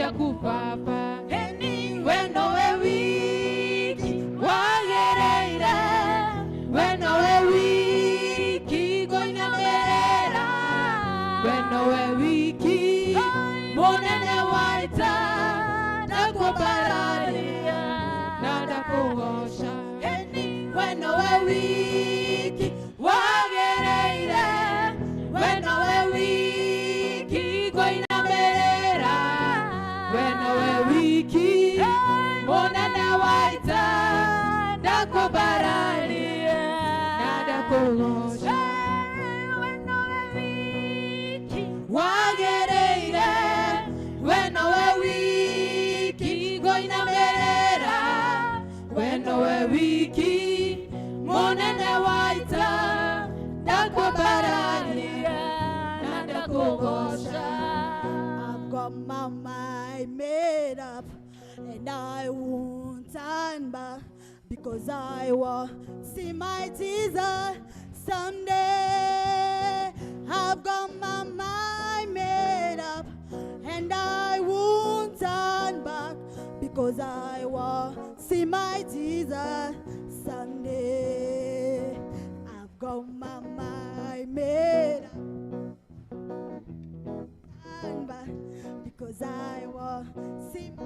Ciaku Baba. We nowe wiki wagĩrĩire, we nowe wiki ngũinamĩrĩra, we nowe wiki mũnene wa ita, ndakwambararia na ndakũgoca. We nowe wiki wagĩrĩire, we nowe wiki ngũinamĩrĩra, we nowe wiki mũnene wa ita, ndakwambararia na ndakũgoca. Wagĩrĩire, we nowe wiki ngũinamĩrĩra, we nowe wiki mũnene wa ita, ndakwambararia na ndakũgoca. I've got my mind made up and I won't turn back because I will see my Jesus someday. I've got my mind made up and I won't turn back because I will see my Jesus someday. I've got my mind made up turn back because I will see my.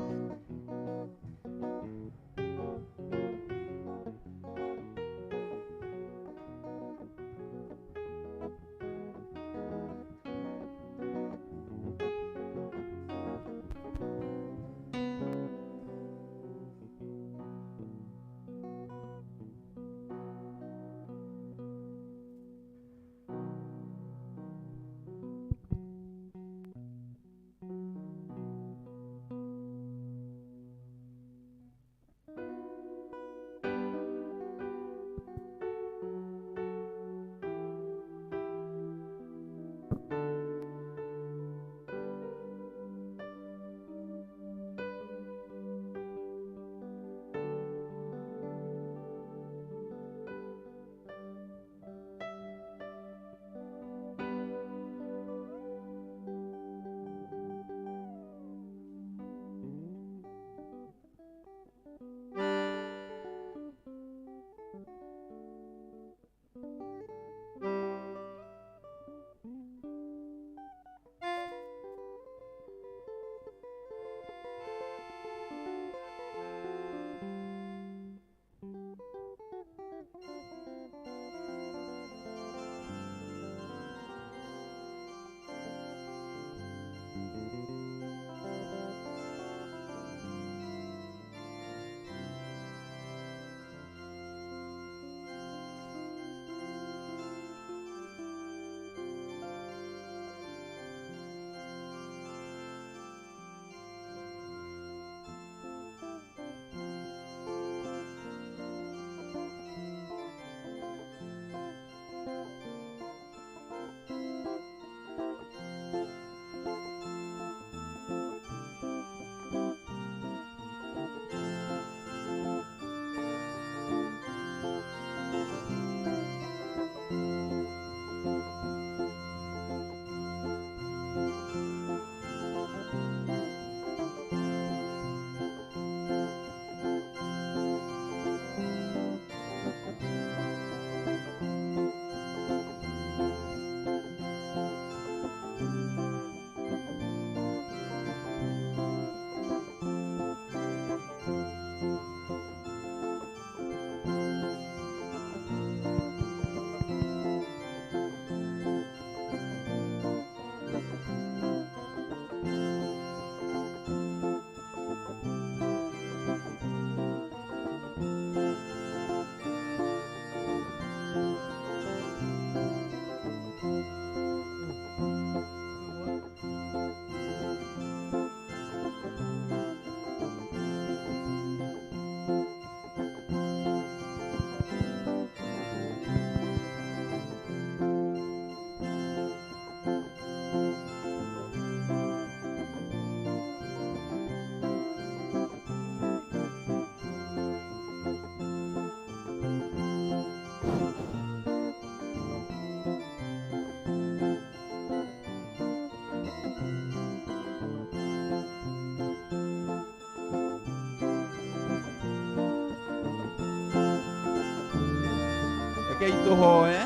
Rekei tũhoe.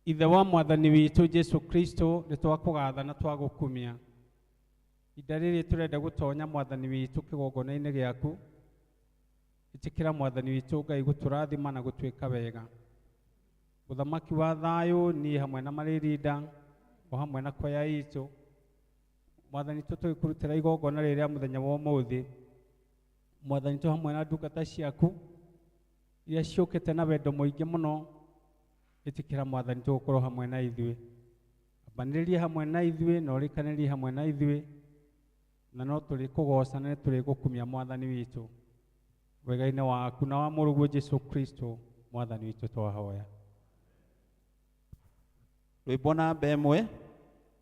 Ithe wa mwathani witũ Jesu Kristo nĩ twakũgatha na twagũkumia. Ihinda rĩrĩ tũrenda gũtonya mwathani witũ kĩgongona-inĩ gĩaku. Ĩtĩkĩra mwathani witũ Ngai gũtũrathima na gũtwĩka wega. Mũthamaki wa thayũ niĩ hamwe na Marĩrinda o hamwe na kwaya itũ. Mwathani witũ tũgĩkũrutĩra igongona rĩrĩa mũthenya wa ũmũthĩ. Mwathani witũ hamwe na ndungata ciaku iria ciũkĩte na wendo mũingĩ mũno. Ĩtĩkĩra mwathani tũgũkorwo hamwe na ithuĩ. Ambanĩrĩrie hamwe na ithuĩ na ũrĩkanĩrie hamwe na ithuĩ, na no tũrĩkũgoca na nĩtũrĩgũkumia mwathani witũ. Wega-inĩ waku na wa mũrũguo Jesu Kristo mwathani witũ twahoya. Rwĩmbo namba 1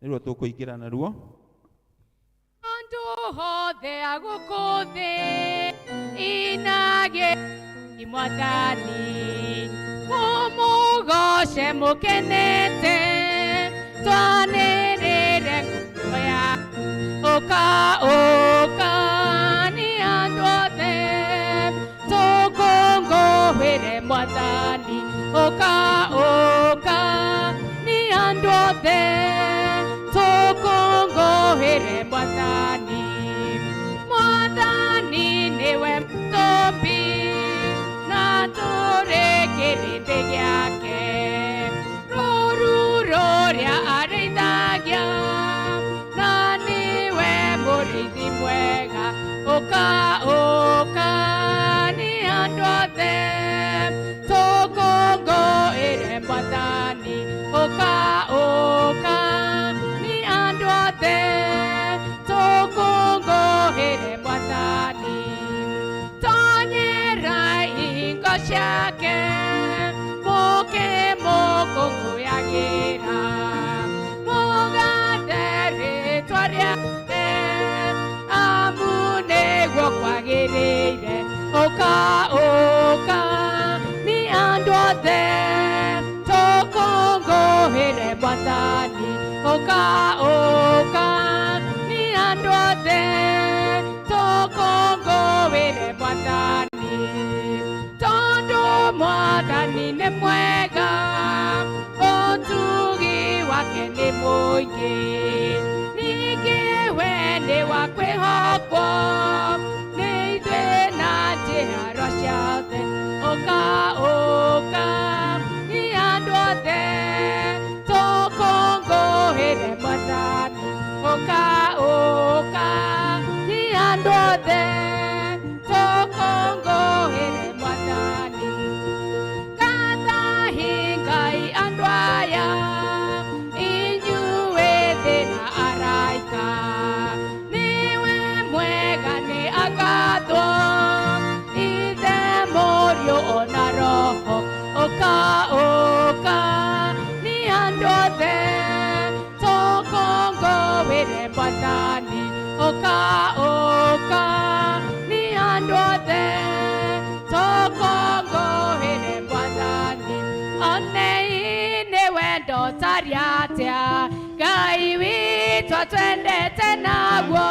nĩruo tũkũingĩra naruo. Andũ othe a gũkũ thĩ inage mwathani, mũmũgoce mũkenete, twanĩrĩre ngumo ya ũka ũka nĩ andũ othe, tũkũngũĩre mwathani, ũka ũka nĩ andũ othe, tũkũngũĩre mwathani. Mwathani nĩwe mũtũmbi na tũrĩ kĩrĩndĩ gĩake, rũũru rũrĩa arĩithagia na nĩwe mũrĩithi mwega, ũka ũka nĩ andũ othe, tũkũngũĩre mwathani, ũka ũka nĩ andũ othe, tũkũngũĩre mwathani. Tonyerai ihingo ciake, mũke mũkũngũyagĩra, mũgathe rĩĩtwa rĩake, amu nĩguo kwagĩrĩire, ũka ũka nĩ andũ othe, tũkũngũĩre mwathani, ũka ũka nĩ andũ othe, tũkũngũĩre mwathani. Tondũ mwathani nĩ mwega, ũtugi wake nĩ mũingĩ, ningĩ we nĩ wa kwĩhokwo nĩ ithuĩ na njiarwa ciothe, ũka ũka nĩ andũ othe, tũkũngũĩre mwathani, ũka ũka nĩ andũ othe, tũkũngũĩre mwathani. Gathaai Ngai andũ aya, inyuĩ thĩ na araika, nĩwe mwega nĩ agathwo, Ithe Mũriũ ona Roho, ũka ũka nĩ andũ othe, tũkũngũĩre mwathani, ũka ũka nĩ andũ othe, tũkũngũĩre mwathani. Onei nĩ wendo ũtarĩ atĩa, Ngai witũ atwendete naguo,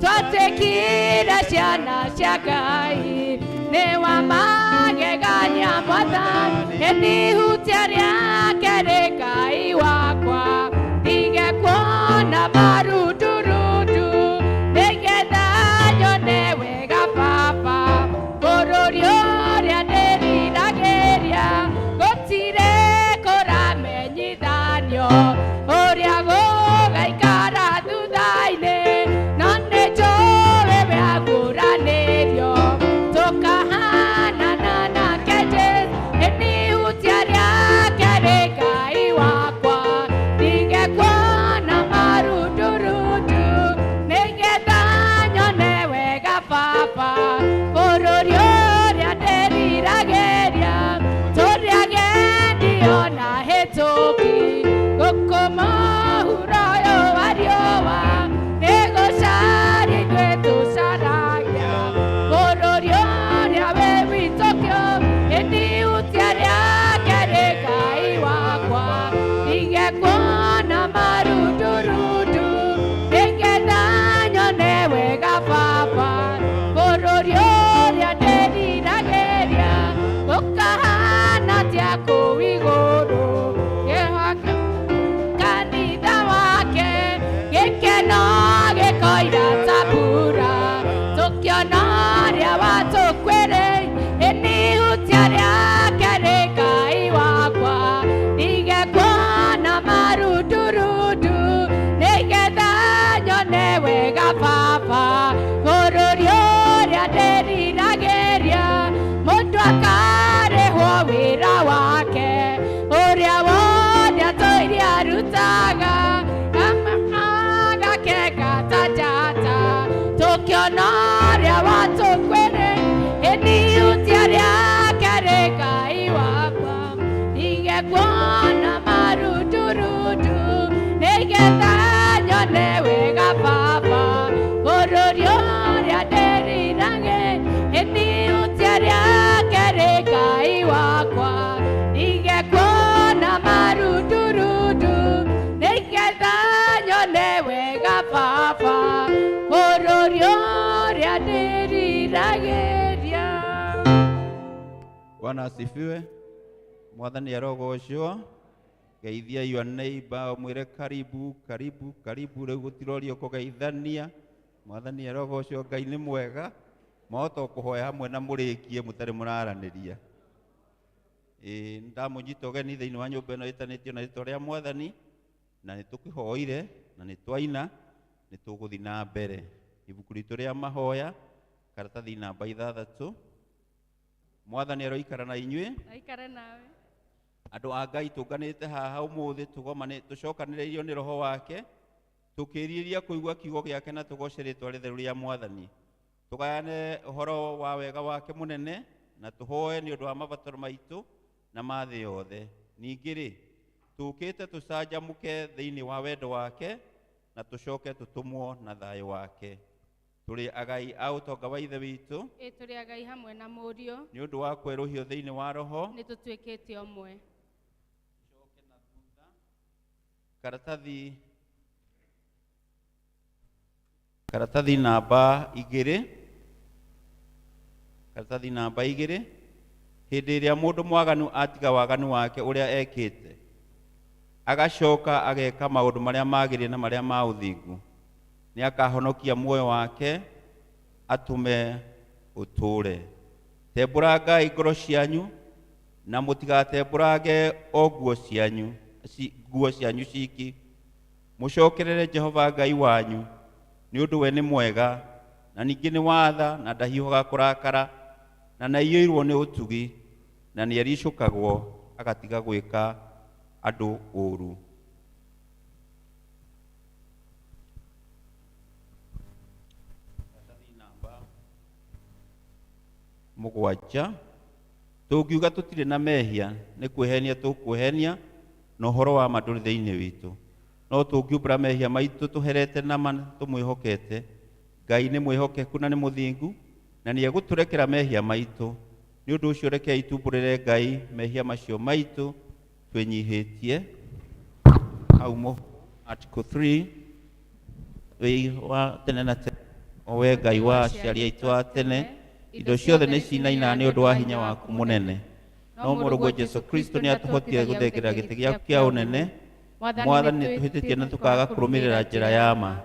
twatuĩkire ciana cia Ngai, nĩ wa magegania mwathani, ĩni ihutia rĩake rĩ Ngai wakwa, ndige kuona marundurundu, nĩgetha nyone wega Baba, bũrũri ũrĩa ndĩriragĩria, gũtirĩ kũramenyithanio ũrĩa gũgaikara thutha-inĩ, no nĩ njũĩ we aguũranĩrio, tũkahanana nake Jesũ, ĩni ihutia rĩake rĩ Ngai wakwa, ndige kuona marundurundu, nĩgetha nyone wega Baba, bũrũri ũrĩa ndĩriragĩria, tũrĩ agendi ona hĩtũki, gũkũ mũhuro ũyũ wa riũa, nĩgũcaria ithuĩ tũcaragia, bũrũri ũrĩa wĩ witũ kĩo, ĩni ihutia rĩake rĩ Ngai wakwa, ndige kuona marundurundu, Nĩhutia kũu igũrũ Kĩhaka kanitha wake gĩkeno gĩkoira ta mbura tũkĩona ũrĩa watũkuĩrĩire ĩnihutia rĩake rĩ Ngai wakwa ndige kuona marundurundu nĩgetha nyone wega baba bũrũri ũrĩa ndĩriragĩria mũndũ akarĩhwo wĩra wake ũrĩa wothe atũire arutaga agakenga ta njata tũkĩona ũrĩa watũkuĩrĩire ĩnihutia rĩake rĩ Ngai wakwa ndige kuona marundurundu nĩgetha nyone wega baba bũrũri ũrĩa ndĩriragĩria ĩnihutia rĩake rĩ Ngai wakwa ndige kuona marundurundu nĩgetha nyone wega baba bũrũri ũrĩa ndĩriragĩria. Bwana asifiwe. Mwathani arogocwo. Geithia your neighbor mwire karibu karibu karibu riu gutirorio kugeithania. Mwathani arogocwo. Ngai nĩ mwega. Mwahota kũhoya hamwe na mũrĩkie mũtarĩ mũraranĩria. Ĩĩ ndamũnyita ũgeni thĩinĩ wa nyũmba ĩno ĩtanĩtio na rĩtwa rĩa Mwathani, na nĩ tũkĩhoire na nĩ twaina, nĩ tũgũthiĩ na mbere. Ibuku ritũ rĩa mahoya karatathi namba 6. Mwathani aroikara na inyuĩ. Aikare nawe. Andũ a Ngai tũnganĩte haha ũmũthĩ tũcokanĩrĩirio nĩ Roho wake tũkĩrirĩria kũigua kiugo gĩake na tũgoce rĩtwa rĩtheru rĩa Mwathani. Tũgayane ũhoro wa wega wake mũnene na tũhoe nĩ ũndũ wa mabataro maitũ na ma thĩ yothe. Ningĩ rĩ, tũũkĩte tũcanjamũke thĩinĩ wa wendo wake na tũcoke tũtũmwo na thayũ wake. Tũrĩ agai a ũtonga wa Ithe witũ. Ĩ tũrĩ agai hamwe na Mũriũ. Nĩ ũndũ wa kwerũhio thĩinĩ wa Roho. Nĩ tũtuĩkĩte ũmwe. Karatathi namba 2. Karatathi namba 2. Hĩndĩ ĩrĩa mũndũ mwaganu atiga waganu wake ũrĩa ekĩte, agacoka ageka maũndũ marĩa magĩrĩire na marĩa ma ũthingu, nĩ akahonokia muoyo wake atũme ũtũũre. Tembũrangai ngoro cianyu na mũtigatembũrange o nguo cianyu, nguo cianyu ciki. Mũcokerere Jehova Ngai wanyu, nĩ ũndũ we nĩ mwega na ningĩ nĩ watha na ndahiũhaga kũrakara na nĩaiyũirwo nĩ ũtugi na nĩericũkagwo agatiga gwĩka andũ ũũru. 7. Tũngiuga tũtirĩ na mehia nĩ kwĩhenia tũkwĩhenia na ũhoro wa ma ndũrĩ thĩinĩ witũ. No tũngiumbũra mehia maitũ tũherete na ma tũmwĩhokete, Ngai nĩ mwĩhokeku na nĩ mũthingu na nĩegũtũrekera mehia maitũ. Nĩ ũndũ ũcio rekei tumbũrĩre Ngai mehia macio maitũ twĩnyihĩtie. Hau Article 3 wĩ wa tene na tene, o we Ngai wa aciari aitũ a tene, indo ciothe nĩ cinainaga nĩ ũndũ wa hinya waku mũnene. No mũrũguo Jesũ Kristo nĩ atũhotire gũthengerera gĩtĩ gĩaku kĩa ũnene. Mwathani, nĩ tũhĩtĩtie na tũkaga kũrũmĩrĩra njĩra ya ma.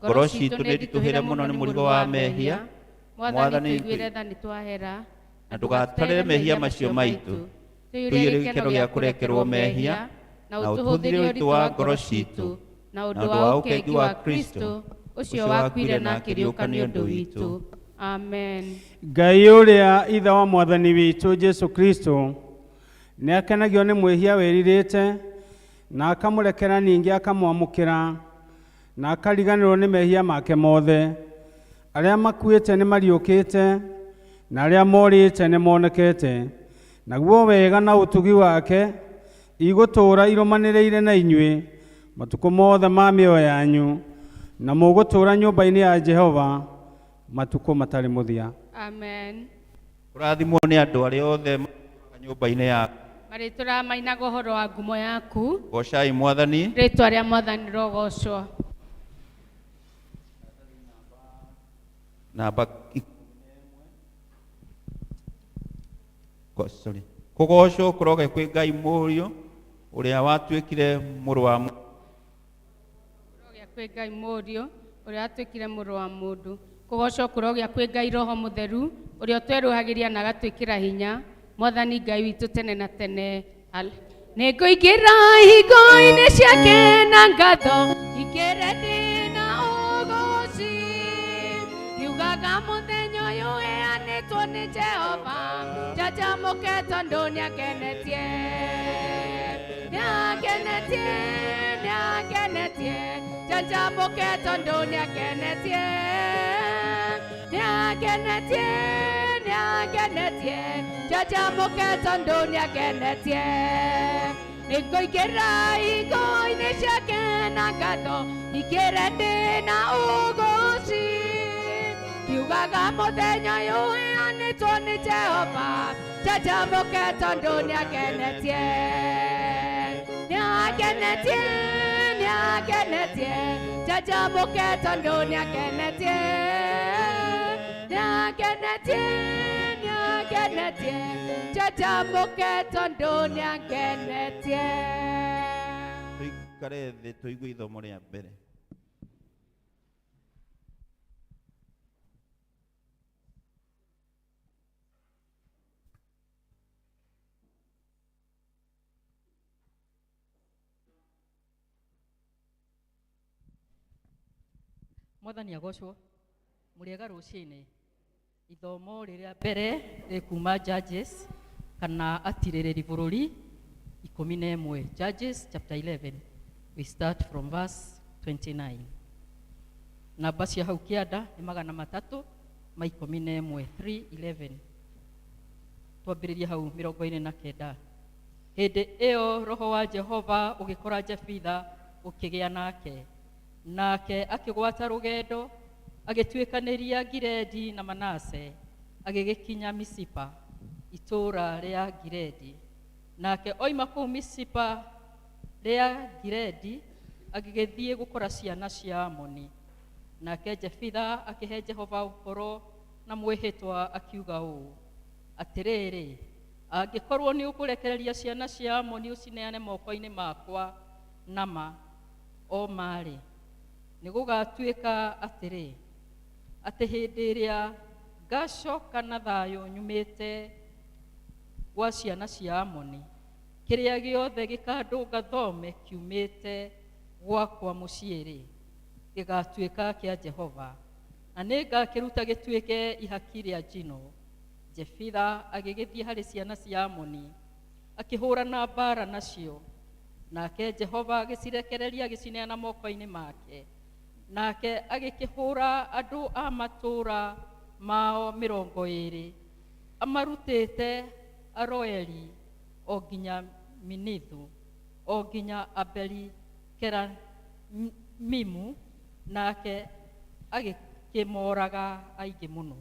Ngoro citũ nĩ nditũhĩre mũno nĩ mũrigo wa mehia. Mwathani, tũiguĩre tha nĩ twahera, na ndũgatarĩre mehia macio maitũ. Tũiyũrie gĩkeno gĩa kũrekerwo mehia, na ũtũhũthĩre ũritũ wa ngoro citũ, na ũndũ wa ũkengi wa Kristo ũcio wakuire na akĩriũka nĩ ũndũ witũ. Amen. Ngai ũrĩa Ithe wa Mwathani witũ Jesũ Kristo nĩ akenagio nĩ mwĩhia wĩrirĩte na akamũrekera ningĩ akamwamũkĩra na akariganĩrwo nĩ mehia make mothe. Arĩa makuĩte nĩ mariũkĩte na arĩa morĩte nĩ monekete. Naguo wega na ũtugi wake igũtũũra irũmanĩrĩire na inyuĩ matukũ mothe ma mĩoyo yanyu, na mũgũtũũra nyũmba-inĩ ya Jehova matukũ matarĩ mũthia. Amen. Kũrathimwo nĩ andũ arĩa othe matũũraga nyũmba-inĩ yaku. Marĩtũraga mainaga ũhoro wa ngumo yaku. Goocai Mwathani. Rĩtwa rĩa Mwathani rĩrogocwo. Namba Kũgocwo kũroge kwĩ Ngai Mũriũ ũrĩa watuĩkire mũrũ wa mũndũ. Kũrogĩa kwĩ Ngai Mũriũ ũrĩa watuĩkire mũrũ wa mũndũ. Kũgocwo kũrogĩa kwĩ Ngai Roho Mũtheru ũrĩa ũtwerũhagĩria na agatwĩkĩra hinya. Mwathani Ngai witũ tene na tene. Nĩngũingĩra ihingo-inĩ ciake na ngatho, ingĩre ndĩ na ũgooci. Ngiugaga mũthenya ũyũ ũheanĩtwo nĩ Jehova, njanjamũke tondũ nĩangenetie. Nĩangenetie, nĩangenetie, njanjamũke tondũ nĩangenetie. Nĩangenetie, nĩangenetie, njanjamũke tondũ nĩangenetie. Nĩngũingĩra ihingo-inĩ ciake na ngatho, ingĩre ndĩ na ũgooci. Ngiugaga mũthenya ũyũ ũheanĩtwo nĩ Jehova, njanjamũke tondũ nĩangenetie. Nĩangenetie, nĩangenetie, njanjamũke tondũ nĩangenetie. Nĩangenetie, nĩangenetie, njanjamũke tondũ nĩangenetie. Tũikare thĩ tũigue ithomo rĩa mbere. Mwathani agocwo. Mũrĩega rũcinĩ. Ithomo rĩrĩa mbere rĩkuma Judges kana atirĩrĩri bũrũri 11. Judges chapter 11. We start from verse 29. Namba cia hau kĩanda nĩ 311, 311. Twambĩrĩrie hau 49. Hĩndĩ ĩyo roho wa Jehova ũgĩkora Jefitha ũkĩgĩa nake. Nake akĩgwata rũgendo, agĩtuĩkanĩria Gileadi na Manase, agĩgĩkinya Misipa, itũũra rĩa Gileadi. Nake oima kũu Misipa rĩa Gileadi, agĩgĩthiĩ gũkora ciana cia Amoni. Nake Jefitha akĩhe Jehova ũhoro na mwĩhĩtwa akiuga ũũ, atĩrĩrĩ, angĩkorwo nĩ ũkũrekereria ciana cia Amoni ũcineane moko-inĩ makwa nama o marĩ, nĩgũgatuĩka atĩrĩ, atĩ hĩndĩ ĩrĩa ngacoka na thayũ nyumĩte gwa ciana cia Amoni, kĩrĩa gĩothe gĩkandũnga thome kiumĩte gwakwa mũciĩ-rĩ, gĩgatuĩka kĩa Jehova, na nĩngakĩruta gĩtuĩke ihaki rĩa njino. Jefitha agĩgĩthiĩ harĩ ciana cia Amoni, akĩhũrana mbaara nacio. Nake Jehova agĩcirekereria agĩcineana moko-inĩ make. Nake agĩkĩhũra andũ a matũũra mao 20, amarutĩte Aroeri o nginya Minithu, o nginya Abeli-Keramimu, nake agĩkĩmoraga aingĩ mũno.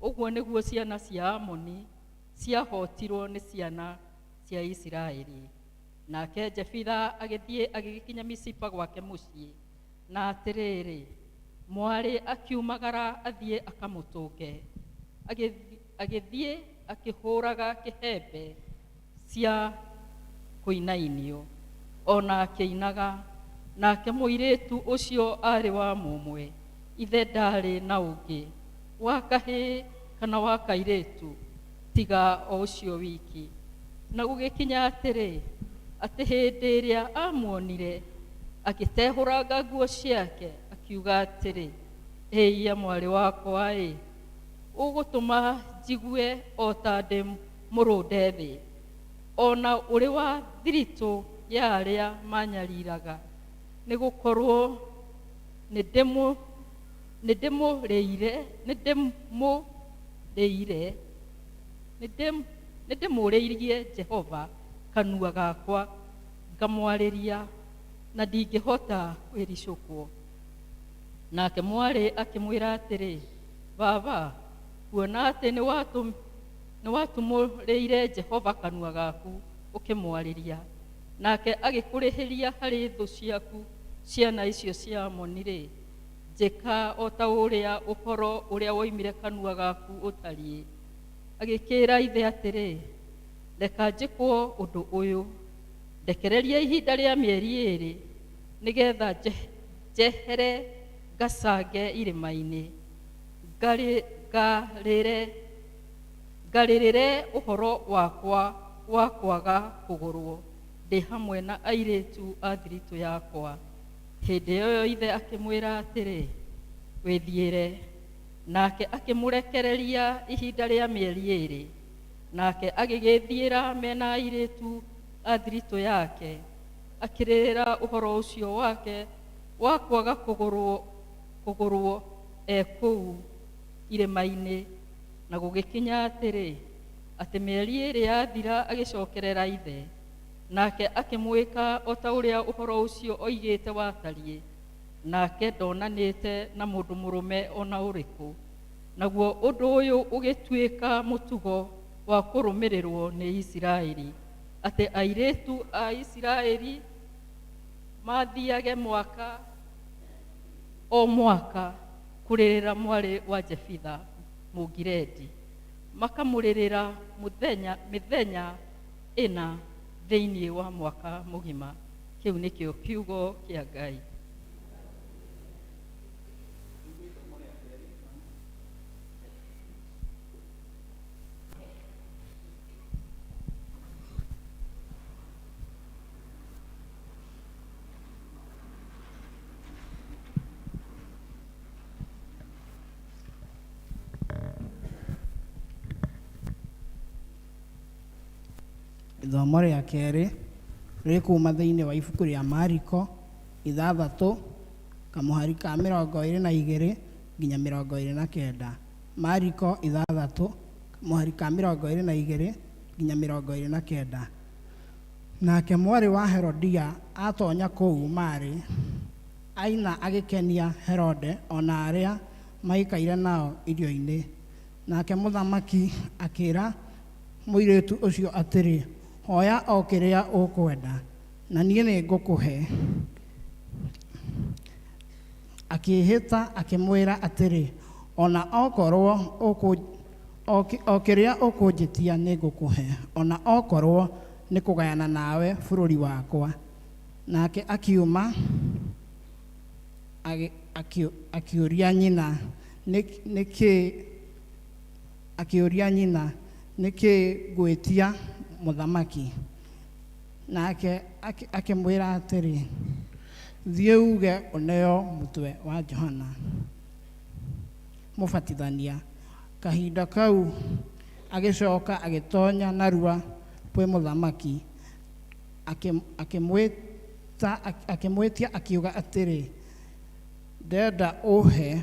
Ũguo nĩguo ciana cia Amoni ciahotirwo nĩ ciana cia Isiraeli. Nake Jefitha agĩthiĩ agĩgĩkinya Misipa gwake mũciĩ, na atĩrĩrĩ, mwarĩ akiumagara athiĩ akamũtũnge. Agĩthiĩ akĩhũraga kĩhembe cia kũinainio, ona akĩinaga. Nake mũirĩtu ũcio aarĩ wa mũmwe, ithe ndaarĩ na ũngĩ, wa kahĩĩ kana wa kairĩtu, tiga o ũcio wiki. Na gũgĩkinya atĩrĩ, atĩ hĩndĩ ĩrĩa aamuonire, agĩtehũranga nguo ciake, akiuga atĩrĩ, ĩiya mwarĩ wakwa-ĩ, ũgũtũma njigue o ta ndĩ mũrũnde thĩ, o na ũrĩ wa thiritũ ya arĩa manyariraga, nĩ gũkorwo nĩndĩmũrĩire, nĩndĩmũrĩire, nĩndĩmũrĩirie Jehova kanua gakwa ngamwarĩria, na ndingĩhota kwĩricũkwo. Nake mwarĩ akĩmwĩra atĩrĩ, baba, kuona atĩ nĩwatumũrĩire Jehova kanua gaku ũkĩmwarĩria, nake agĩkũrĩhĩria harĩ thũ ciaku ciana icio cia Amoni-rĩ, njĩka o ta ũrĩa ũhoro ũrĩa woimire kanua gaku ũtariĩ. Agĩkĩĩra ithe atĩrĩ, Reka njĩkwo ũndũ ũyũ, ndekereria ihinda rĩa mĩeri 2, nĩgetha njehere ngacange irĩma-inĩ, ngarĩrĩre ũhoro wakwa wa kwaga kũgũrwo ndĩ hamwe na airĩtu a thiritũ yakwa. Hĩndĩ ĩyo ithe akĩmwĩra atĩrĩ, wĩthiĩre. Nake akĩmũrekereria ihinda rĩa mĩeri 2. Nake agĩgĩthiĩra mena airĩtu a thiritũ yake, akĩrĩrĩra ũhoro ũcio wake wa kwaga kũgũrwo e kũu irĩma-inĩ. Na gũgĩkinya atĩrĩ, atĩ mĩeri 2 yathira agĩcokerera ithe, nake akĩmwĩka o ta ũrĩa ũhoro ũcio oigĩte watariĩ. Nake ndonanĩte na mũndũ mũrũme ona ũrĩkũ. Naguo ũndũ ũyũ ũgĩtuĩka mũtugo wa kũrũmĩrĩrwo nĩ Isiraeli, atĩ airĩtu a Isiraeli mathiage mwaka o mwaka kũrĩrĩra mwarĩ wa Jefitha Mũgileadi, makamũrĩrĩra mĩthenya 4 thĩinĩ wa mwaka mũgima. Kĩu nĩkĩo kiugo kĩa Ngai. Ithomo rĩa kerĩ rĩkuma thĩinĩ wa ibuku rĩa Mariko 6 kamũhari ka 22 nginya 29. Mariko 6 kamũhari ka 22 nginya 29. Nake mwarĩ wa Herodia atonya kũu marĩ, aina agĩkenia Herode ona arĩa maikaire nao irio-inĩ. Nake mũthamaki akĩra mũirĩtu ũcio atĩrĩ, hoya o kĩrĩa ũkwenda, na niĩ nĩngũkũhe. Akĩĩhĩta akĩmwĩra atĩrĩ, ona okorwo o kĩrĩa ũkũnjĩtia nĩngũkũhe, ona okorwo nĩ kũgayana nawe bũrũri wakwa. Nake akiuma akĩũria nyina, akĩũria nyina, nĩkĩ ngwĩtia mũthamaki? Nake akĩmwĩra atĩrĩ, thiĩ uge ũneo mũtwe wa Johana Mũbatithania. Kahinda kau agĩcoka agĩtonya narua kwĩ mũthamaki, akĩmwĩtia akiuga atĩrĩ, ndenda ũhe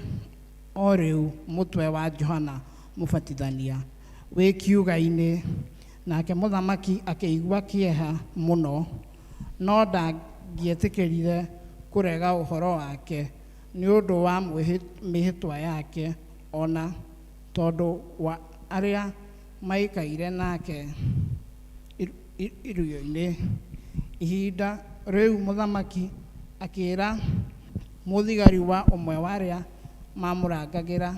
o rĩu mũtwe wa Johana Mũbatithania wĩ kiuga-inĩ. Nake mũthamaki akĩigua kĩeha mũno, no ndangĩetĩkĩrire kũrega ũhoro wake nĩ ũndũ wa mĩhĩtwa yake, ona tondũ wa arĩa maikaire nake irio-inĩ. Ihinda rĩu mũthamaki akĩĩra mũthigari wa ũmwe wa arĩa mamũrangagĩra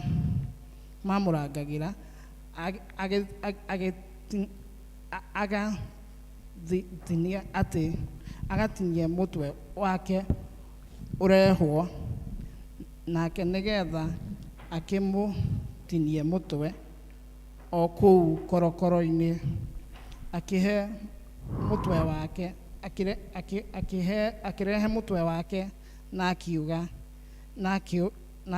agatinie mũtwe wake ũrehwo, nake nĩgetha akĩmũtinie mũtwe o kũu korokoro-inĩ, akĩhe mũtwe wake, akĩrehe mũtwe wake na akiuga, na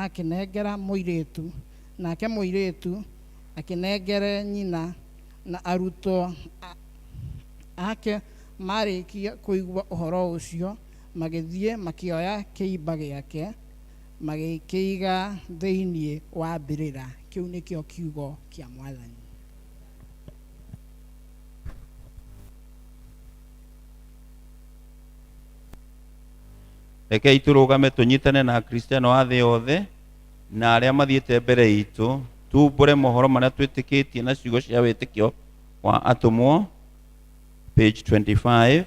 akĩnengera mũirĩtu, nake mũirĩtu akĩnengere nyina. Na arutwo ake marĩkia kũigua ũhoro ũcio, magĩthiĩ makĩoya kĩimba gĩake, magĩkĩiga thĩinĩ wa mbĩrĩra. Kĩu nĩkĩo kiugo kĩa Mwathani. Rekei tũrũgame tũnyitane na Akristiano a thĩ yothe na arĩa mathiĩte mbere itũ, tumbũre mohoro marĩa twĩtĩkĩtie na ciugo cia wĩtĩkio wa atũmwo. Page 25.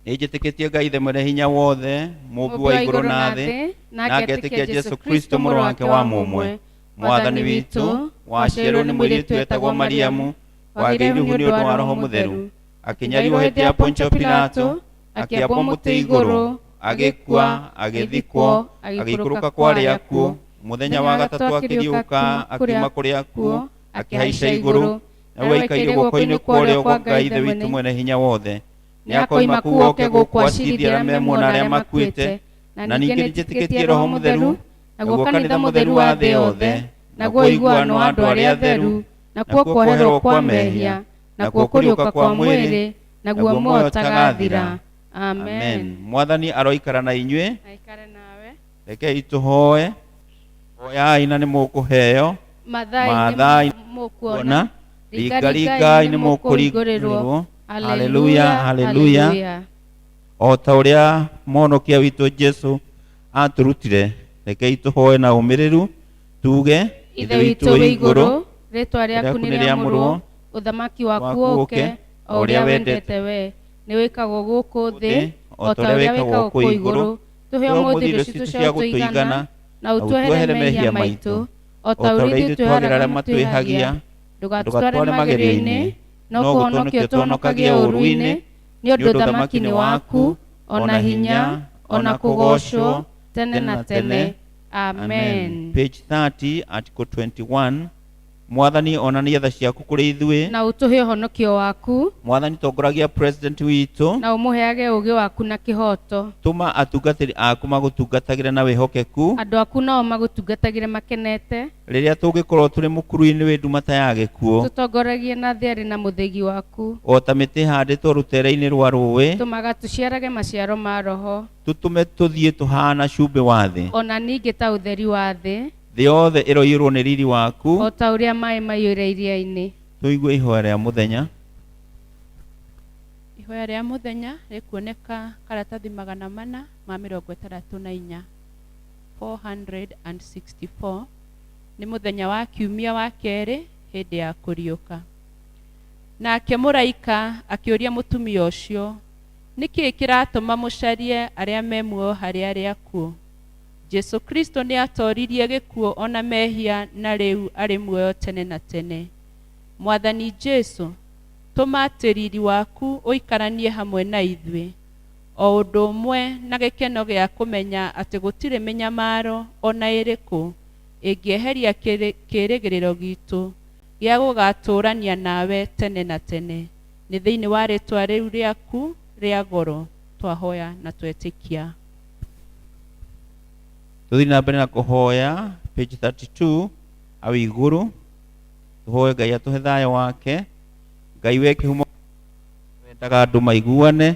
Nĩnjĩtĩkĩtie Ngai Ithe mwene hinya wothe, mũmbi wa igũrũ na thĩ, na ngetĩkia Jesũ Kristo mũrũ wake wa mũmwe, Mwathani witũ, waciarirwo nĩ mũirĩtu wetagwo Mariamu, Wagĩire ihu nĩ ũndũ wa Roho Mũtheru, akĩnyarirwo hĩndĩ ya Pontio Pilato, akĩambwo mũtĩ igũrũ, agĩkua, agĩthikwo, agĩikũrũka kwa arĩa akuũ, mũthenya wa gatatũ akĩriũka akiuma kũrĩa akuũ, akĩhaica igũrũ, na rĩu aikaire guoko-inĩ kwa ũrĩo kwa Ngai Ithe witũ mwene hinya wothe. Nĩakoima kũu oke gũkũ acirithie arĩa me muoyo na arĩa makuĩte. Na ningĩ nĩnjĩtĩkĩtie Roho Mũtheru, naguo kanitha mũtheru wa thĩ yothe, naguo ũiguano wa andũ arĩa atheru, nakuo kuoherwo kwa mehia, nakuo kũriũka kwa mwĩrĩ, naguo muoyo ũtagathira. Amen. Mwathani aroikara na inyuĩ. Aikare nawe. Rekei tũhoe. Hoyai na nĩ mũkũheo, Mathai Maathai nĩ mũkuona, kuona, ringaringai nĩ mũkũringĩrĩrwo. Haleluya, haleluya. O ta ũrĩa mũhonokia witũ Jesu atũrutire, rekei tũhoe na ũmĩrĩru tuge: Ithe witũ wĩ igũrũ, rĩtwa rĩaku nĩ rĩamũrwo, ũthamaki waku ũke, o ũrĩa wendete we nĩ wĩkagwo gũkũ thĩ o ta ũrĩa wĩkagwo kũu igũrũ. Tũhe ũmũthĩ irio citũ cia gũtũigana, na ũtuohere mehia maitũ o ta ũrĩa ithuĩ tuohagĩra arĩa matwĩhagia, ndũgatũtware magerio-inĩ, no kũhonokia ũtũhonokagie ũũru-inĩ, nĩ ũndũ ũthamaki nĩ waku, ona hinya, ona kũgoocwo tene na tene. Amen. Page 30, article 21. Mwathani, onania tha ciaku kũrĩ ithuĩ na ũtũhe ũhonokio waku. Mwathani, tongoragia president witũ na ũmũheage ũũgĩ waku na kĩhooto. Tũma atungatĩri aku magũtungatagĩre na wĩhokeku, andũ aku nao magũtungatagĩre makenete. Rĩrĩa tũngĩkorwo tũrĩ mũkuru-inĩ wĩ nduma ta ya gĩkuũ, tũtongoragie na thĩarĩ na mũthĩgi waku. O ta mĩtĩ ĩhandĩtwo rũtere-inĩ rwa rũĩ, tũmaga tũciarage maciaro ma roho. Tũtũme tũthiĩ tũhana cumbĩ wa thĩ, ona ningĩ ta ũtheri wa thĩ. Thĩ yothe ĩroiyũrwo nĩ riri waku, o ta ũrĩa maĩ maiyũire iria-inĩ. Tũigue ihoya rĩa mũthenya. Ihoya rĩa mũthenya rĩkuoneka karatathi 464, 464. Nĩ mũthenya wa kiumia wa kerĩ hĩndĩ ya kũriũka. Nake mũraika akĩũria mũtumia ũcio, nĩkĩĩ kĩratũma mũcarie arĩa me muoyo harĩ arĩa akuũ? Jesu Kristo nĩ atoririe gĩkuũ ona mehia, na rĩu arĩ muoyo tene na tene. Mwathani Jesu, tũma atĩ riri waku ũikaranie hamwe na ithuĩ, o ũndũ ũmwe na gĩkeno gĩa kũmenya atĩ gũtirĩ mĩnyamaro ona ĩrĩkũ ĩngĩeheria kĩĩrĩgĩrĩro gitũ gĩa gũgatũũrania nawe tene na tene. Nĩ thĩinĩ wa rĩtwa rĩu rĩaku rĩa goro twahoya na twetĩkia. Tũthiĩ na mbere na kũhoya, page 32 hau igũrũ. Tũhoe Ngai atũhe thayũ wake. Ngai, we kĩhumo wendaga andũ maiguane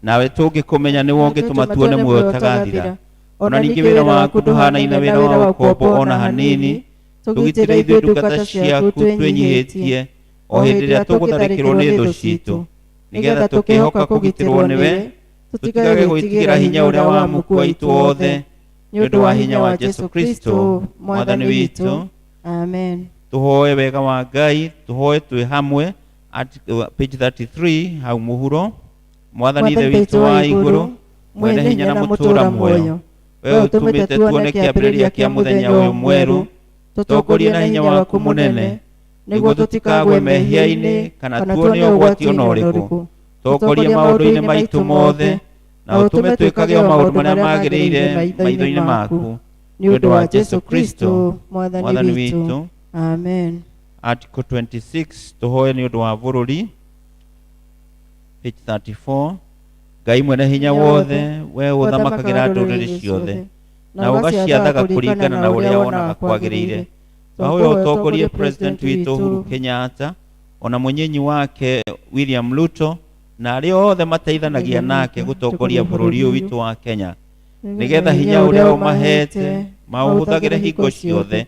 nawe, tũngĩkũmenya nĩwe ũngĩtũma tuone muoyo ũtagathira. Ona ningĩ wĩra waku ndũhanaine wĩra wa ũkombo ona hanini. Tũgitĩre ithuĩ ndungata ciaku twĩnyihĩtie o hĩndĩ ĩrĩa tũgũtharĩkĩrwo nĩ thũ citũ, nĩgetha tũkĩhoka kũgitĩrwo nĩwe tũtigage gwĩtigĩra hinya ũrĩa wa muku waitũ wothe, nĩ ũndũ wa hinya wa Jesu Kristo Mwathani witũ. Amen. Tũhoe wega wa Ngai, tũhoe twĩ hamwe at page 33 hau mũhuro. Mwathani Ithe witũ wa igũrũ, mwene hinya na mũtũũra muoyo, we ũtũmĩte tuone kĩambĩrĩria kĩa mũthenya ũyũ mwerũ, tũtongorie na hinya waku mũnene nĩguo tũtikagwe mehia-inĩ kana tuone ũgwati ona ũrĩkũ. Tongoria maũndũ-inĩ maitũ mothe na ũtũme twĩkage o maũndũ marĩa magĩrĩire maitho-inĩ maku, nĩ ũndũ wa Jesu Kristo Mwathani witũ. Amen. Article 26, tũhoe nĩ ũndũ wa bũrũri, page 34. Ngai mwene hinya wothe, we ũthamakagĩra ndũrĩrĩ ciothe na ũgaciathaga kũringana na ũrĩa wonaga kwagĩrĩire, twahoya ũtongorie president witũ Uhuru Kenyatta, ona mũnyinyi wake William Ruto, na arĩa othe mateithanagia nake gũtongoria bũrũri ũyũ witũ wa Kenya, nĩgetha hinya ũrĩa ũmahete maũhũthagĩre hingo ciothe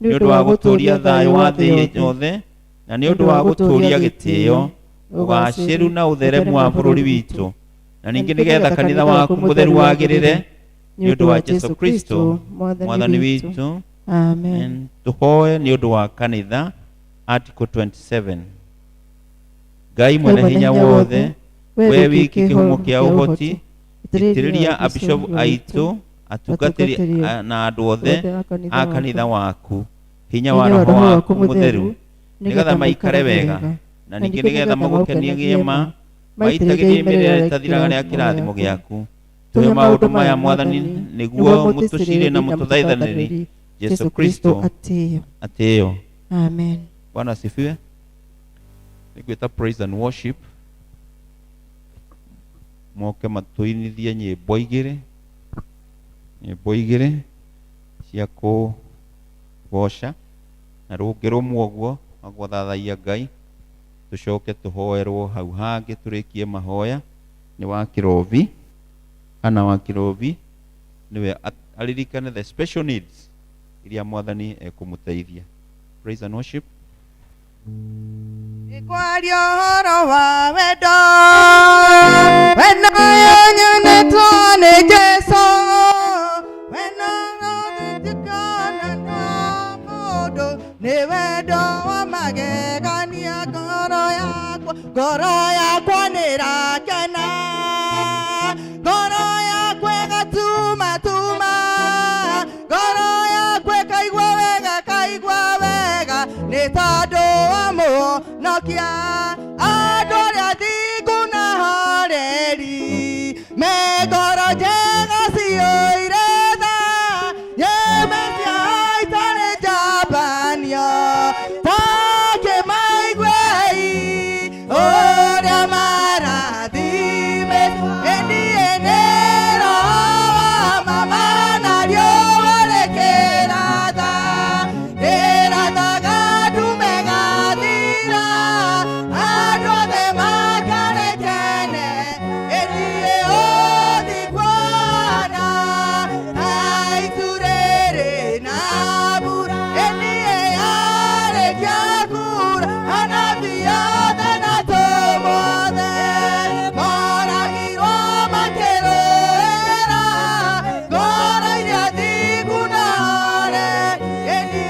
nĩ ũndũ wa gũtũũria thayũ wa thĩ yothe, na nĩ ũndũ wa gũtũũria gĩtĩo, ũgacĩru na ũtheremu wa bũrũri witũ, na ningĩ nĩgetha kanitha waku mũtheru wagĩrĩre, nĩ ũndũ wa Jesu Kristo Mwathani witũ. Amen. Tũhoe nĩ ũndũ wa kanitha, article 27. Ngai mwene hinya wothe, we wiki kĩhumo kĩa ũhoti, itĩrĩria abishopu aitũ, atungatĩri na andũ othe a kanitha waku hinya wa Roho waku Mũtheru, nĩgetha maikare wega. Na ningĩ nĩgetha magũkenie ma maitagĩrie mĩrĩre ĩtathiraga rĩa kĩrathimo gĩaku. Tũhe maũndũ maya Mwathani, nĩguo mũtũcire na mũtũthaithanĩri Jesu Kristo atĩo. Atĩo. Amen. Bwana asifiwe. Nĩngwĩta praise and worship moke matũinithie nyĩmbo igĩrĩ, nyĩmbo igĩrĩ cia kũgoca na rũngĩ rũmwe ũguo wa gwathathaia Ngai, tũcoke tũhoerwo hau hangĩ tũrĩkie mahoya. Nĩ wa Kĩrobi, Hana wa Kĩrobi, nĩwe aririkane the special needs iria Mwathani ekũmũteithia. Praise and worship. Kwaria ũhoro wa wendo, wendo ũyũ nyonetwo nĩ Jesũ, wendo ũthitikana na mũndũ, nĩ wendo wa magegania. Ngoro yakwa, ngoro yakwa nĩrakena, ngoro yakwa ĩgatumatuma, ngoro yakwa ĩkaigua wega, kaigua wega, nĩ tondũ wa Mũhonokia. Andũ arĩa athingu na horeri, me ngoro njega ciyũire tha, nyĩmbe ciao itarĩ njambanio, takĩmaiguei ũrĩa marathimĩtwo. Ĩniĩ nĩ Roho wa mama na riũa rĩkĩratha, rĩrathaga ndume gathira, andũ othe makarĩkene. Ĩniĩ ũthikuona ta itu rĩrĩ na mbura, ĩniĩ yarĩkia kura, anabii othe na atũmwo othe moragirwo makĩrũĩra ngoro iria thingu na hore. Ĩniĩ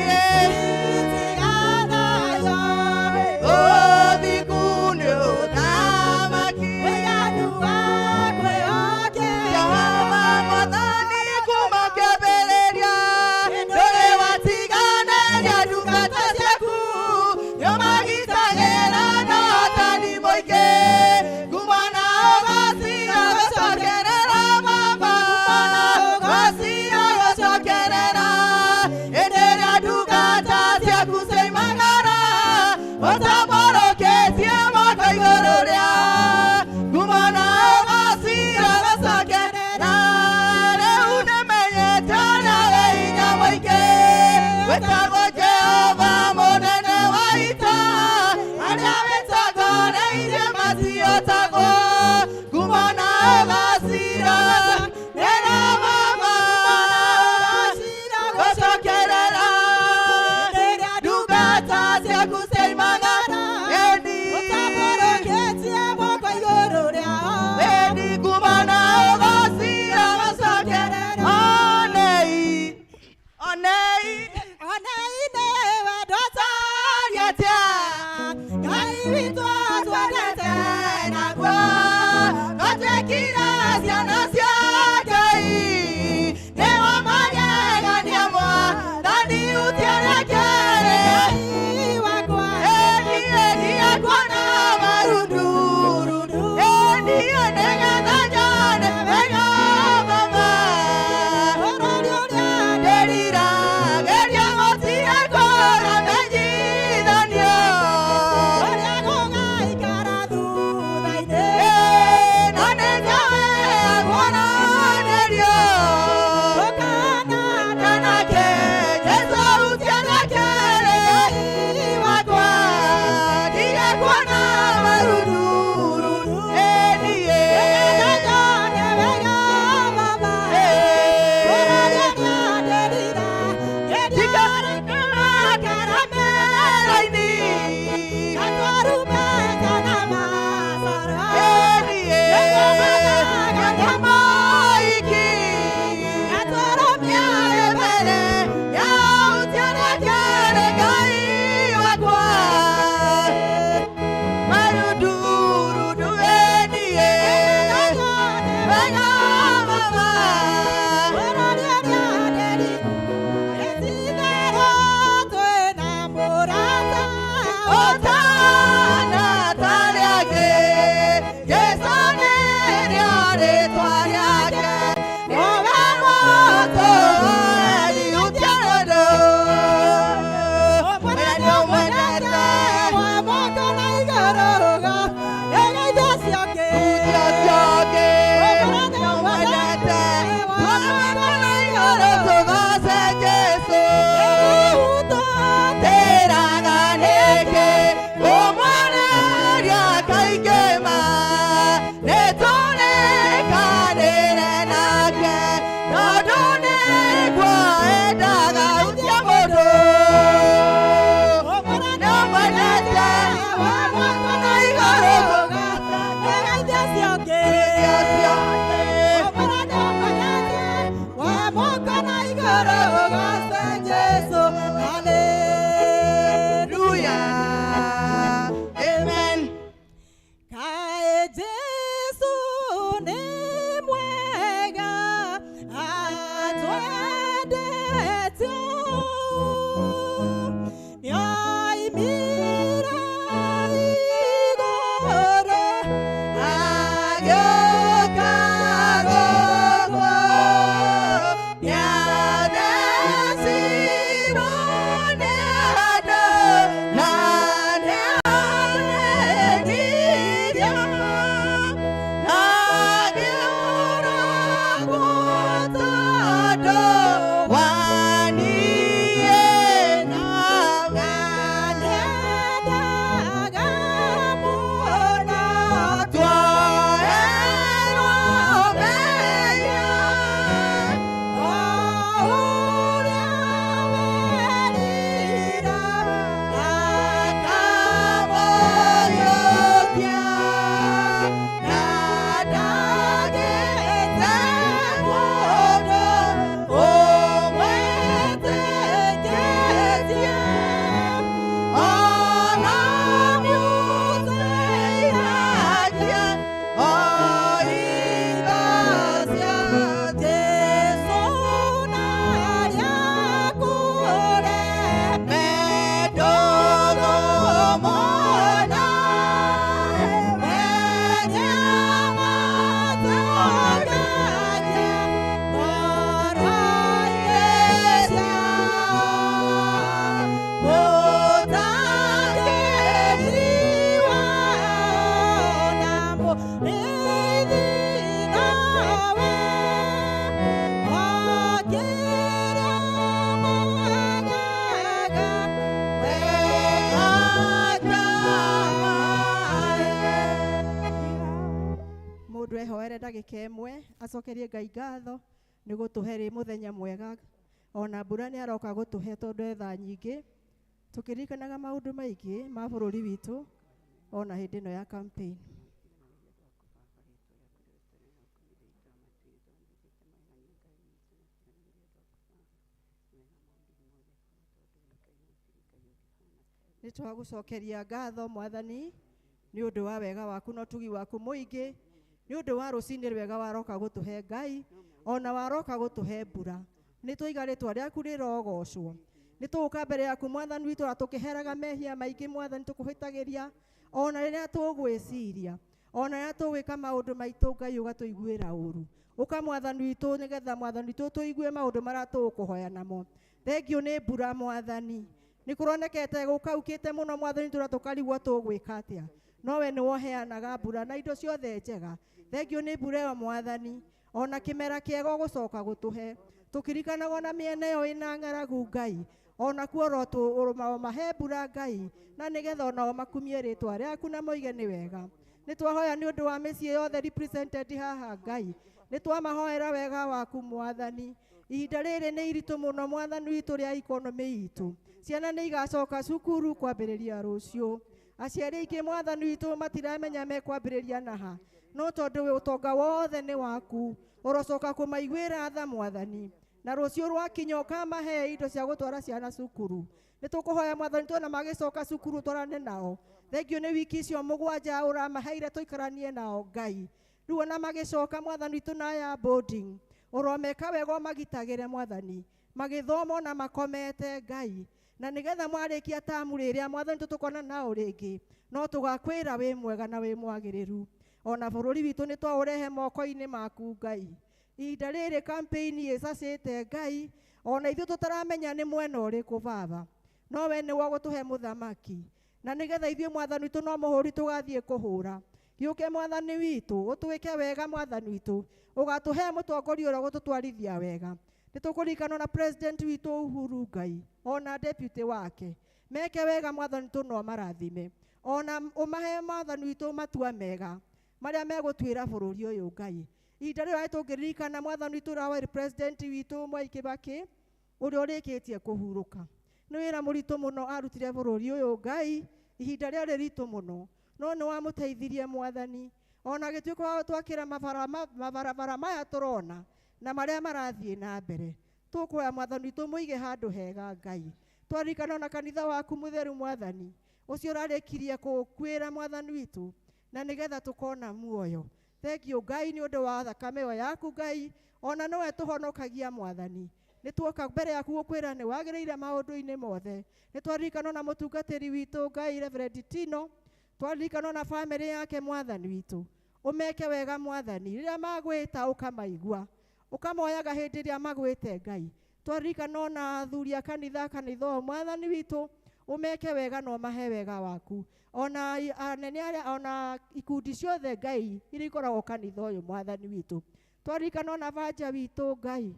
ũthingu nĩ ũthamaki Jehova Mwathani, kuma kĩambĩrĩria ndũrĩ watiganĩria ndungata ciaku, nĩũmagitagĩra na ũhotani mũingĩ. Kuma na ũgacira gũcokerera Baba, ũgacira gũcokerera. Hĩndĩ ĩrĩa ndungata ciaku ciaimagara, ũtambũrũkĩtie moko igũrũ rĩa kuma na ũgacira gũcokerera. Rĩu nĩmenyete ũrĩa wĩ hinya mũingĩ, wĩtagwo Jehova mũnene wa ita, arĩa wĩtongoreirie matiotagwo. Kuma na ũgacira rĩra Baba gũcokerera, ndungata ciaku ciaimagara, ĩni ĩni kuma na ũgacira gũcokerera. Onei, onei, onei nĩwe ndũtariatia Ngai witũ atwendete naguo, twatuĩkire ciana. Nĩ mwega atwendete nĩoimire igũrũ agĩũka gũkũ nĩathecirwo nĩ andũ na nĩathĩnirio na agĩũragwo tondũ wa niĩ nawe. Nĩendaga mũno tuoerwo mehia o ũrĩa werira akamũriũkia na ndagĩte mũndũ ũmwĩtĩkĩtie ona nĩũteithagia o indo cia Jesũ na arĩa mendũgũ mũno we nĩamatongagia ngoro-inĩ ciao. Mũtangĩri wao na mũrĩithi nowe, o kĩrĩa mwagaga we akamahe. Mũndũ ehoere ndagĩka ĩmwe acokerie Ngai ngatho nĩ gũtũhe rĩ mũthenya mwega ona mbura nĩ aroka gũtũhe tondũ e thaa nyingĩ tũkĩririkanaga maũndũ maingĩ ma bũrũri witũ ona hĩndĩ ĩno ya campaign. Nĩ twagũcokeria ngatho Mwathani nĩ ũndũ wa wega waku na ũtugi waku mũingĩ nĩ ũndũ wa rũcinĩ rwega waroka gũtũhe Ngai ona waroka gũtũhe mbura. Nĩ twaiga rĩtwa rĩaku rĩrogocwo. Nĩ tũgũka mbere yaku Mwathani witũ na tũkĩheraga mehia maingĩ Mwathani tũkũhĩtagĩria ona rĩrĩa tũgwĩciria ona rĩrĩa tũgwĩka maũndũ maitũ Ngai ũgatũiguĩra ũru. Ũka Mwathani witũ nĩgetha Mwathani witũ tũigue maũndũ marĩa tũgũkũhoya namo. Thengiũ nĩ mbura Mwathani. Nĩ kũronekete gũkaukĩte mũno Mwathani tũra tũkarigwo tũgwĩka atĩa no we nĩ woheanaga mbura na indo ciothe njega. Thengiũ nĩ mbura ĩyo Mwathani ona kĩmera kĩega ũgũcoka gũtũhe tũkirikanaga ona mĩena ĩyo ĩna ng'aragu Ngai ona kuo ũmahe mbura Ngai na nĩgetha onao makumie rĩtwa rĩaku na moige nĩ wega. Nĩ twahoya nĩ ũndũ wa mĩciĩ yothe represented haha Ngai. Nĩ twamahoera wega waku Mwathani. Ihinda rĩrĩ nĩ iritũ mũno Mwathani witũ rĩa ikonomĩ itũ. Ciana nĩ igacoka cukuru kwambĩrĩria rũciũ. Aciari aingĩ Mwathani witũ matiramenya mekwambĩrĩria naha no tondũ ũtonga wothe nĩ waku ũrocoka kũmaiguĩra tha Mwathani na rũciũ rwakinya ũkamahe indo cia gũtwara ciana cukuru. Nĩ tũkũhoya Mwathani tuona magĩcoka cukuru twarane nao. Thengiũ nĩ wiki icio mũgwanja ũramaheire tũikaranie nao Ngai. Rĩu ona magĩcoka Mwathani witũ na aya boarding ũromeka wega ũmagitagĩre Mwathani magĩthoma ona makomete Ngai na nĩgetha mwarĩkia tamu rĩrĩa Mwathani tũtũkona nao rĩngĩ no tũgakwĩra wĩ mwega na wĩ mwagĩrĩru. Ona bũrũri witũ nĩ twaũrehe moko-inĩ maku Ngai. Ihinda rĩrĩ campaign ĩcacĩte Ngai ona ithuĩ tũtaramenya nĩ mwena ũrĩkũ Baba no we nĩwe ũgũtũhe mũthamaki na nĩgetha ithuĩ Mwathani witũ no mũhũri tũgathiĩ kũhũra. Gĩũke Mwathani witũ ũtwĩke wega Mwathani witũ ũgatũhe mũtongoria ũrĩa ũgũtũtwarithia wega. Nĩ tũkũririkana na president witũ Uhuru Ngai ona deputy wake meke wega Mwathani witũ no marathime ona ũmahe Mwathani witũ matua mega marĩa megũtuĩra bũrũri ũyũ Ngai. Ihinda rĩrĩ tũngĩririkana Mwathani witũ ũrĩa warĩ president witũ Mwai Kibaki ũrĩa ũrĩkĩtie kũhurũka. Nĩ wĩra mũritũ mũno arutire bũrũri ũyũ Ngai ihinda rĩarĩ ritũ mũno no nĩ wamũteithirie Mwathani ona gĩtuĩka wa twakĩra mabarabara maya tũrona na marĩa marathiĩ na mbere. Tũkũhoya Mwathani witũ mũige handũ hega Ngai. Twaririkana ona kanitha waku mũtheru Mwathani ũcio ũrarĩkirie kũũkuĩra Mwathani witũ na nĩgetha tũkona muoyo. Thengiũ Ngai nĩ ũndũ wa thakame ĩyo yaku Ngai, ona nowe tũhonokagia Mwathani. Nĩ tuoka mbere yaku gũkwĩra nĩ wagĩrĩire maũndũ-inĩ mothe. Nĩ twaririkana na mũtungatĩri witũ Ngai Reverend Tino, twaririkana na bamĩrĩ yake Mwathani witũ. Ũmeke wega Mwathani, rĩrĩa magwĩta ũkamaigua, ũkamoyaga hĩndĩ ĩrĩa magwĩte Ngai. Twaririkana na athuri a kanitha kanitha ũyũ Mwathani witũ, ũmeke wega na ũmahe wega waku. Ona anene arĩa, ona ikundi ciothe Ngai iria ikoragwo kanitha ũyũ Mwathani witũ. Twaririkana na banja witũ Ngai,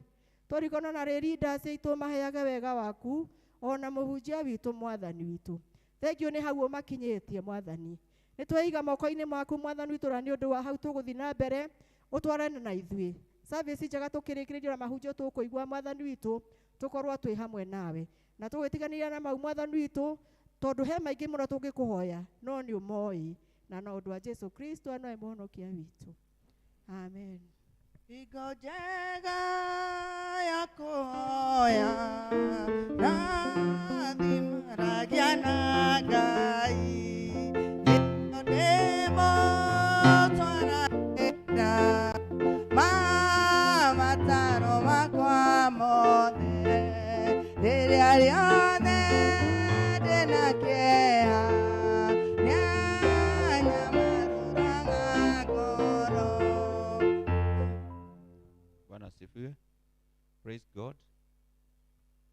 twaririkana na leaders aitũ maheage wega waku, ona mũhunjia witũ Mwathani witũ. Thengiũ nĩ hau ũmakinyĩtie Mwathani. Nĩ tweiga moko-inĩ maku Mwathani witũ, na nĩ ũndũ wa hau tũgũthiĩ na mbere ũtwarane na ithuĩ. Service njega tũkĩrĩkĩrĩria na mahunjio tũkũigua Mwathani witũ, tũkorwo twĩ hamwe nawe. Na tũgwĩtiganĩria na mau Mwathani witũ, tondũ he maingĩ mũno tũngĩkũhoya, no nĩ ũmoĩ. Na no ũndũ wa Jesu Kristo nowe mũhonokia witũ. Amen. Hingo njega ya kũhoya, rathimaragia na Ngai. Nĩkĩo ndĩmũtwaragĩra mabataro makwa mothe. Rĩrĩa rĩothe ndĩna kĩeha, nĩanyamarũraga ngoro. Bwana asifiwe. Praise God.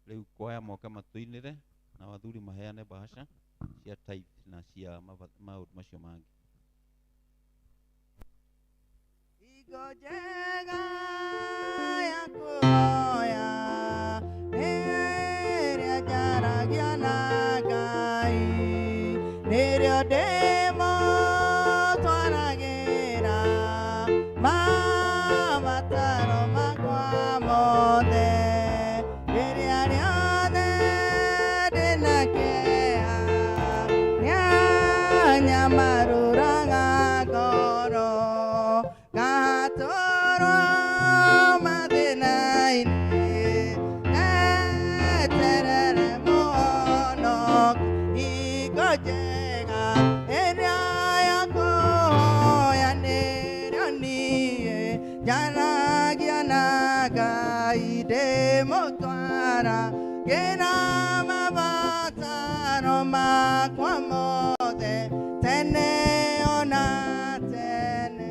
Rĩu kwaya moke matũinĩre na wathuri maheane bahasha cia tithe na cia maũndũ macio mangĩ. Hingo njega ya kũhoya, rĩrĩa njaragia na Ngai, nĩrĩo ndĩmũtwaragĩra mabataro makwa mothe. Rĩrĩa rĩothe ndĩna kĩeha, nĩanyamarũraga ngoro, ngatũrwo mathĩna-inĩ, eterere mũhonokia. Hingo njega ĩrĩa ya kũhoya, nĩrĩo niĩ njaragia na Ngai, ndĩmũtwaragĩra mabataro makwa mothe, tene ona tene.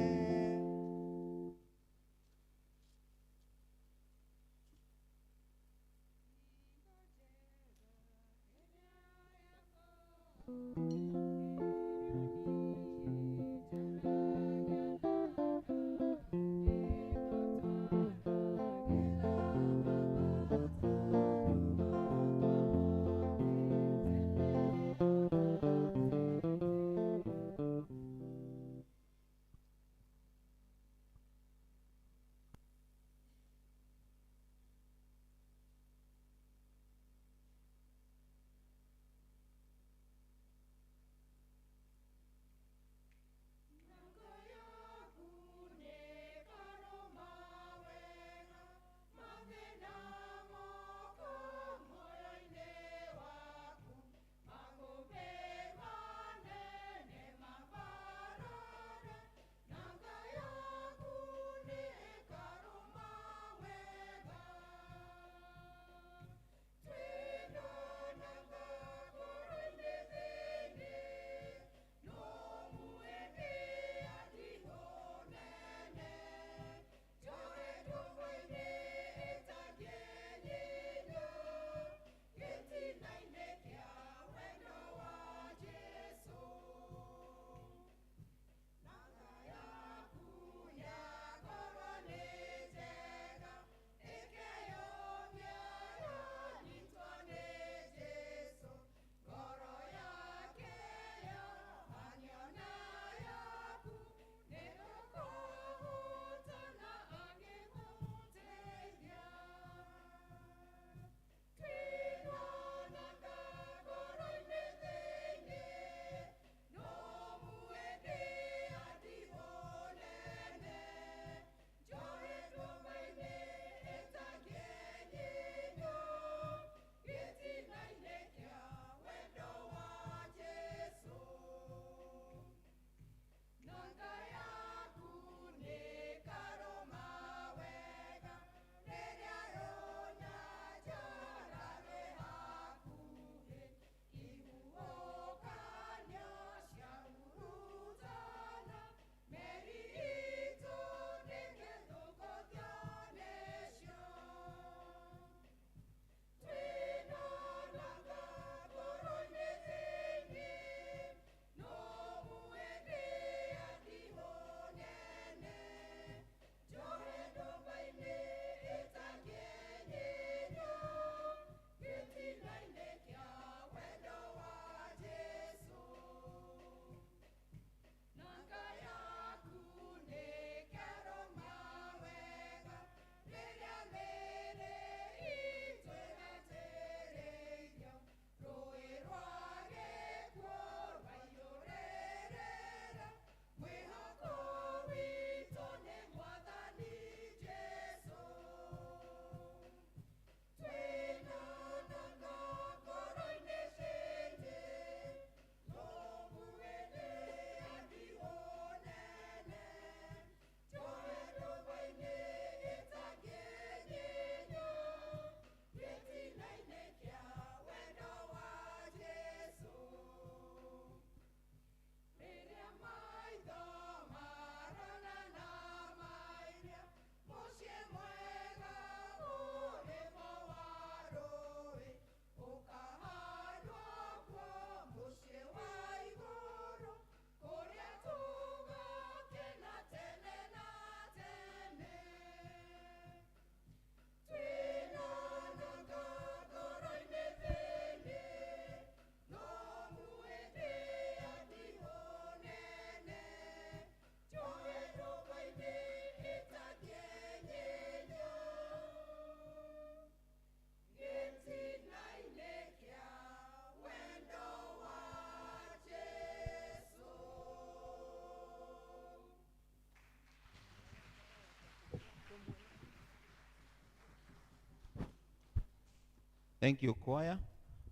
Thank you choir.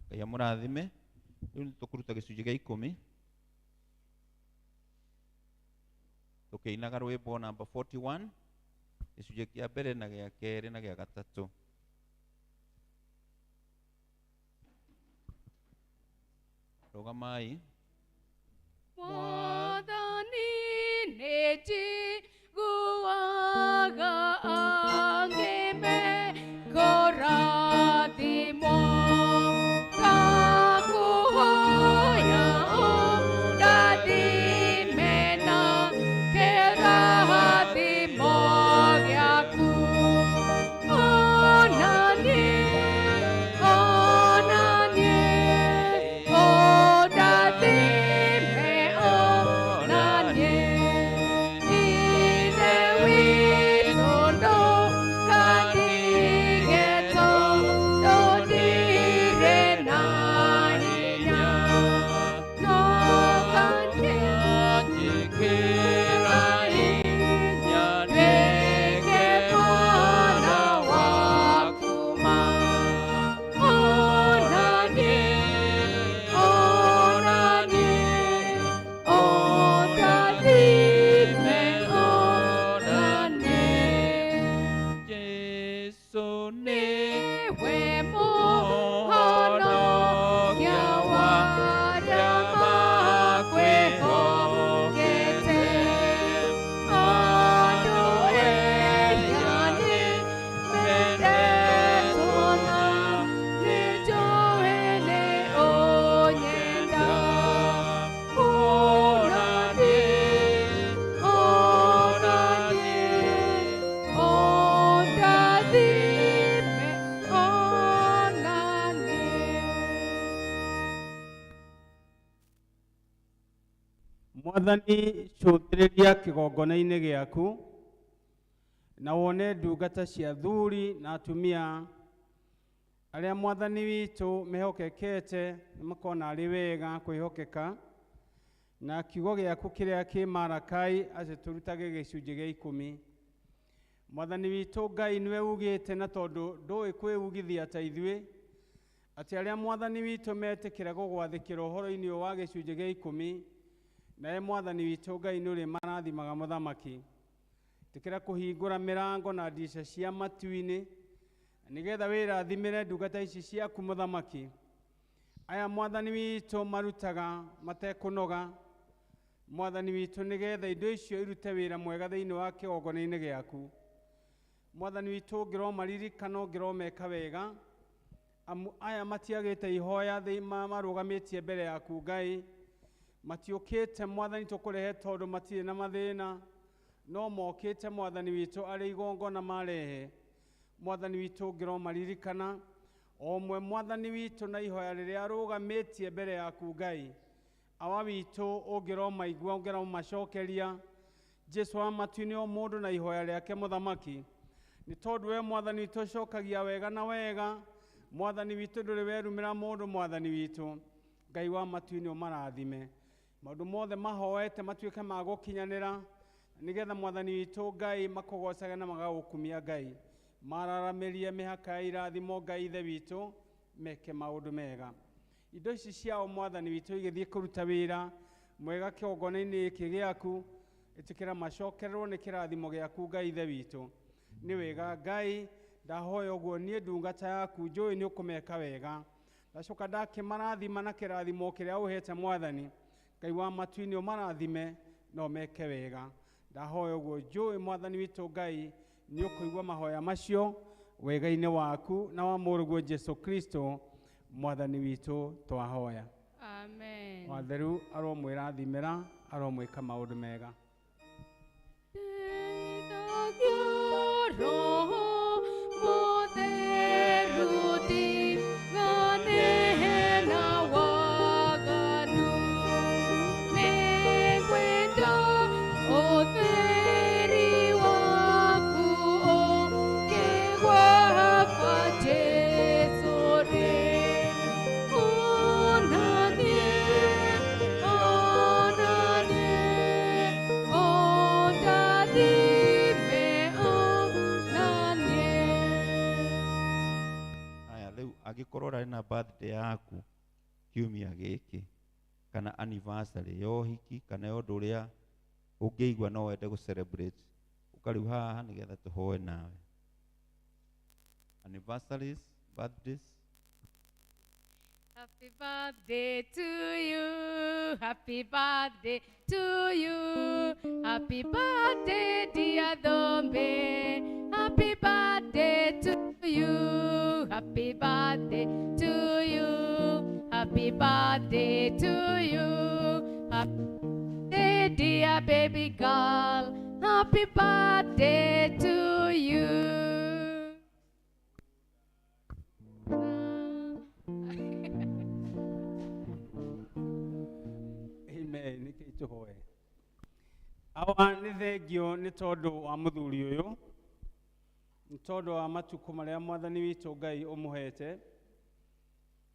Ngai amũrathime. Rĩu nĩ tũkũruta gĩcunjĩ gĩa ikũmi tũkĩinaga rwĩmbo namba 41, gĩcunjĩ kĩa mbere na gĩa kerĩ na gĩa gatatũ. Rũgamai. Mwathani nĩ njiguaga angĩ mekũrathimwo, ngakũhoya ũndathime na kĩrathimo gĩaku. Ona niĩ, ona niĩ, ũndathime ona niĩ. Ithe witũ ndũkandige tondũ ndirĩ na hinya. No kanjĩkĩra hinya nduĩke mwana waku ma. Ona niĩ, ona niĩ, ũndathime ona niĩ. Jesu Nĩwe mũhonokia wa arĩa makwĩhokete. Andũ ehia nĩmendetwo na nĩnjũĩ nĩ ũnyenda. Ona niĩ, ona niĩ, ũndathime ona niĩ. Mwathani, cũthĩrĩria kĩgongona-inĩ gĩaku na wone ndungata cia thuri na atumia arĩa mwathani witũ mehokekete na makona arĩ wega kwĩhokeka na kiugo gĩaku kĩrĩa kĩ Marakai atĩ tũrutage gĩcunjĩ gĩa ikũmi. Mwathani witũ Ngai nĩwe ugĩte, na tondũ ndũĩ kwĩugithia ta ithuĩ, atĩ arĩa mwathani witũ metĩkĩra gũgwathĩkĩra ũhoro-inĩ ũyũ wa gĩcunjĩ gĩa ikũmi, nawe mwathani witũ Ngai nĩ ũrĩ marathimaga mũthamaki. Tĩkĩra kũhingũra mĩrango na ndirisha cia matu-inĩ nĩgetha wĩrathimĩre ndungata ici ciaku mũthamaki. Aya mwathani witũ marutaga matekũnoga, mwathani witũ, nĩgetha indo icio irute wĩra mwega thĩinĩ wa kĩgongona-inĩ gĩaku. Mwathani witũ, ũngĩromaririkana, ũngĩromeka wega, amu aya matiagĩte ihoya marũgamĩtie mbere yaku Ngai. Matiũkĩte mwathani tũkũrehe tondũ matirĩ na mathĩna, no mokĩte mwathani witũ arĩ igongona marehe. Mwathani witũ, ũngĩromaririkana o ũmwe mwathani witũ na ihoya rĩrĩa arũgamĩtie mbere yaku Ngai. Awa witũ, ũngĩromaigua, ũngĩromacokeria. Jesu wa matu-inĩ, o mũndũ na ihoya rĩake mũthamaki, nĩ tondũ we mwathani witũ ũcokagia wega na wega. Mwathani witũ, ndũrĩ werumĩra mũndũ. Mwathani witũ Ngai wa matu-inĩ, ũmarathime, maũndũ mothe mahoete matuĩke ma gũkinyanĩra, nĩgetha mwathani witũ Ngai makũgocage na magagũkumia Ngai. Mararamĩrie mĩhaka ya irathimo Ngai ithe witũ, meke maũndũ mega. Indo ici ciao mwathani witũ igĩthiĩ kũruta wĩra mwega kĩgongona-inĩ gĩkĩ gĩaku, ĩtĩkĩra macokererwo nĩ kĩrathimo gĩaku Ngai ithe witũ. Nĩ wega Ngai, ndahoya ũguo niĩ ndungata yaku, njũĩ nĩ ũkũmeka wega. Ndacoka ndakĩmarathima na kĩrathimo kĩrĩa ũhete mwathani Ngai wa matu-inĩ, ũmarathime na ũmeke wega. Ndahoya ũguo njũĩ mwathani witũ Ngai nĩ ũkũigua mahoya macio wega-inĩ waku na wa mũrũguo Jesu Kristo mwathani witũ twahoya. Amen. Watheru aromwĩrathimĩra, aromwĩka maũndũ mega. Roho Mũtheru ndigane na waganu, nĩngwenda ũtheri waku ũke gwakwa Jesũ rĩ. Ona niĩ, ona niĩ, Angĩkorwo ũrarĩ na birthday yaku kiumia gĩkĩ kana anniversary ya ũhiki kana ya ũndũ ũrĩa ũngĩigua no wende gũ celebrate, ũka rĩu haha nĩgetha tũhoe nawe. Anniversaries, birthdays. Happy birthday to you. Happy birthday to you. Happy birthday, dear Dombe. Happy birthday to you. Happy birthday to you. Happy birthday to you. Happy birthday, dear baby girl. Happy birthday to you. Amen. Nĩkĩ tũhoe. Awa nĩ thengio nĩ tondũ wa mũthuri ũyũ, nĩ tondũ wa matukũ marĩa mwathani witũ Ngai ũmũhete,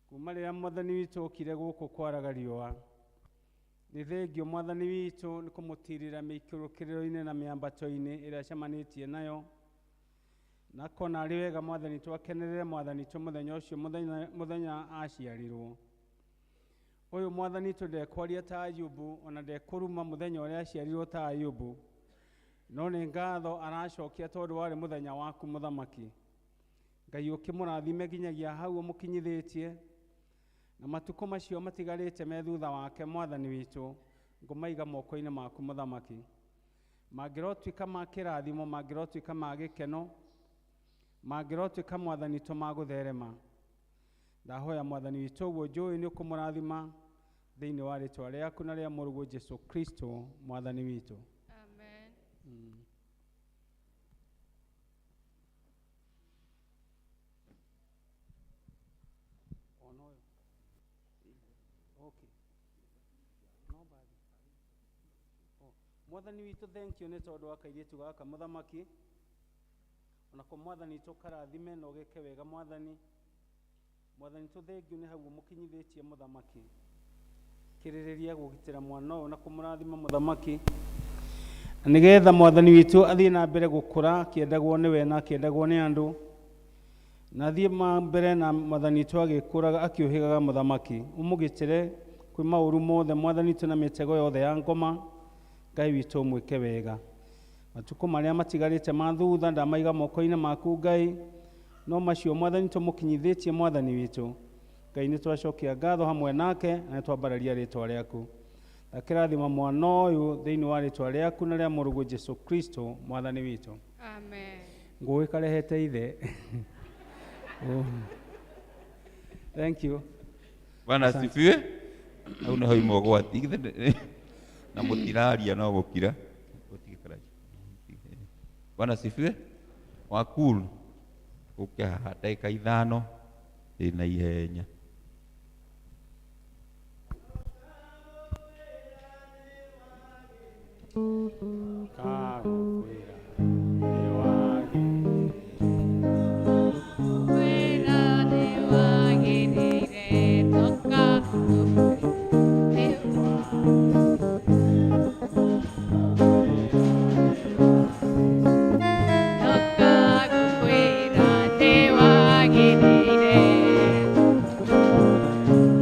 kuma rĩrĩa mwathani witũ okire gũkũ kwaraga riũa. Nĩ thengio mwathani witũ nĩ kũmũtirĩra mĩikũrũkĩrĩro-inĩ na mĩambato-inĩ ĩrĩa acemanĩtie nayo. Na kona arĩ wega mwathani twakenerere mwathani witũ mũthenya ũcio mũthenya aciarirwo. Ũyũ mwathani witũ ndekwaria ta Ayubu, ona ndekũruma mũthenya ũrĩa aciarirwo ta Ayubu, no nĩ ngatho aracokia tondũ warĩ mũthenya waku mũthamaki. Ngai ũkĩmũrathime nginyagia hau ũmũkinyithĩtie, na matukũ macio matigarĩte me thutha wake mwathani witũ, ngũmaiga moko-inĩ maku mũthamaki. Mangĩrotuĩka ma kĩrathimo, mangĩrotuĩka ma gĩkeno, mangĩrotuĩka mwathani witũ ma gũtherema. Ndahoya mwathani witũ ũguo njũĩ nĩ ũkũmũrathima thĩinĩ wa rĩtwa rĩaku na rĩa mũrũguo Jesũ Kristo mwathani witũ. Amen. Ona ũyũ. Okay. No mbathi. Oh. Mwathani witũ thank you nĩ tondũ wa kairĩtu gaka mũthamaki. Onako mwathani witũ karathime na ũgĩke wega mwathani. Mwathani witũ thank you nĩ hau ũmũkinyithĩtie mũthamaki. Kĩrĩrĩria gũgitĩra mwana ũyũ na kũmũrathima mũthamaki, na nĩgetha mwathani witũ athiĩ na mbere gũkũra akĩendagwo nĩwe na akĩendagwo nĩ andũ, na athiĩ ma mbere na mwathani witũ agĩkũraga akĩũhĩgaga mũthamaki. Ũmũgitĩre kwĩ maũru mothe mwathani witũ na mĩtego yothe ya ngoma. Ngai witũ ũmwĩke wega. Matukũ marĩa matigarĩte ma thutha ndamaiga moko-inĩ maku Ngai, no macio mwathani witũ mũkinyithĩtie mwathani witũ. Ngai nĩ twacokia ngatho hamwe nake na nĩ twambararia rĩtwa rĩaku. Ndakĩrathima mwana ũyũ thĩinĩ wa rĩtwa rĩaku na rĩa mũrũguo Jesũ Kristo mwathani witũ. Amen. Ngũĩ karehete ithe. Oh. Thank you. Bwana Asante. asifiwe. Hau nĩho ima ũgwati. Na mũtiraria no gũkira. Gũtige karaji. Bwana asifiwe. Wakuru ũke haha ndagĩka ithano ndĩna ihenya. Kagukwĩra Kwĩra nĩ wagĩrĩire toka toka gũkwĩra nĩ wagĩrĩire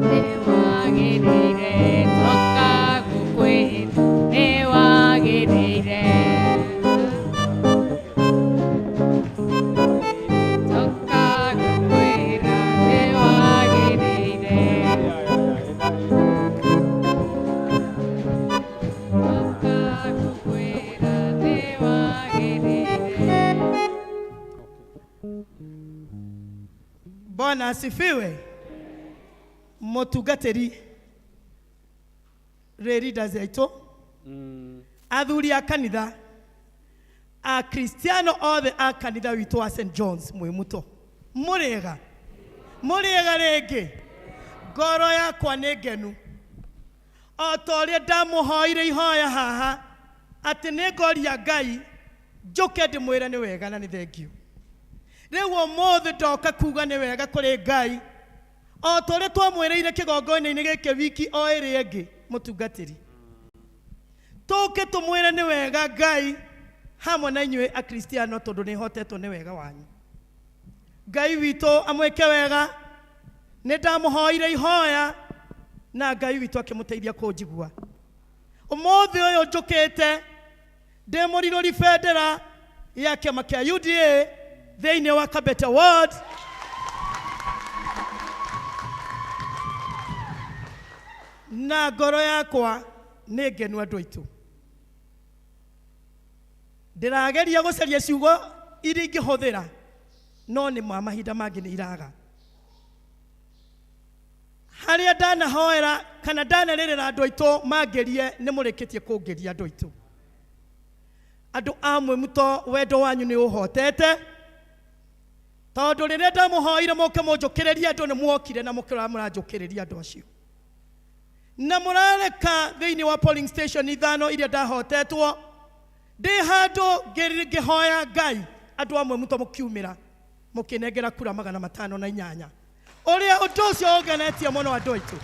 nĩ wagĩrĩire toka gũkwĩra nĩ wagĩrĩire toka gũkwĩra nĩ wagĩrĩire toka gũkwĩra nĩ wagĩrĩire. Bwana asifiwe. Mũtungatĩri rĩ leaders aitũ, athuri a kanitha, akristiano othe a kanitha witũ wa St John's Mwimuto, mũrĩega mũrĩega rĩngĩ. Ngoro yakwa nĩ ngenu o ta ũrĩa ndamũhoire ihoya haha atĩ nĩ ngoria Ngai njũke ndĩmwĩre nĩ wega na nĩ thengio. Rĩu ũmũthĩ ndoka kuga nĩ wega kũrĩ Ngai o ta ũrĩa twamwĩrĩire kĩgongona-inĩ gĩkĩ wiki o ĩrĩa ĩngĩ. Mũtungatĩri, tũke tũmwĩre nĩ wega Ngai hamwe na inyuĩ akristiano tondũ nĩ hotetwo nĩ wega wanyu. Ngai witũ amwĩke wega Nĩ ndamũhoire ihoya na Ngai witũ akĩmũteithia kũnjigua. Ũmũthĩ ũyũ njũkĩte ndĩ mũrirũri bendera ya kĩama kĩa UDA thĩinĩ wa Kabete Ward. Na ngoro yakwa nĩ ngenu andũ aitũ. Ndĩrageria gũcaria ciugo iria ingĩhũthĩra no nĩ ma mahinda mangĩ nĩ iraga. Harĩa ndanahoera kana ndanarĩrĩra andũ aitũ mangĩrie nĩ mũrĩkĩtie kũngĩria andũ aitũ. Andũ a Mwĩmuto wendo wanyu nĩ ũhotete tondũ rĩrĩa ndamũhoire mũke mũnjũkĩrĩrie andũ nĩ muokire na mũkĩra mũranjũkĩrĩria andũ acio. Na mũrareka thĩinĩ wa polling station ithano iria ndahotetwo ndĩ handũ ngĩhoya Ngai andũ a Mwĩmuto mũkiumĩra mũkĩnengera kura 508. Ũrĩa ũndũ ũcio ũngenetie mũno andũ aitũ.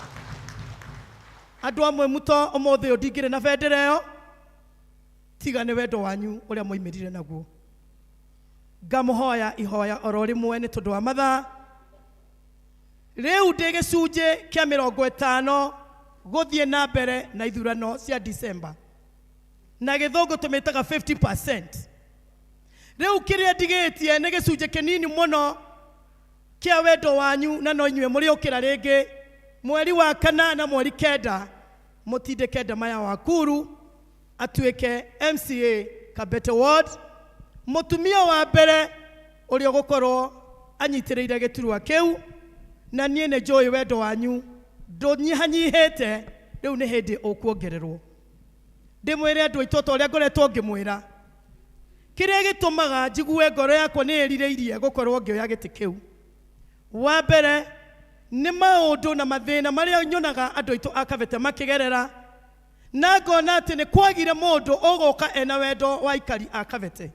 Andũ a Mwĩmuto ũmũthĩ ũyũ ndingĩrĩ na bendera ĩyo tiga nĩ wendo wanyu ũrĩa mwaimĩrire naguo. Ngamũhoya ihoya oro rĩmwe nĩ tondũ wa mathaa. Rĩu ndĩ gĩcunjĩ kĩa 50 gũthiĩ na mbere na ithurano cia December. Na gĩthũngũ tũmĩtaga 50%. Rĩu kĩrĩa ndigĩtie nĩ gĩcunjĩ kĩnini mũno kĩa wendo wanyu na no inyuĩ mũrĩũkĩra rĩngĩ mweri wa 4 na mweri 9 mũtindĩke Ndamaya Wakuru atuĩke MCA Kabete Ward, mũtumia wa mbere ũrĩa ũgũkorwo anyitĩrĩire gĩturwa kĩu. Na niĩ nĩ njũĩ wendo wanyu ndũnyihanyihĩte, rĩu nĩ hĩndĩ ũkuongererwo. Ndĩmwĩre andũ aitũ ta ũrĩa ngoretwo ngĩmwĩra, kĩrĩa gĩtũmaga njigue ngoro yakwa nĩ ĩrirĩirie gũkorwo ngĩoya gĩtĩ kĩu, wa mbere nĩ maũndũ na mathĩna marĩa nyonaga andũ aitũ a Kabete makĩgerera, na ngona atĩ nĩ kwagire mũndũ ũgũka ena wendo wa aikari a Kabete,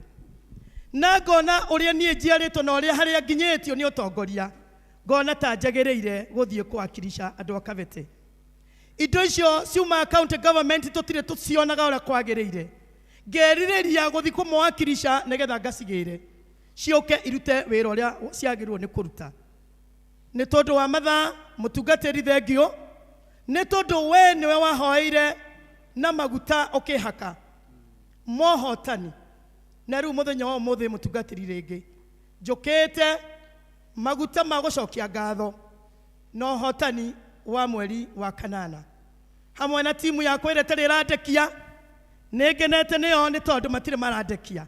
na ngona ũrĩa niĩ njiarĩtwo na ũrĩa harĩa nginyĩtio nĩ ũtongoria, ngona ta njagĩrĩire gũthiĩ kũwakilisha andũ a Kabete. Indo icio ciumaga county government tũtirĩ tũcionaga ũrĩa kwagĩrĩire. Ngerirĩria gũthiĩ kũmawakilisha nĩgetha ngacigĩre ciũke irute wĩra ũrĩa ciagĩrĩirwo nĩ kũruta. Nĩ tondũ wa mathaa, mũtungatĩri thengio, nĩ tondũ we nĩwe wahoeire na maguta ũkĩhaka mohotani. Na rĩu mũthenya wa ũmũthĩ mũtungatĩri rĩngĩ njũkĩte maguta ma gũcokia ngatho na ũhotani wa mweri wa 8 hamwe na timu yakwa ĩrĩa ĩtarĩ ĩrandekia. Nĩ ngenete nĩo nĩ tondũ matirĩ marandekia.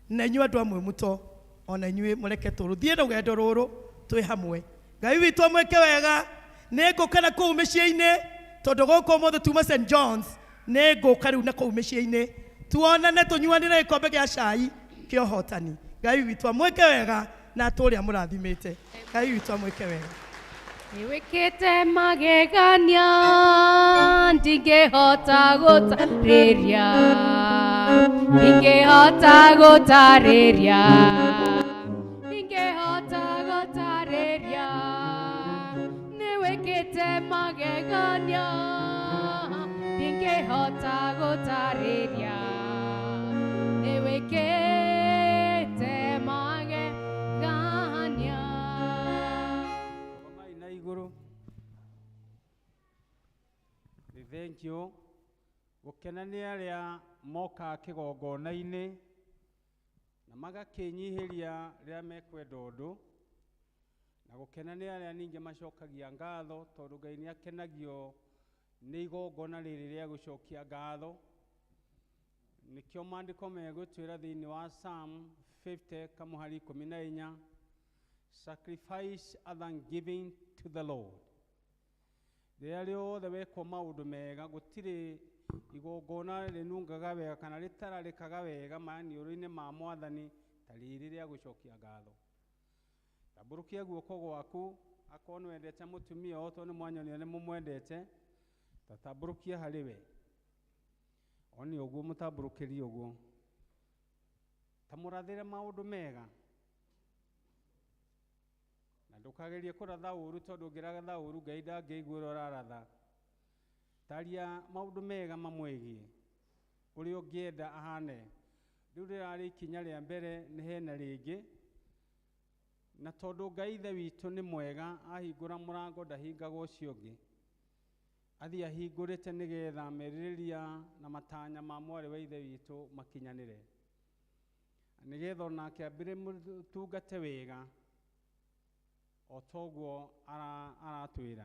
Na inyuĩ andũ a Mwĩmuto ona inyuĩ mũreke tũrũthiĩ rũgendo rũrũ twĩ hamwe. Ngai witũ amwĩke wega. Nĩ ngũka na kũu mĩciĩ-inĩ tondũ gũkũ ũmũthĩ tuma St John's, nĩ ngũka rĩu na kũu mĩciĩ-inĩ tuonane tũnyuanĩre gĩkombe gĩa cai kĩa ũhotani. Ngai witũ amwĩke wega na atũũre amũrathimĩte. Ngai witũ amwĩke wega. Nĩwĩkĩte magegania ndingĩhota gũtarĩria, ndingĩhota gũtarĩria, ndingĩhota gũtarĩria. Nĩwĩkĩte magegania ndingĩhota gũtarĩria, nĩwĩkĩte magegania. Mai na igũrũ. Nĩ thank you. Gũkena nĩ arĩa mokaga kĩgongona-inĩ na magakĩnyihĩria rĩrĩa mekwenda ũndũ, na gũkena nĩ arĩa ningĩ macokagia ngatho tondũ Ngai nĩ akenagio nĩ igongona rĩrĩ rĩa gũcokia ngatho. Nĩkĩo maandĩko megũtwĩra thĩinĩ wa Psalm 50 kamũhari 14, sacrifice a thanksgiving to the Lord. Rĩrĩa rĩothe wekwo maũndũ mega, gũtirĩ igongona rĩnungaga wega kana rĩtararĩkaga wega maniũrũ-inĩ ma Mwathani ta rĩrĩ rĩa gũcokia ngatho. Tambũrũkia guoko gwaku, akorwo nĩ wendete mũtumia ũyũ tondũ nĩ mwanyonire nĩ mũmwendete, tatambũrũkia harĩ we. One ũguo mũtambũrũkĩrie ũguo. Tamũrathĩre maũndũ mega. Na ndũkagerie kũratha ũru tondũ ũngĩratha ũru Ngai ndangĩigua ũrĩa ũraratha. Taria maũndũ mega mamwĩgiĩ, ũrĩa ũngĩenda ahane. Rĩu rĩrarĩ ikinya rĩa mbere, nĩ hena rĩngĩ. Na tondũ Ngai ithe witũ nĩ mwega, ahingũra mũrango ndahingaga ũcio ũngĩ. Athiĩ ahingũrĩte nĩgetha merirĩria na matanya ma mwarĩ wa ithe witũ makinyanĩre. Nĩgetha onake ambĩre mũtungate wega o toguo aratwĩra.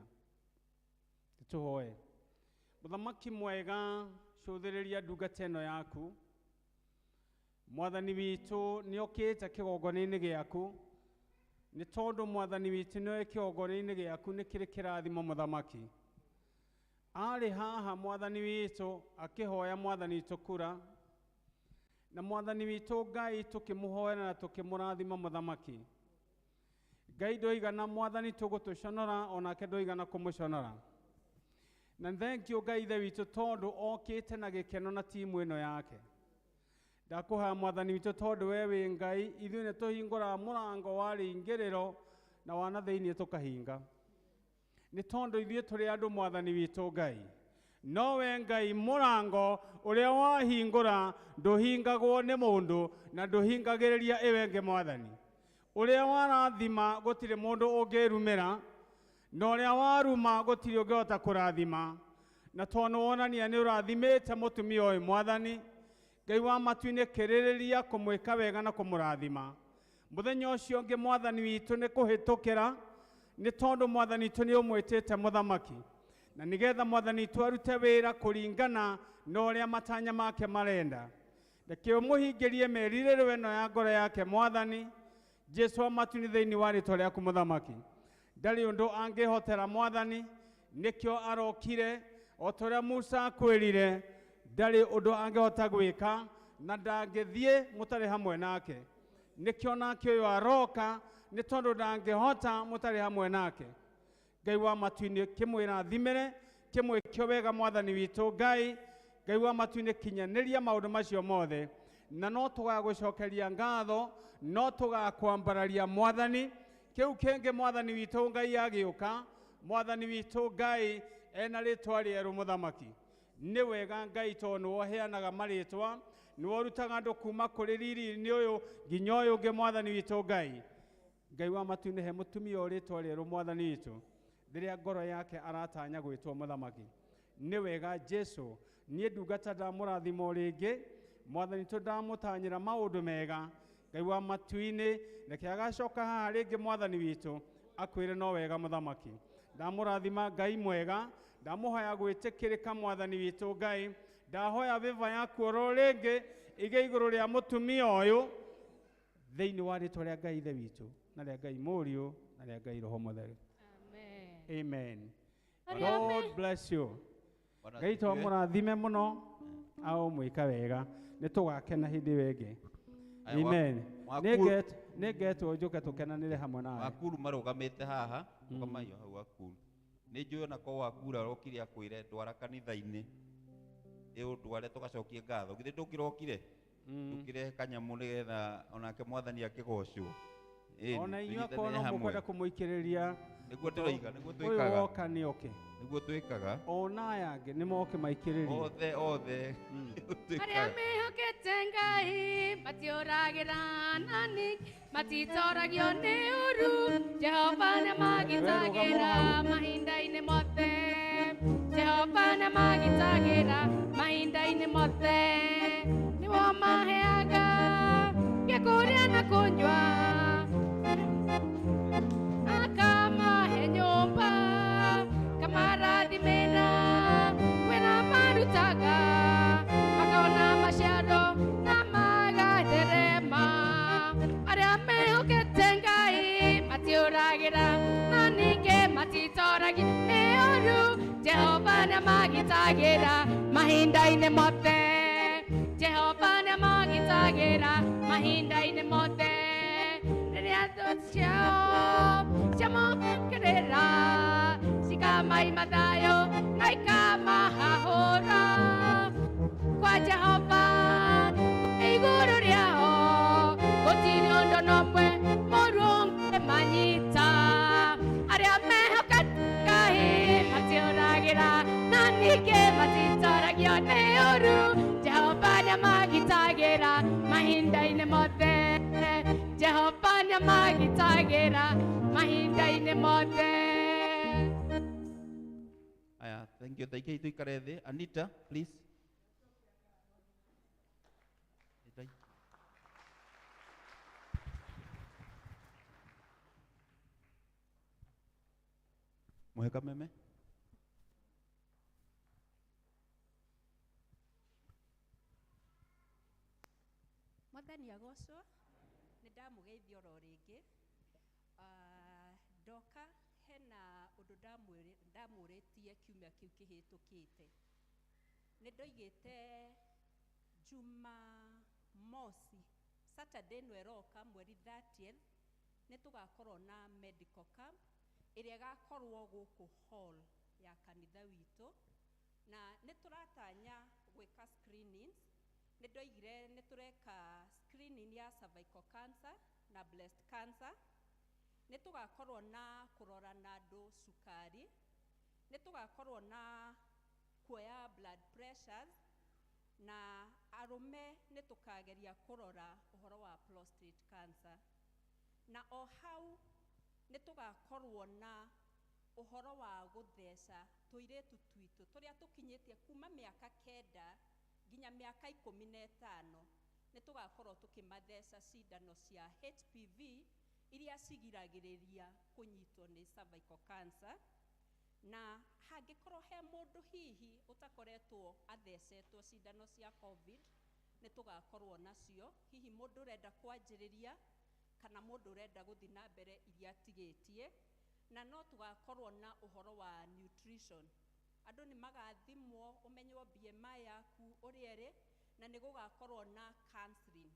Tũhoe. Mũthamaki mwega, cũthĩrĩria ndungata ĩno yaku. Mwathani witũ nĩokĩte kĩgongona-inĩ gĩaku, nĩ tondũ mwathani witũ nĩoĩ kĩgongona-inĩ gĩaku nĩ kĩrĩ kĩrathimo mũthamaki. Arĩ haha mwathani witũ akĩhoya mwathani witũ kura, na mwathani witũ Ngai tũkĩmũhoera na tũkĩmũrathima mũthamaki. Ngai ndoigana mwathani tũgũtũconora, onake ndoigana kũmũconora. Na thank you Ngai ithe witũ tondũ okĩte na gĩkeno na timu ĩno yake. Ndakũhoya mwathani witũ tondũ we wĩ Ngai, ithuĩ nĩ tũhingũraga mũrango wa rĩingĩrĩro na wa na thĩinĩ tũkahinga. Nĩ tondũ ithuĩ tũrĩ andũ mwathani witũ Ngai. No we Ngai mũrango ũrĩa wahingũra ndũhingagwo nĩ mũndũ na ndũhingagĩrĩria ĩwe ĩngĩ mwathani. Ũrĩa warathima gũtirĩ mũndũ ũngĩrumĩra, na ũrĩa waruma gũtirĩ ũngĩhota kũrathima. Na tondũ wonania nĩ ũrathimĩte mũtumia ũyũ mwathani, Ngai wa matu-inĩ kĩrĩrĩria kũmwĩka wega na kũmũrathima. Mũthenya ũcio ũngĩ mwathani witũ nĩ kũhĩtũkĩra, nĩ tondũ mwathani witũ nĩ ũmwĩtĩte mũthamaki. Na nĩgetha mwathani witũ arute wĩra kũringana na ũrĩa matanya make marenda. Reke ũmũhingĩrie merirĩrio ĩno ya ngoro yake mwathani, Jesu wa matu-inĩ thĩinĩ wa rĩtwa rĩaku mũthamaki. Ndarĩ ũndũ angĩhotera mwathani, nĩkĩo arokire, o ta ũrĩa Musa akwĩrire, ndarĩ ũndũ angĩhota gwĩka na ndangĩthiĩ mũtarĩ hamwe nake. Nĩkĩo nake ũyũ aroka, nĩ tondũ ndangĩhota mũtarĩ hamwe nake. Ngai wa matu-inĩ kĩmwĩrathimĩre, kĩmwĩke wega mwathani witũ Ngai. Ngai wa matu-inĩ kinyanĩria maũndũ macio mothe, na no tũgagũcokeria ngatho, no tũgakwambararia mwathani. Kĩu kĩngĩ mwathani witũ Ngai agĩũka, mwathani witũ Ngai ena rĩtwa rĩerũ mũthamaki. Nĩ wega Ngai tondũ nĩwe ũheanaga marĩtwa, nĩwe ũrutaga andũ kuma kũrĩ riri-inĩ ũyũ nginya ũyũ ũngĩ mwathani witũ Ngai. Ngai wa matu-inĩ he mũtumia ũyũ rĩtwa rĩerũ mwathani witũ, rĩrĩa ngoro yake aratanya gwĩtwo mũthamaki. Nĩ wega Jesu, niĩ ndungata ndamũrathima o rĩngĩ, mwathani witũ ndamũtanyĩra maũndũ mega. Ngai wa matu-inĩ reke agacoka haha rĩngĩ mwathani witũ akwĩre no wega mũthamaki. Ndamũrathima Ngai mwega, ndamũhoya gwĩtĩkĩrĩka mwathani witũ Ngai. Ndahoya vĩva yaku oro rĩngĩ ige igũrũ rĩa mũtumia ũyũ thĩinĩ wa rĩtwa rĩa Ngai ithe witũ na rĩa Ngai Mũriũ na rĩa Ngai Roho Mũtheru. Amen. God bless you. Ngai to mũrathime mũno au mwĩka wega, nĩ tũgakena hĩndĩ ĩyo ĩngĩ. Amen. Nĩngetwo njũke tũkenanĩre hamwe nawe. Wakuru marũgamĩte haha, rũgamai hau Wakuru. Nĩ njũĩ ona korwo Wakuru arokire akwĩre ndwara kanitha-inĩ, ĩũndware tũgacokie ngatho. Githĩ ndũngĩrokire? Tũkĩrehe kanyamũ nĩgetha onake mwathani akĩgocwo. Ona inyuĩ akorwo no mũkwenda kũmũikĩrĩria, Nĩguo ndĩroiga, nĩguo ũyũ twĩkaga. woka nĩ oke. Nĩguo twĩkaga. Ona aya angĩ nĩ moke maikĩrĩrie. Othe, othe. Arĩa mehokete Ngai matiũragĩra nani, matitoragio nĩ ũru. Jehova nĩamagitagĩra mahinda-inĩ mothe. Jehova nĩamagitagĩra mahinda-inĩ mothe. Nĩwe ũmaheaga gĩa kũrĩa na kũnyua, akamahe nyũmba, kamarathimĩra wĩra marutaga, makona maciaro na magatherema. Arĩa mehokete Ngai matiũragĩra na ningĩ matitoragio nĩ ũru. Jehova nĩamagitagĩra mahinda-inĩ mothe. Jehova nĩamagitagĩra mahinda-inĩ mothe. Rĩrĩa thũ ciao ciamokĩrĩra, cikamaima thayũ na ikamahahũra. Kwa Jehova igũrũ rĩao gũtirĩ ũndũ ona ũmwe mũũru ũngĩmanyita. Arĩa mehokete Ngai matiũragĩra na ningĩ matitoragio nĩ ũru. Jehova nĩamagitagĩra mahinda-inĩ mothe. Jehova nĩamagitagĩra mahinda-inĩ mothe. Aya, thank you. Thaikei tuikare thĩ. Anita, please. Ĩtai. Mũhe kameme. Mwathani agocwo. Nĩ ndamũgeithia oro rĩngĩ. Ah, ndoka hena ũndũ ndamũrĩtie kiumia kĩu kĩhĩtũkĩte. Nĩ ndoigĩte Juma mosi, Saturday ĩno ĩroka mweri 30th, nĩ tũgakorwo na medical camp ĩrĩa ĩgakorwo gũkũ hall ya kanitha witũ, na nĩ tũratanya gwĩka screenings. Nĩ ndoigire nĩ tũreka screening ya cervical cancer na breast cancer. Nĩ tũgakorwo na kũrora na andũ cukari, nĩ tũgakorwo na kuoya blood pressures, na arũme nĩ tũkageria kũrora ũhoro wa prostate cancer. Na o hau nĩ tũgakorwo na ũhoro wa gũtheca tũirĩtu twitũ tũrĩa tũkinyĩtie kuma mĩaka 9 nginya mĩaka 15. Nĩ tũgakorwo tũkĩmatheca cindano cia HPV iria cigiragĩrĩria kũnyitwo nĩ cervical cancer. Na hangĩkorwo he mũndũ hihi ũtakoretwo athecetwo cindano cia COVID, nĩ tũgakorwo nacio. Hihi mũndũ ũrenda kwanjĩrĩria kana mũndũ ũrenda gũthiĩ na mbere iria atigĩtie. Na no tũgakorwo na ũhoro wa nutrition. Andũ nĩ magathimwo ũmenywo BMI yaku ũrĩa ĩrĩ, na nĩ gũgakorwo na counseling,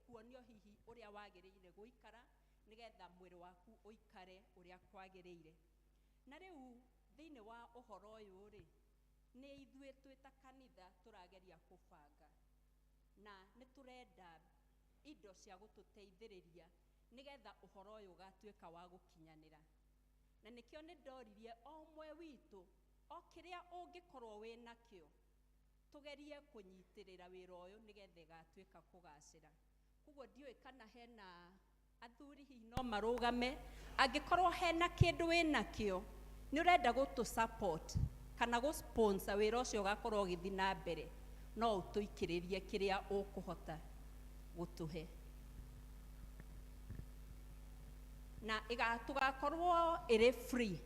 kuonio hihi ũrĩa wagĩrĩire gũikara nĩgetha mwĩrĩ waku ũikare ũrĩa kwagĩrĩire. Na rĩu thĩinĩ wa ũhoro ũyũ rĩ, nĩ ithuĩ twĩ ta kanitha tũrageria kũbanga, na nĩ tũrenda indo cia gũtũteithĩrĩria nĩgetha ũhoro ũyũ ũgatuĩka wa gũkinyanĩra. Na nĩkĩo nĩ ndoririe o ũmwe witũ, o kĩrĩa ũngĩkorwo wĩ nakĩo, tũgerie kũnyitĩrĩra wĩra ũyũ nĩgetha ĩgatuĩka kũgacĩra. Koguo ndiũĩ kana hena athuri hihi no marũgame, angĩkorwo hena kĩndũ wĩ nakĩo nĩ ũrenda gũtũ support kana gũ sponsor wĩra ũcio ũgakorwo ũgĩthiĩ na mbere, no ũtũikĩrĩrie kĩrĩa ũkũhota gũtũhe. Na tũgakorwo ĩrĩ free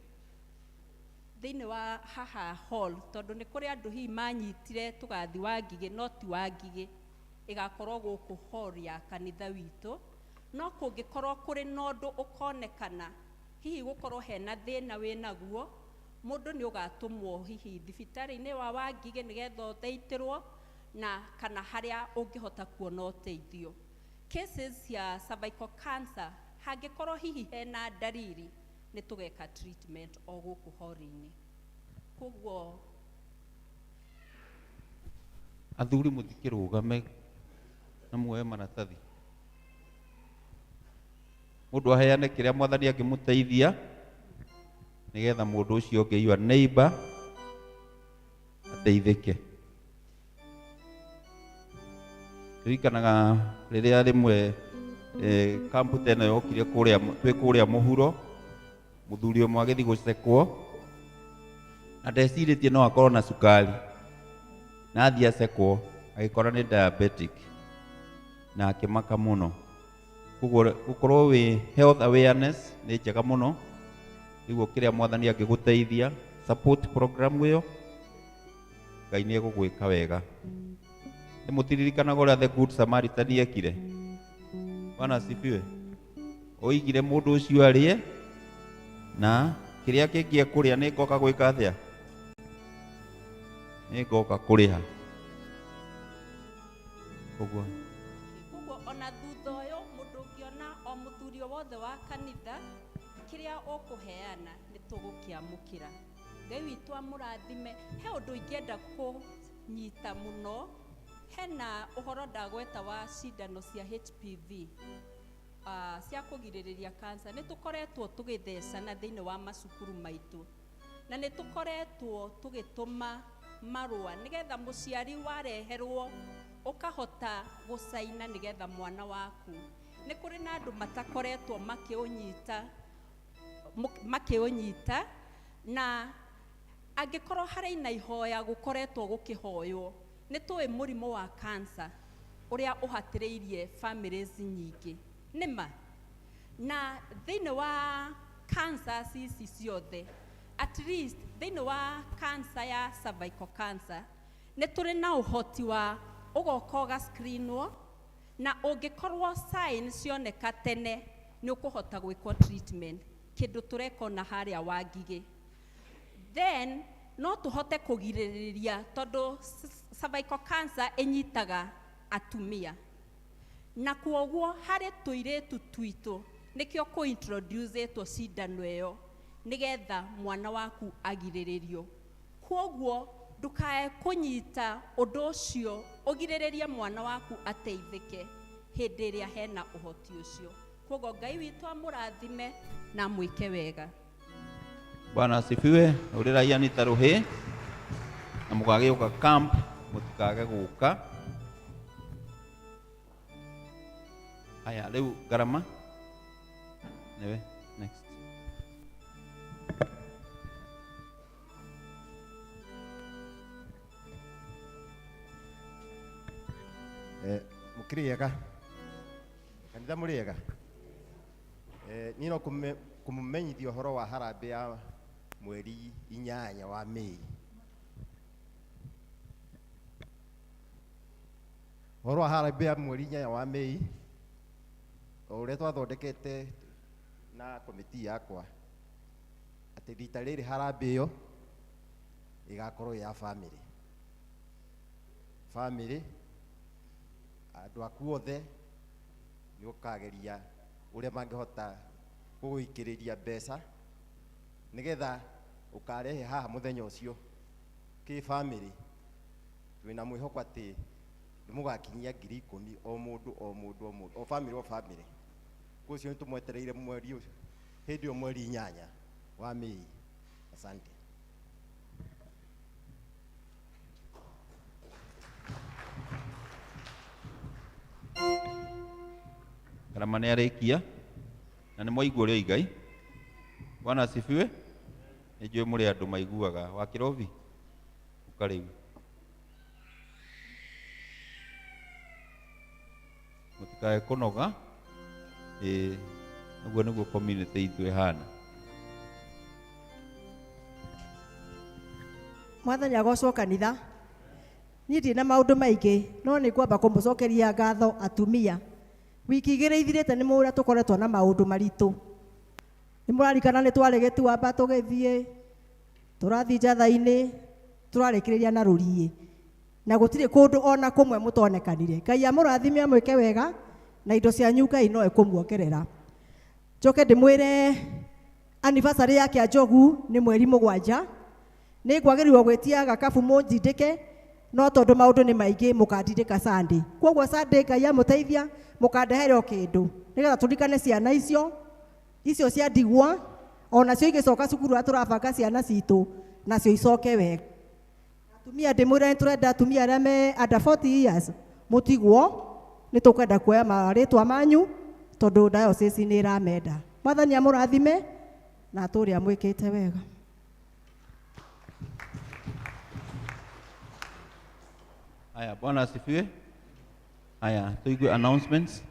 thĩinĩ wa haha hall, tondũ nĩ kũrĩ andũ hihi manyitire tũgathi wa Ngigĩ, no ti wa Ngigĩ, ĩgakorwo gũkũ hall ya kanitha witũ. No kũngĩkorwo kũrĩ na ũndũ ũkonekana hihi gũkorwo hena thĩna wĩnaguo, mũndũ nĩ ũgatũmwo hihi thibitarĩ-inĩ wa Wangigĩ nĩgetha ũthaitĩrwo, na kana harĩa ũngĩhota kuona ũteithio. Cases cia cervical cancer, hangĩkorwo hihi hena ndariri, nĩ tũgeka treatment o gũkũ hall-inĩ. Koguo athuri mũtikĩrũgame na muoe maratathi, mũndũ aheane kĩrĩa mwathani angĩmũteithia nĩgetha mũndũ ũcio ũngĩ, your neighbor, ateithĩke. Ririkanaga rĩrĩa rĩmwe kampu ta ĩno yokire kũrĩa twĩ kũrĩa mũhuro, mũthuri ũmwe agĩthiĩ gũcekwo na ndecirĩtie no akorwo na cukari, na athiĩ acekwo agĩkora nĩ diabetic na akĩmaka mũno. Koguo gũkorwo wĩ health awareness nĩ njega mũno, nĩguo kĩrĩa mwathani angĩgũteithia support program ĩyo, Ngai nĩ egũgwĩka wega. Nĩ mũtiririkanaga ũrĩa the good Samaritan ekire? Bwana asifiwe. Oigire mũndũ ũcio arĩe na kĩrĩa kĩngĩ ekũrĩa nĩ ngoka gwĩka atĩa? Nĩ ngoka kũrĩha. Koguo Koguo ona thutha ũyũ mũndũ ũngĩona o mũthuri o wothe wa kanitha kĩrĩa ũkũheana nĩ tũgũkĩamũkĩra. Ngai witũ amũrathime. He ũndũ ingĩenda kũnyita mũno, hena ũhoro ndagweta wa cindano cia HPV cia kũgirĩrĩria cancer. Nĩ tũkoretwo tũgĩthecana thĩinĩ wa macukuru maitũ, na nĩ tũkoretwo tũgĩtũma marũa nĩgetha mũciari wareherwo ũkahota gũcaina nĩgetha mwana waku. Nĩ kũrĩ na andũ matakoretwo makĩũnyita makĩũnyita na angĩkorwo harĩ na ihoya gũkoretwo gũkĩhoywo nĩ tũĩ mũrimũ wa cancer ũrĩa ũhatĩrĩirie families nyingĩ nĩma na thĩinĩ wa cancers ici ciothe at least thĩinĩ wa cancer ya cervical cancer nĩ tũrĩ na ũhoti wa ũgoka ũgascreenwo na ũngĩkorwo sign cioneka tene nĩ ũkũhota gwĩkwo treatment kĩndũ tũreka ona harĩa Wangigĩ. Then no tũhote kũgirĩrĩria tondũ cervical cancer ĩnyitaga atumia na kwoguo harĩ tũirĩtu twitũ nĩkĩo kũ-introduce-ĩtwo cindano ĩyo nĩgetha mwana waku agirĩrĩrio. Kwoguo ndũkae kũnyita ũndũ ũcio ũgirĩrĩrie mwana waku ateithĩke hĩndĩ ĩrĩa hena ũhoti ũcio. Kwoguo Ngai witũ amũrathime na amwĩke wega. Bwana asifiwe. Ũrĩrai Anita Rũhĩ na mũgagĩũka camp mũtikage gũka. Haya rĩu Ngarama nĩwe next. Mũkĩrĩega kanitha mũrĩega. Niĩ no kũmũmenyithia ũhoro wa harambĩ ya mweri 8 wa Mĩĩ. Ũhoro wa harambĩ ya mweri 8 wa Mĩĩ o ũrĩa twathondekete na komiti yakwa atĩ rita rĩrĩ harambĩ ĩyo ĩgakorwo ĩ ya family. Family andũ aku othe nĩ ũkageria ũrĩa mangĩhota gũgũikĩrĩria mbeca nĩgetha ũkarehe haha mũthenya ũcio kĩ family. Twĩna mwĩhoko atĩ nĩ mũgakinyia 10,000 o mũndũ o mũndũ o mũndũ o family o family. Ũcio nĩ tũmwetereire mweri ũcio hĩndĩ ĩyo mweri 8 wa Mĩĩ. Asante. Ngarama nĩ arĩkia na nĩ mwaigua ũrĩa oiga. Bwana asifiwe. Nĩ njũĩ mũrĩ andũ maiguaga wa Kĩrobi ũka rĩu mũtikae kũnoga. Ĩĩ ũguo nĩguo community itũ ĩhana. Mwathani agocwo kanitha. Niĩ ndirĩ na maũndũ maingĩ no nĩ ngwamba kũmũcokeria ngatho atumia. Wiki 2 ithirĩte nĩ mũrĩa tũkoretwo na maũndũ maritũ. Nĩ mũrarikana nĩ twarĩ Gĩtuamba tũgĩthiĩ tũrathiĩ Njatha-inĩ tũrarĩkĩrĩria na Rũriĩ na gũtirĩ kũndũ ona kũmwe mũtonekanire. Ngai amũrathime amwĩke wega na indo cianyu Ngai no ekũmuongerera. Njoke ndĩmwĩre anniversary ya Kĩanjogu nĩ mweri 7. Nĩ ngwagĩrĩirwo gwĩtia gakabu mũnjindĩke no tondũ maũndũ nĩ maingĩ mũkandindĩka Sunday. Kwoguo Sunday Ngai amũteithia mũkandehere o kĩndũ nĩgetha tũririkane ciana icio icio cia ndigwa onacio igĩcoka cukuru ũrĩa tũrabanga ciana citũ nacio icoke wega. Atumia ndĩmwĩre nĩ tũrenda atumia arĩa me under 40 years mũtigwo nĩ tũkwenda kuoya marĩtwa manyu tondũ diocese nĩ ĩramenda. Mwathani amũrathime na atũũre amwĩkĩte wega. Haya, Bwana asifiwe. Haya, tuigue announcements.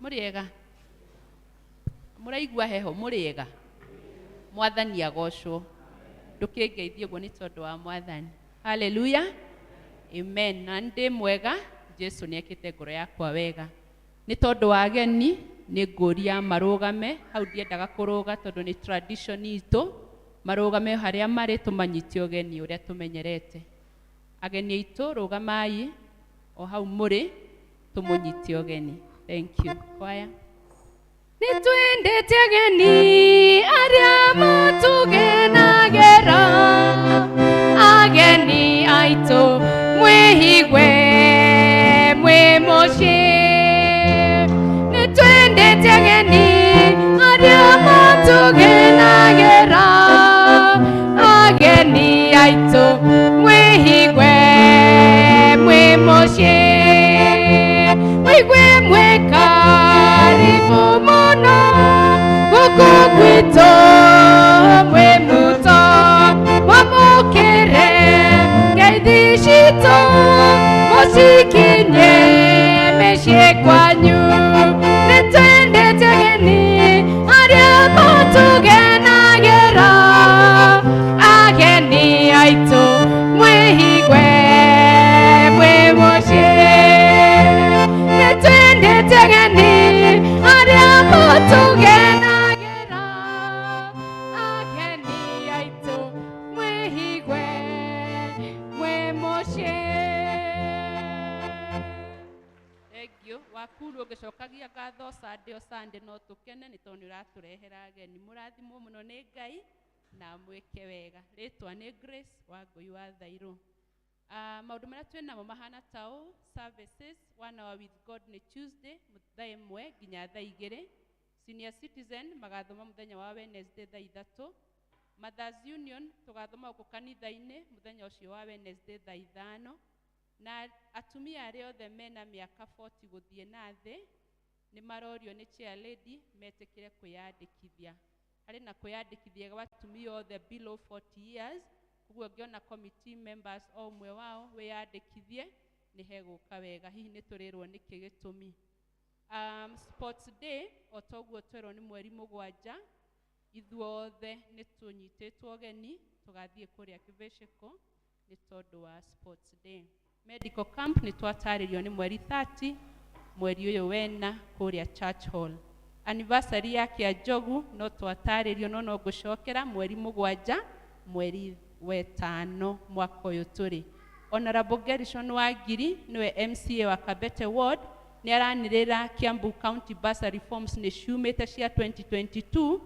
Mũrĩega mũraigua heho mũrĩega Mwathani agocwo. Ndũkĩngeithie ũguo nĩ tondũ wa Mwathani. Haleluya, amen. Na ndĩ mwega, Jesu nĩ ekĩte ngoro yakwa wega. Nĩ tondũ wa ageni nĩ ngũria marũgame hau, ndiendaga kũrũga tondũ nĩ tradition itũ, marũgame harĩa marĩ tũmanyite ũgeni ũrĩa tũmenyerete. Ageni aitũ rũgamai o hau mũrĩ tũmũnyite ũgeni. Thank you. Choir. Nĩ twendete ageni arĩa matũgenagĩra, ageni aitũ mwĩ Mwĩhigwe mwĩ mũciĩ nĩ twendete ageni arĩa matũgenagĩra ageni aitũ mwĩhigwe mwĩ mũciĩ mwĩigwe mwĩ karibu mũno gũkũ gwitũ mwĩ muto mwamũkĩre ngeithi citũ mũcikinye mĩciĩ kwanyu nĩ twendete ageni arĩa matũgenagĩra ageni aitũ mwĩhigwe mwĩ mũciĩ nĩ twendete ageni arĩa matũgenagĩra ageni aitũ mwĩhigwe mwĩ mũciĩ. Thengiũ wakuru ũngĩcokagia ngatho Sunday o Sunday no tũkene nĩ tondũ nĩ ũratũrehera ageni. Mũrathimwo mũno nĩ Ngai na mwĩke wega. Rĩtwa nĩ Grace Wangũi wa Thairũ. Maũndũ marĩa twĩ namo mahana ta ũũ: services one hour with God nĩ Tuesday thaa 1 nginya thaa 2. Senior citizen magathoma mũthenya wa Wednesday thaa 3. Mothers Union tũgathoma gũkũ kanitha-inĩ mũthenya ũcio wa Wednesday thaa 5. Na atumia arĩa othe mena mĩaka 40 gũthiĩ na thĩ nĩ marorio nĩ chair lady metĩkĩre kwĩyandĩkithia. Harĩ na kwĩyandĩkithia gwa atumia othe below 40 years, koguo ũngĩona committee members o ũmwe wao wĩyandĩkithie nĩ hegũka wega. Hihi nĩ tũrĩrwo nĩkĩ gĩtũmi. Sports day o toguo twerwo nĩ mweri 7, ithuothe nĩ tũnyitĩtwo ũgeni tũgathiĩ kũrĩa Kĩbĩcĩkũ nĩ tondũ wa sports day. Medical camp nĩ twatarĩrio nĩ mweri 30 mweri ũyũ wena kũrĩa Church Hall. Anniversary ya Kĩanjogu no twatarĩrio no no ngũcokera mweri 7 mweri wetano mwaka ũyũ tũrĩ. Honorable Gerishon Wangiri nĩwe MCA wa Kabete Ward nĩ aranĩrĩra Kiambu County Bursary Forms nĩ ciumĩte cia 2022,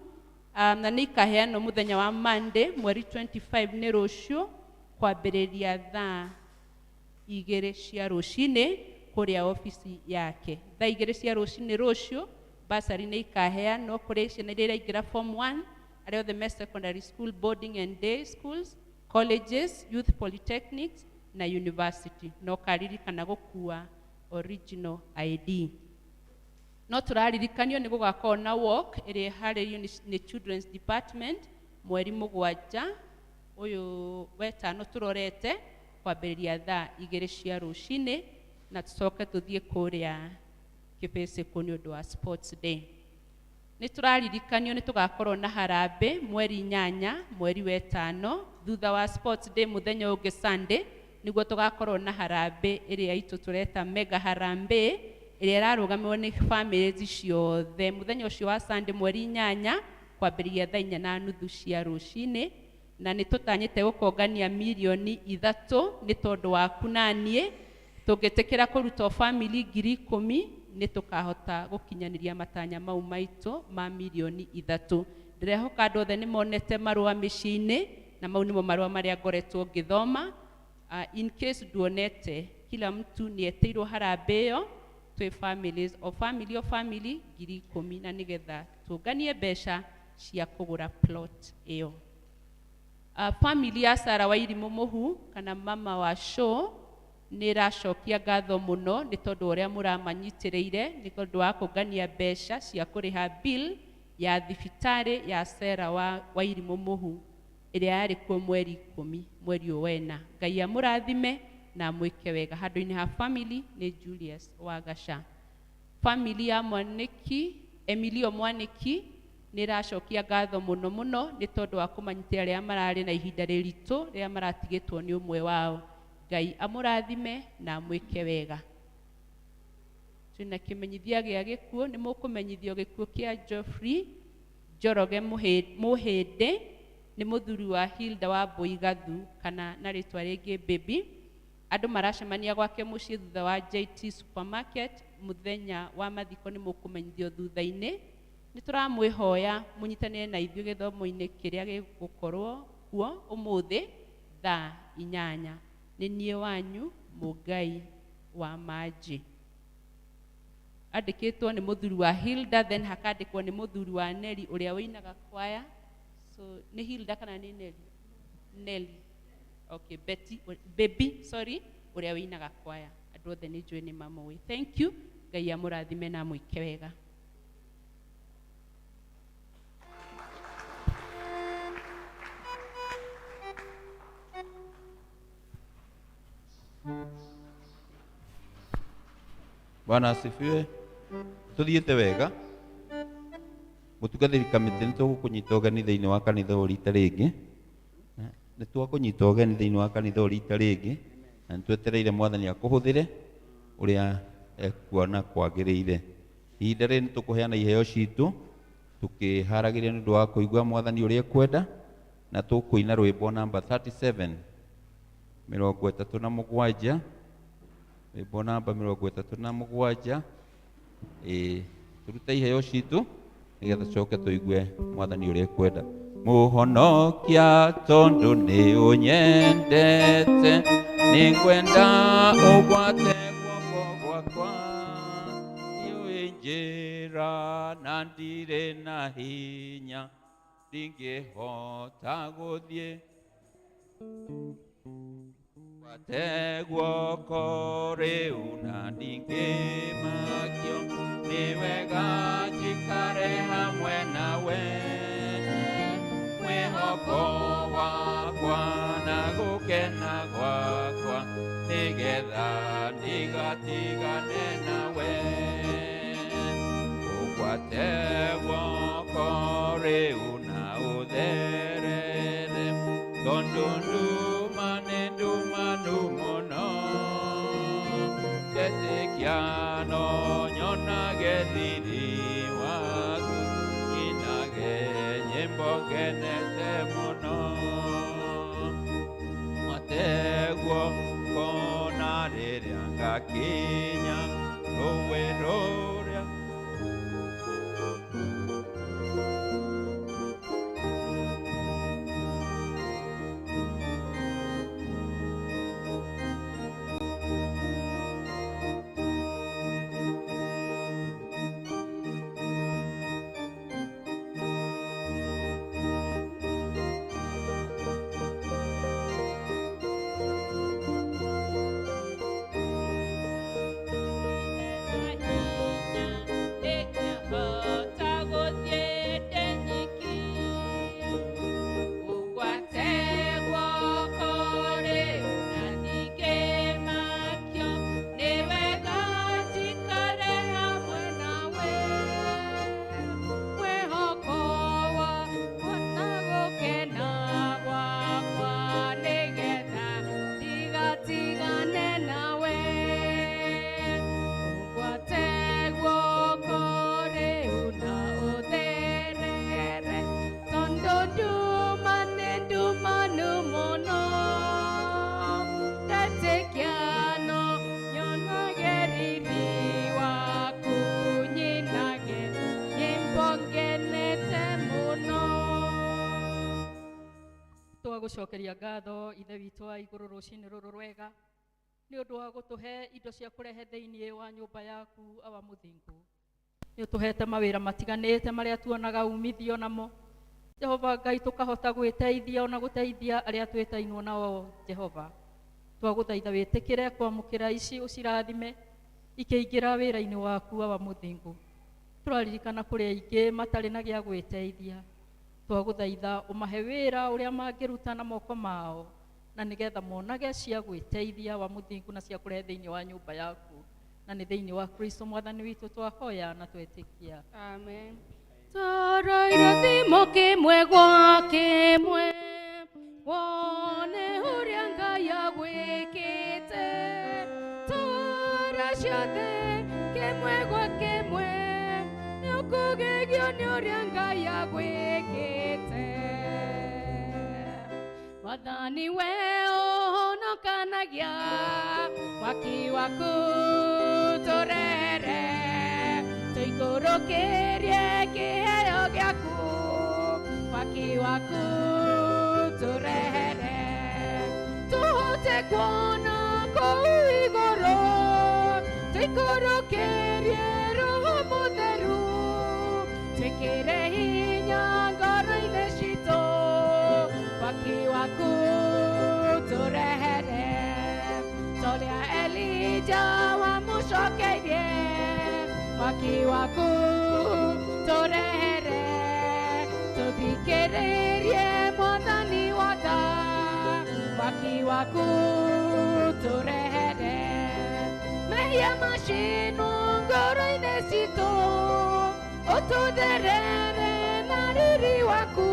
na nĩ ikaheanwo mũthenya wa Monday mweri 25 nĩ rũciũ kwambĩrĩria thaa 2 cia rũcinĩ kũrĩa obici yake. Thaa 2 cia rũcinĩ rũciũ bursary nĩ ikaheanwo kũrĩ ciana iria iraingĩra form 1, arĩa othe me secondary school, boarding and day schools, colleges, youth polytechnics na university. No karirikana gũkua original ID. No tũraririkanio nĩ gũgakorwo na walk ĩrĩa ĩharĩrĩirio nĩ Children's Department mweri 7 ũyũ wetano tũrorete kwambĩrĩria thaa 2 cia rũcinĩ na tũcoke tũthiĩ kũrĩa Kĩbĩcĩkũ nĩ ũndũ wa sports day. Nĩ tũraririkanio nĩ tũgakorwo na harambĩ mweri 8 mweri wetano thutha wa sports day mũthenya ũngĩ Sunday nĩguo tũgakorwo na harambĩ ĩrĩa itũ tũreta mega harambĩ ĩrĩa ĩrarũgamĩrĩrwo nĩ families ciothe mũthenya ũcio wa Sunday mweri 8 kwambĩrĩria thaa 4:30 cia rũcinĩ na nĩ tũtanyĩte gũkongania mirioni 3 nĩ tondũ waku na niĩ tũngĩtĩkĩra kũruta o family 10,000 nĩ tũkahota gũkinyanĩria matanya mau maitũ ma mirioni 3. Ndĩrehoka andũ othe nĩ monete marũa mĩciĩ-inĩ na mau nĩmo marũa marĩa ngoretwo ngĩthoma. In case nduonete, kila mtu nĩ etĩirwo harambĩ ĩyo twĩ families o family o family 10,000 na nĩgetha tũnganie mbeca cia kũgũra plot ĩyo. Family ya Sarah Wairimũ Mũhu kana mama wa show nĩ ĩracokia ngatho mũno nĩ tondũ ũrĩa mũramanyitĩrĩire nĩ tondũ wa kũngania mbeca cia kũrĩha bill ya thibitarĩ ya Sarah wa Wairimũ Mũhu ĩrĩa yarĩ kuo mweri 10 mweri ũyũ wena. Ngai amũrathime na amwĩke wega. Handũ-inĩ ha family nĩ Julius Wagaca. Family ya Mwaniki, Emilio Mwaniki nĩ ĩracokia ngatho mũno mũno nĩ tondũ wa kũmanyitĩrĩra rĩrĩa mararĩ na ihinda rĩritũ rĩrĩa maratigĩtwo nĩ ũmwe wao. Ngai amũrathime na amwĩke wega. Twĩna kĩmenyithia gĩa gĩkuũ, nĩ mũkũmenyithio gĩkuũ kĩa Geoffrey Njoroge Mũhĩndĩ, nĩ mũthuri wa Hilda wa Mboigathu kana na rĩtwa rĩngĩ Baby. Andũ maracemania gwake mũciĩ thutha wa JT Supermarket mũthenya wa mathiko nĩ mũkũmenyithio thutha-inĩ. Nĩ tũramwĩhoya mũnyitanĩre na ithuĩ gĩthomo-inĩ kĩrĩa gĩgũkorwo kuo ũmũthĩ thaa 8. Nĩ niĩ wanyu Mũngai wa Manji. Andĩkĩtwo nĩ mũthuri wa Hilda, then hakandĩkwo nĩ mũthuri wa Nelly ũrĩa ũinaga kwaya. So nĩ Hilda kana nĩ Nelly? Nelly. Okay, Betty, Baby, sorry, ũrĩa ũinaga kwaya. Andũ othe nĩ njũĩ nĩ mamũĩ. Thank you. Ngai amũrathime na amwĩke wega. Bwana asifiwe. Tuthiĩte wega. Mũtungatĩri kamĩtĩ nĩ tũgũkũnyita ũgeni thĩinĩ wa kanitha ũyũ rita rĩngĩ. Nĩ twakũnyita ũgeni thĩinĩ wa kanitha ũyũ rita rĩngĩ na nĩ twetereire mwathani akũhũthĩre ũrĩa ekuona kwagĩrĩire. Ihinda rĩrĩ nĩ tũkũheana iheo citũ tũkĩharagĩria nĩ ũndũ wa kũigua mwathani ũrĩa ekwenda na tũkũina rwĩmbo namba 37 37, rwĩmbo namba 37. Ĩĩ, tũrute iheo citũ nĩgetha tũcoke tũigue mwathani ũrĩa ekwenda. Mũhonokia tondũ nĩ ũnyendete, nĩngwenda ũgwate guoko gwakwa, nĩũĩ njĩra na ndirĩ na hinya, ndingĩhota gũthiĩ. Gwate guoko rĩu na ndingĩmakio, nĩ wega njikare hamwe nawe, mwĩhoko wakwa na gũkena gwakwa, nĩgetha ndigatigane nawe. Ũgwate guoko rĩu na ũtherere, tondũ nduma nĩ ndumanu mũno, njetĩkia no nyonage riri waku, nyinage nyĩmbo ngenete mũno. Gwate guoko na rĩrĩa ngakinya rũĩ rũrĩa Twagucokeria ngatho ithe witũ wa igũrũ rũcinĩ rũrũ rwega nĩ ũndũ wa gũtũhe indo cia kũrehe thĩinĩ wa nyũmba yaku awa mũthingu. Nĩ ũtũhete mawĩra matiganĩte marĩa tuonaga umithio namo Jehova Ngai, tũkahota gwĩteithia ona gũteithia arĩa twĩtainwo nao. Jehova, twagũthaitha wĩtĩkĩre kwamũkĩra ici ũcirathime ikĩingĩra wĩra-inĩ waku awa mũthingu. Tũraririkana kũrĩ aingĩ matarĩ na gĩa gwĩteithia, twagũthaitha ũmahe wĩra ũrĩa mangĩruta na moko mao na nĩgetha monage cia gwĩteithia wa mũthingu na cia kũrehe thĩinĩ wa nyũmba yaku, na nĩ thĩinĩ wa Kristo mwathani witũ twahoya na twetĩkia. Amen. Toro irathimo kĩmwe gwa kĩmwe, wone ũrĩa Ngai agwĩkĩte. Tora ciothe kĩmwe gwa kĩmwe, nĩ ũkũgegio nĩ ũrĩa Ngai agwĩkĩte. Mwathani we ũhonokanagia, mwaki waku tũrere, tũikũrũkĩrie kĩheo gĩaku, mwaki waku tũrehere, tũhote Twende kuona kũu igũrũ, tũikũrũkĩrie Roho Mũtheru, twĩkĩre hinya ngoro-inĩ citũ, mwaki waku tũrehere, torĩa Elija wamũcokeirie, mwaki waku tũrehere, tũthikĩrĩrie Mwathani wa tha, mwaki waku tũrehere, mehia macinwo ngoro-inĩ citũ, ũtũtherere na riri waku,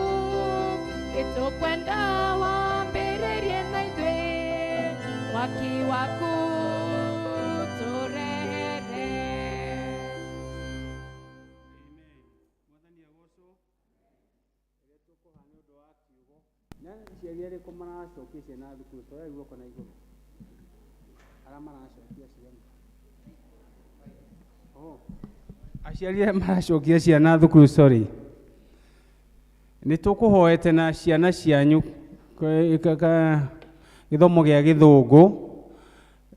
nĩtũkwenda wambĩrĩrie na ithuĩ, mwaki waku tũrehere. Nĩ aciari arĩkũ maracokia ciana thukuru? Toyai guoko na igũrũ arĩa maracokia ciana. Oh. Aciari arĩa maracokia ciana thukuru, sorry, nĩ tũkũhoete na ciana cianyu gĩthomo gĩa gĩthũngũ.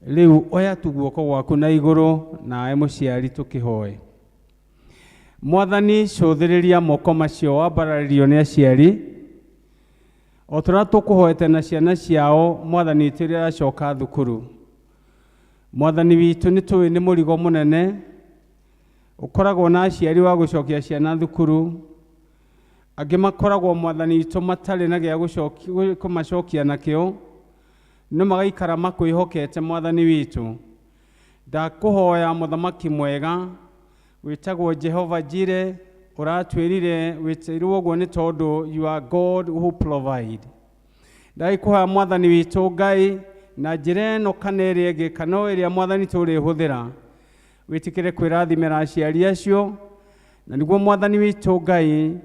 Rĩu oya tu guoko gwaku na igũrũ nawe mũciari tũkĩhoe. Mwathani, cũthĩrĩria moko macio wambararirio nĩ aciari o tũrĩa tũkũhoete na ciana ciao. Mwathani witũ, rĩrĩa aracoka thukuru, Mwathani witũ, nĩ tũĩ nĩ mũrigo mũnene ũkoragwo na aciari wa gũcokia ciana thukuru. Angĩ makoragwo, Mwathani witũ, matarĩ na gĩa kũmacokia nakĩo, no magaikara makwĩhokete. Mwathani witũ, ndakũhoya mũthamaki mwega wĩtagwo Jehova Jire, ũratwĩrire wĩtĩirwo ũguo nĩ tondũ you are God who provide. Ndagĩkũhoya, Mwathani witũ Ngai, na njĩra ĩno kana ĩrĩa ĩngĩ kana o ĩrĩa Mwathani tũrĩhũthĩra, wĩtĩkĩre kwĩrathimĩra aciari acio, na nĩguo, Mwathani witũ Ngai,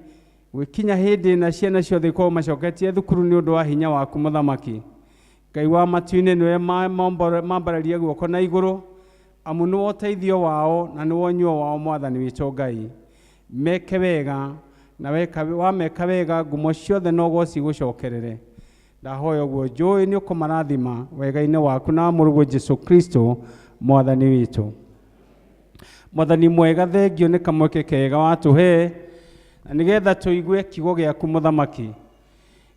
gwĩkinya hĩndĩ na ciana ciothe ikorwo macoketie thukuru nĩ ũndũ wa hinya waku. Mũthamaki Ngai wa matu-inĩ, nĩwe mambararia guoko na igũrũ, amu nĩwe ũteithio wao na nĩwe ũnyuo wao. Mwathani witũ Ngai, meke wega, na weka wameka wega, ngumo ciothe no ũgoci gũcokerere. Ndahoya ũguo njũĩ nĩ ũkũmarathima wega-inĩ waku na wa mũrũguo Jesu Kristo Mwathani witũ. Mwathani mwega, thengio nĩ kamweke kega watũhe na nĩgetha tũigue kiugo gĩaku. Mũthamaki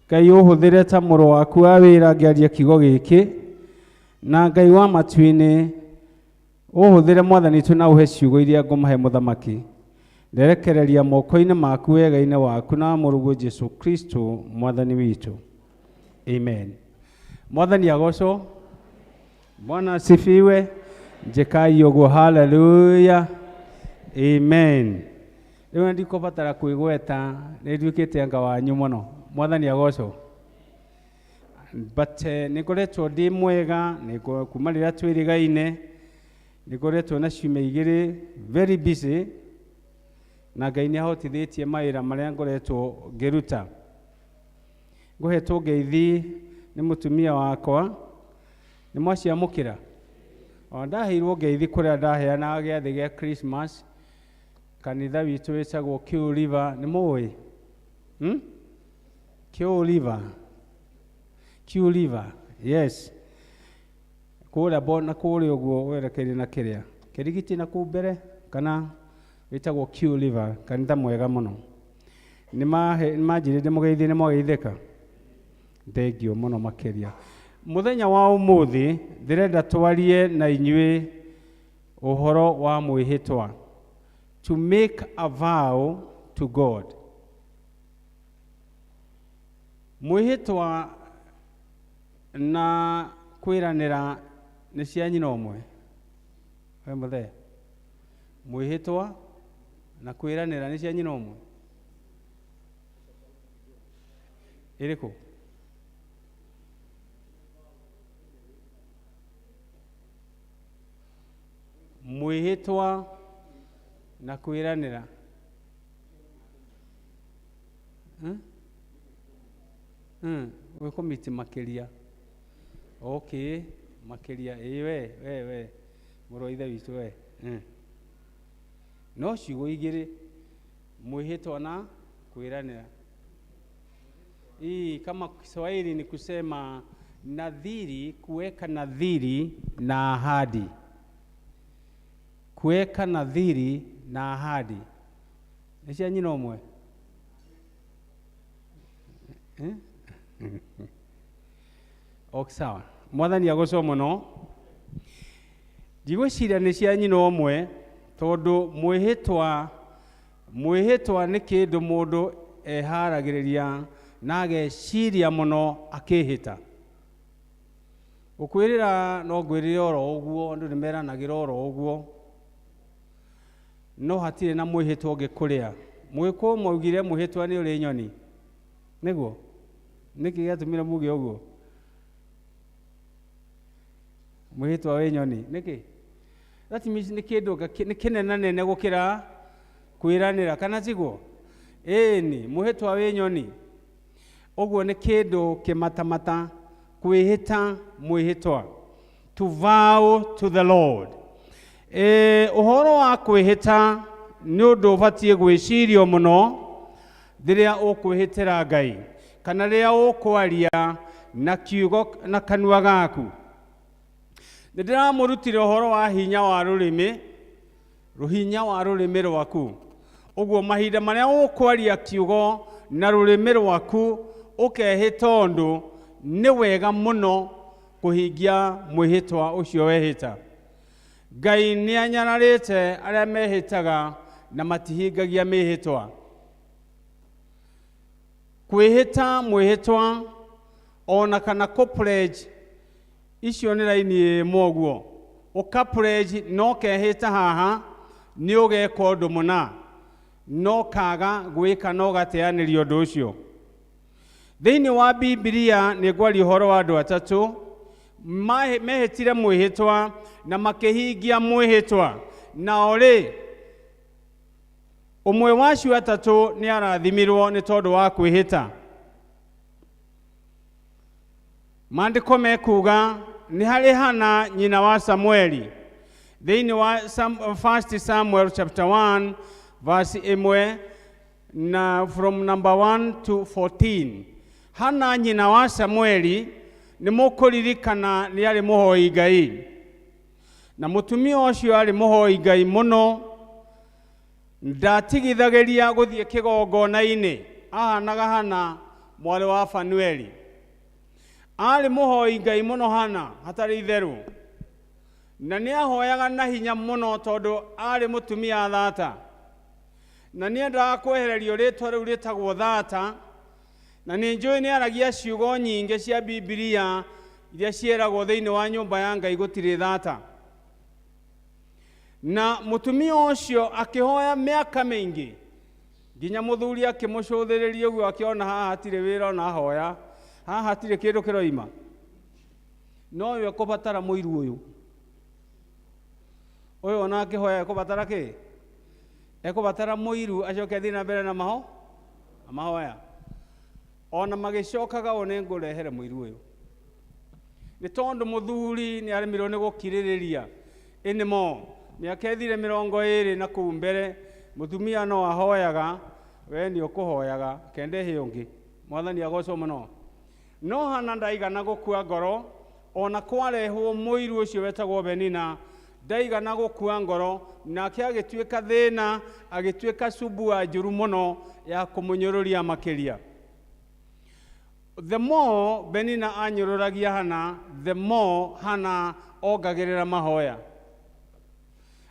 Ngai, ũhũthĩre ta mũrũ waku wa wĩra ngĩaria kiugo gĩkĩ, na Ngai wa matu-inĩ, ũhũthĩre, Mwathani witũ, na ũhe ciugo iria ngũmahe. Mũthamaki, nderekereria moko-inĩ maku wega-inĩ waku na wa mũrũguo Jesu Kristo Mwathani witũ, amen. Mwathani agocwo. Bwana asifiwe. Njĩkai ũguo, haleluya, amen. Rĩu ndikũbatara kwĩgweta, nĩ nduĩkĩte anga wanyu mũno. Mwathani agocwo. But nĩ ngoretwo ndĩ mwega nĩ kuma rĩrĩa twĩrĩgaine. Nĩ ngoretwo na ciumia 2 very busy, na Ngai nĩ ahotithĩtie mawĩra marĩa ngoretwo ngĩruta. Ngũhetwo ngeithi nĩ mũtumia wakwa, nĩ mwaciamũkĩra. O ndaheirwo ngeithi kũrĩa ndaheanaga gĩathĩ gĩa Christmas, kanitha witũ wĩtagwo Q River, nĩ mũĩ? Q River, Q River, yes, kũrĩa na kũrĩa ũguo werekeire na kĩrĩa kĩrigiti na kũu mbere, kana wĩtagwo Q River, kanitha mwega mũno. Nĩ manjĩrire ndĩmũgeithie, nĩ mwageithĩka, thengio mũno makĩria. Mũthenya wa ũmũthĩ ndĩrenda twarie na inyuĩ ũhoro wa mwĩhĩtwa, to make a vow to God. Mwĩhĩtwa na kwĩranĩra nĩ cia nyina ũmwe. We mũthee, mwĩhĩtwa na kwĩranĩra nĩ cia nyina ũmwe ĩrĩkũ? Mwĩhĩtwa na kwĩranĩra. Gwĩkũmiti makĩria, okay, makĩria ĩĩ. We mũrũ wa ithe witũ we. No ciugo igĩrĩ, mwĩhĩtwa na kwĩranĩra. Hii kama Kiswahili ni kusema Nadhiri, kuweka nadhiri na ahadi. Kuweka nadhiri na ahadi. Nĩ cia nyina ũmwe? Eh? Ok, sawa. Mwathani agocwo mũno. Ndigwĩciria nĩ cia nyina ũmwe tondũ mwĩhĩtwa mwĩhĩtwa nĩ kĩndũ mũndũ eharagĩrĩria na ageciria mũno akĩhĩta. Gũkwĩrĩra no ngwĩrĩre oro ũguo, andũ nĩ meranagĩra oro ũguo, no hatirĩ na mwĩhĩtwa ũngĩ kũrĩa. Mũgĩkũyũ maugire mwĩhĩtwa nĩ ũrĩ nyoni, nĩguo? Nĩkĩ gĩatũmire muge ũguo? Mwĩhĩtwa wĩ nyoni, nĩkĩ? That means nĩ kĩndũ nĩ kĩnenanene gũkĩra kwĩranĩra, kana tiguo? Ĩni, mwĩhĩtwa wĩ nyoni. Ũguo nĩ kĩndũ kĩmatamata, kwĩhĩta mwĩhĩtwa, to vow to the Lord. Ũhoro wa kwĩhĩta nĩ ũndũ ũbatiĩ gwĩcirio mũno rĩrĩa ũkwĩhĩtĩra Ngai kana rĩrĩa ũkwaria na kiugo na kanua gaku. Nĩ ndĩramũrutire ũhoro wa hinya wa rũrĩmĩ, rũhinya wa rũrĩmĩ rwaku. Ũguo mahinda marĩa ũkwaria kiugo na rũrĩmĩ rwaku ũkehĩta ũndũ, nĩ wega mũno kũhingia mwĩhĩtwa ũcio wehĩta. Ngai nĩ anyararĩte arĩa mehĩtaga na matihingagia mĩhĩtwa. Kwĩhĩta mwĩhĩtwa ona kana kũ pledge icio nĩ raini ĩmwe ũguo. Ũka pledge no kehĩta haha nĩ ũgeka ũndũ mũna, no kaga gwĩka no gateanĩria ũndũ ũcio. Thĩinĩ wa Bibilia nĩ ngwaria ũhoro wa andũ atatũ mehĩtire mwĩhĩtwa na makĩhingia mwĩhĩtwa. Nao rĩ, ũmwe wa acio atatũ nĩ arathimirwo nĩ tondũ wa kwĩhĩta. Maandĩko mekuga nĩ harĩ Hana nyina wa Samueli. Thĩinĩ wa 1 Samuel chapter 1 verse 1 na from number 1 to 14. Hana nyina wa Samueli nĩ mũkũririkana nĩ arĩ mũhoi Ngai. Na mũtumia ũcio arĩ mũhoi Ngai mũno, ndatigithagĩria gũthiĩ kĩgongona-inĩ, ahanaga Hana mwarĩ wa Fanueli. Arĩ mũhoi Ngai mũno Hana, hatarĩ itherũ. Na nĩ ahoyaga na hinya mũno tondũ arĩ mũtumia thata. Na nĩ endaga kwehererio rĩtwa rĩu rĩtagwo thata. Na nĩ njũĩ nĩ aragia ciugo nyingĩ cia Bibilia iria ciĩragwo thĩinĩ wa nyũmba ya Ngai gũtirĩ thata. Na mũtumia ũcio akĩhoya mĩaka mĩingĩ nginya mũthuri akĩmũcũthĩrĩria ũguo akĩona haha hatirĩ wĩra ona ahoya, haha hatirĩ kĩndũ kĩroima. No we ekũbatara mũiru ũyũ. Ũyũ ona akĩhoya ekũbatara kĩ? Ekũbatara mũiru acoke athiĩ na mbere na mahoya. Ona magĩcokaga ũũ nĩ ngũrehere mũiru ũyũ. Nĩ tondũ mũthuri nĩ aremirwo nĩ gũkirĩrĩria anymore. Mĩaka ĩthire 20 na kũu mbere, mũtumia no ahoyaga, we nĩ ũkũhoyaga, kende hĩ ũngĩ. Mwathani agocwo mũno. No Hana ndaigana gũkua ngoro, ona kwarehwo mũiru ũcio wetagwo Benina, ndaigana gũkua ngoro, nake agĩtuĩka thĩna, agĩtuĩka cubua njũru mũno ya kũmũnyũrũria makĩria. The more Benina anyũrũragia Hana, the more Hana ongagĩrĩra mahoya.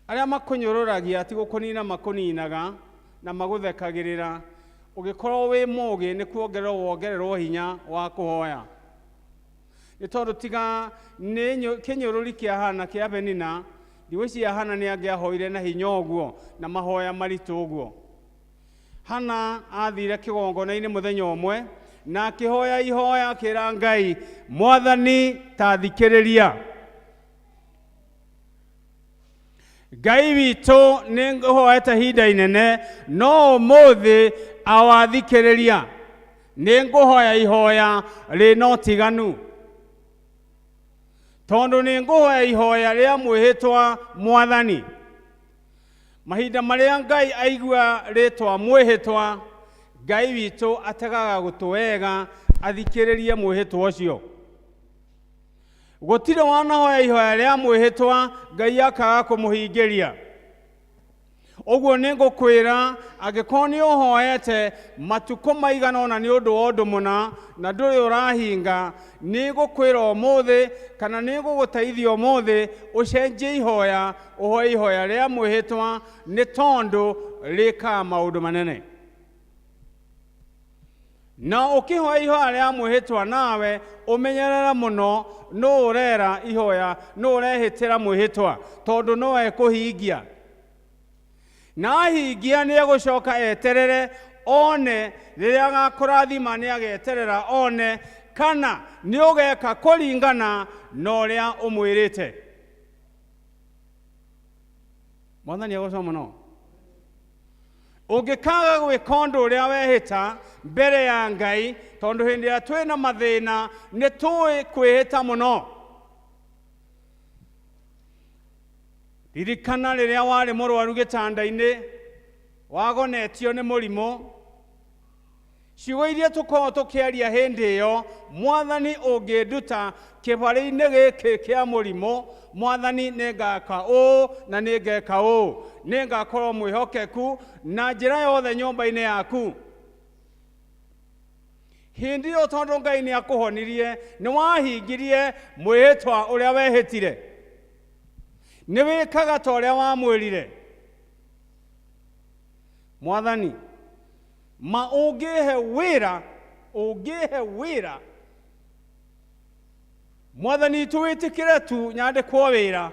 Arĩa makũnyũrũragia ti gũkũnina makũninaga na magũthekagĩrĩra, ũngĩkorwo wĩ mũũgĩ nĩ kuongererwo wongererwo hinya wa kũhoya. Nĩ tondũ tiga nĩ kĩnyũrũri kĩa Hana kĩa Benina, ndigwĩciria Hana nĩ angĩahoire na hinya ũguo na mahoya maritũ ũguo. Hana athire kĩgongona-inĩ mũthenya ũmwe na akĩhoya ihoya akĩra Ngai, Mwathani ta thikĩrĩria. Ngai witũ nĩ ngũhoete ihinda inene no ũmũthĩ awathikĩrĩria. Nĩ ngũhoya ihoya rĩna ũtiganu. Tondũ nĩ ngũhoya ihoya rĩa mwĩhĩtwa Mwathani. Mahinda marĩa Ngai aigua rĩtwa mwĩhĩtwa, Ngai witũ ategaga gũtũ wega athikĩrĩrie mwĩhĩtwa ũcio. Gũtirĩ wanahoya ihoya rĩa mwĩhĩtwa Ngai akaga kũmũhingĩria. Ũguo nĩ ngũkwĩra, angĩkorwo nĩ ũhoete matukũ maigana ũna nĩ ũndũ wa ũndũ mũna na ndũrĩ ũrahinga, nĩ ngũkwĩra ũmũthĩ kana nĩ ngũgũteithia ũmũthĩ ũcenjie ihoya, ũhoe ihoya rĩa mwĩhĩtwa, nĩ tondũ rĩkaga maũndũ manene. Na ũkĩhoya ihoya rĩa mwĩhĩtwa nawe ũmenyerere mũno nũ ũrera ihoya, nũ ũrehĩtĩra mwĩhĩtwa, tondũ no ekũhingia. Na ahingia nĩ egũcoka eterere one rĩrĩa agakũrathima, nĩ ageterera one kana nĩ ũgeka kũringana na ũrĩa ũmwĩrĩte. Mwathani agocwo mũno. Ũngĩkaga gwĩka ũndũ ũrĩa wehĩta mbere ya Ngai, tondũ hĩndĩ ĩrĩa twĩna mathĩna nĩ tũĩ kwĩhĩta mũno. Ririkana rĩrĩa warĩ mũrwaru gĩtanda-inĩ, wagonetio nĩ mũrimũ, ciugo iria tũkoragwo tũkĩaria hĩndĩ ĩyo, Mwathani ũngĩnduta kĩbarĩ-inĩ gĩkĩ kĩa mũrimũ, Mwathani nĩngaka ũũ na nĩngeka ũũ, nĩngakorwo mwĩhokeku na njĩra yothe nyũmba-inĩ yaku. Hĩndĩ ĩyo tondũ Ngai nĩ akũhonirie, nĩ wahingirie mwĩhĩtwa ũrĩa wehĩtire, nĩ wĩkaga ta ũrĩa wamwĩrire. Mwathani, ma ũngĩhe wĩra, ũngĩhe wĩra, Mwathani witũ wĩtĩkĩre tu nyandĩkwo wĩra,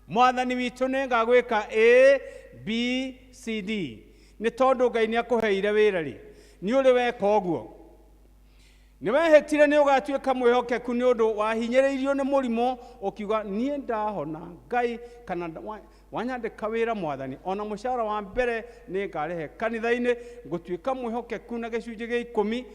Mwathani witũ nĩngagwĩka A, B, C, D. Nĩ tondũ Ngai nĩ akũheire wĩra rĩ, nĩ ũrĩ weka ũguo. Nĩ wehĩtire nĩ ũgatuĩka mwĩhokeku nĩ ũndũ wahinyĩrĩirio nĩ mũrimũ, ũkiuga niĩ ndahona Ngai kana wanyandĩka wĩra Mwathani, ona mũcara wa mbere nĩ ngarehe kanitha-inĩ, ngũtuĩka mwĩhokeku na gĩcunjĩ gĩa ikũmi.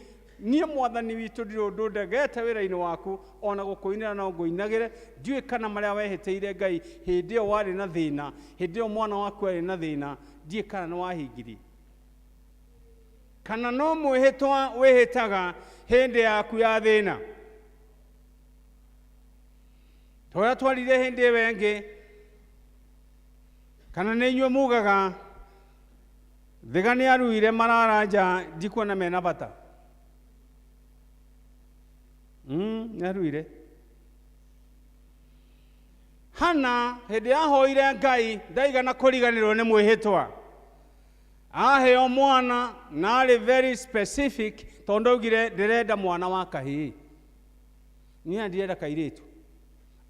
Niĩ Mwathani witũ ndirĩ ũndũ ndegete wĩra-inĩ waku, ona gũkũinĩra no ngũinagĩre. Ndiũĩ kana marĩa wehĩtĩire Ngai hĩndĩ ĩyo warĩ na thĩna, hĩndĩ ĩyo mwana waku arĩ na thĩna, ndiũĩ kana nĩ wahingirie. Kana no mwĩhĩtwa wĩhĩtaga hĩndĩ yaku ya thĩna. Ta ũrĩa twarire hĩndĩ ĩyo ĩngĩ, kana nĩ inyuĩ mugaga Thiga nĩ aruire marara nja, ndikuona mena bata. Nĩ aruire. Hana hĩndĩ yahoire Ngai ndaigana kũriganĩrwo nĩ mwĩhĩtwa. Aheo mwana na arĩ very specific, tondũ augire ndĩrenda mwana wa kahĩĩ. Niĩ ndirenda kairĩtu,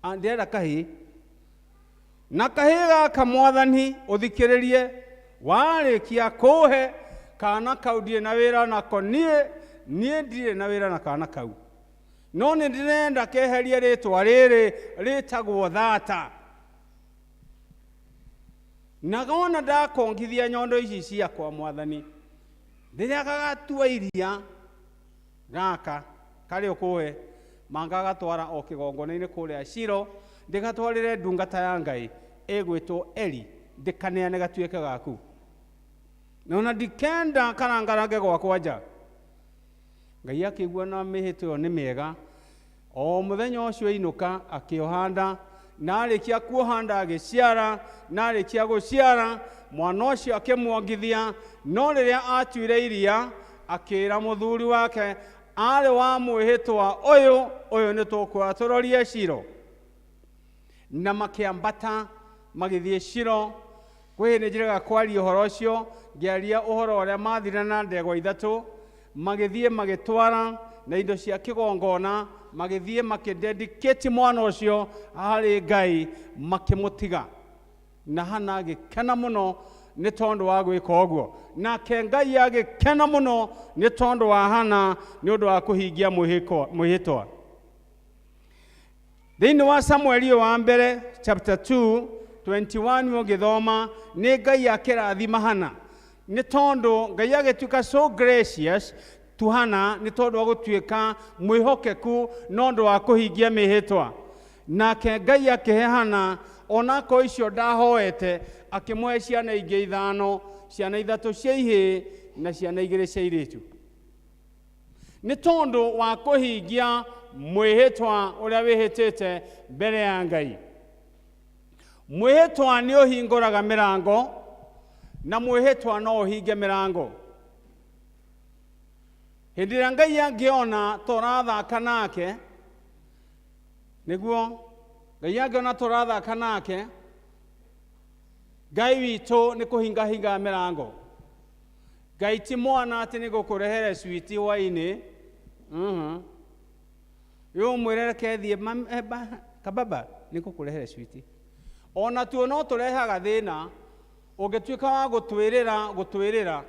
ndĩrenda kahĩĩ. Na kahĩĩ gaka Mwathani ũthikĩrĩrie, warĩkia kũhe kana kau ndirĩ na wĩra nako, niĩ ndirĩ na wĩra na kana kau, no nĩ ndĩrenda keherie rĩtwa rĩrĩ rĩtagwo thata. Na wona ndakongithia nyondo ici ciakwa Mwathani, rĩrĩa gagatua iria gaka karĩ ũkũhe, mangagatwara o kĩgongona-inĩ kũrĩa Shilo, ndĩgatwarĩre ndungata ya Ngai ĩgwĩtwo Eli, ndĩkaneane gatuĩke gaku. Na ona ndikenda karangarange gwakwa nja. Ngai akĩigua na mĩhĩtwa ĩyo nĩ mĩega, o mũthenya ũcio ainũka akĩoha nda, na arĩkia kuoha nda agĩciara, na arĩkia gũciara mwana ũcio akĩmuongithia. No rĩrĩa atuire iria, akĩra mũthuri wake, arĩ wa mwĩhĩtwa ũyũ, ũyũ nĩ tũkuoya tũrorie Shilo. Na makĩambata magĩthiĩ Shilo. Kwĩ hĩndĩ njĩrĩga kwaria ũhoro ũcio, ngĩaria ũhoro ũrĩa mathire na ndegwa ithatũ, magĩthiĩ magĩtwara na indo cia kĩgongona, magĩthiĩ makĩdedicate mwana ũcio harĩ Ngai, makĩmũtiga. Na Hana agĩkena mũno nĩ tondũ wa gwĩka ũguo. Nake Ngai agĩkena mũno nĩ tondũ wa Hana nĩ ũndũ wa kũhingia mwĩhĩtwa. Thĩinĩ wa Samueli wa mbere chapter 2 21 ũngĩthoma, nĩ Ngai akĩrathima Hana. Nĩ tondũ Ngai agĩtuĩka so gracious to Hana nĩ tondũ wa gũtuĩka mwĩhokeku na ũndũ wa kũhingia mĩhĩtwa. Nake Ngai akĩhe Hana onakorwo icio ndahoete, akĩmũhe ciana ingĩ ithano, ciana ithatũ cia ihĩĩ na ciana igĩrĩ cia airĩtu. Nĩ tondũ wa kũhingia Mwĩhĩtwa ũrĩa wĩhĩtĩte mbere ya Ngai. Mwĩhĩtwa nĩ ũhingũraga mĩrango na mwĩhĩtwa no ũhinge mĩrango. Hĩndĩ ĩrĩa Ngai angĩona ta ũrathaka nake, nĩguo Ngai angĩona ta ũrathaka nake, Ngai witũ nĩ kũhingahinga mĩrango. Ngai ti mwana atĩ nĩ gũkũrehere switi hwainĩ. Rĩu ũmwĩre reke thiĩ kababa nĩ ngũkũrehere switi. Ona tuo no tũrehaga thĩna ũngĩtuĩka wa gũtwĩrĩra gũtwĩrĩra.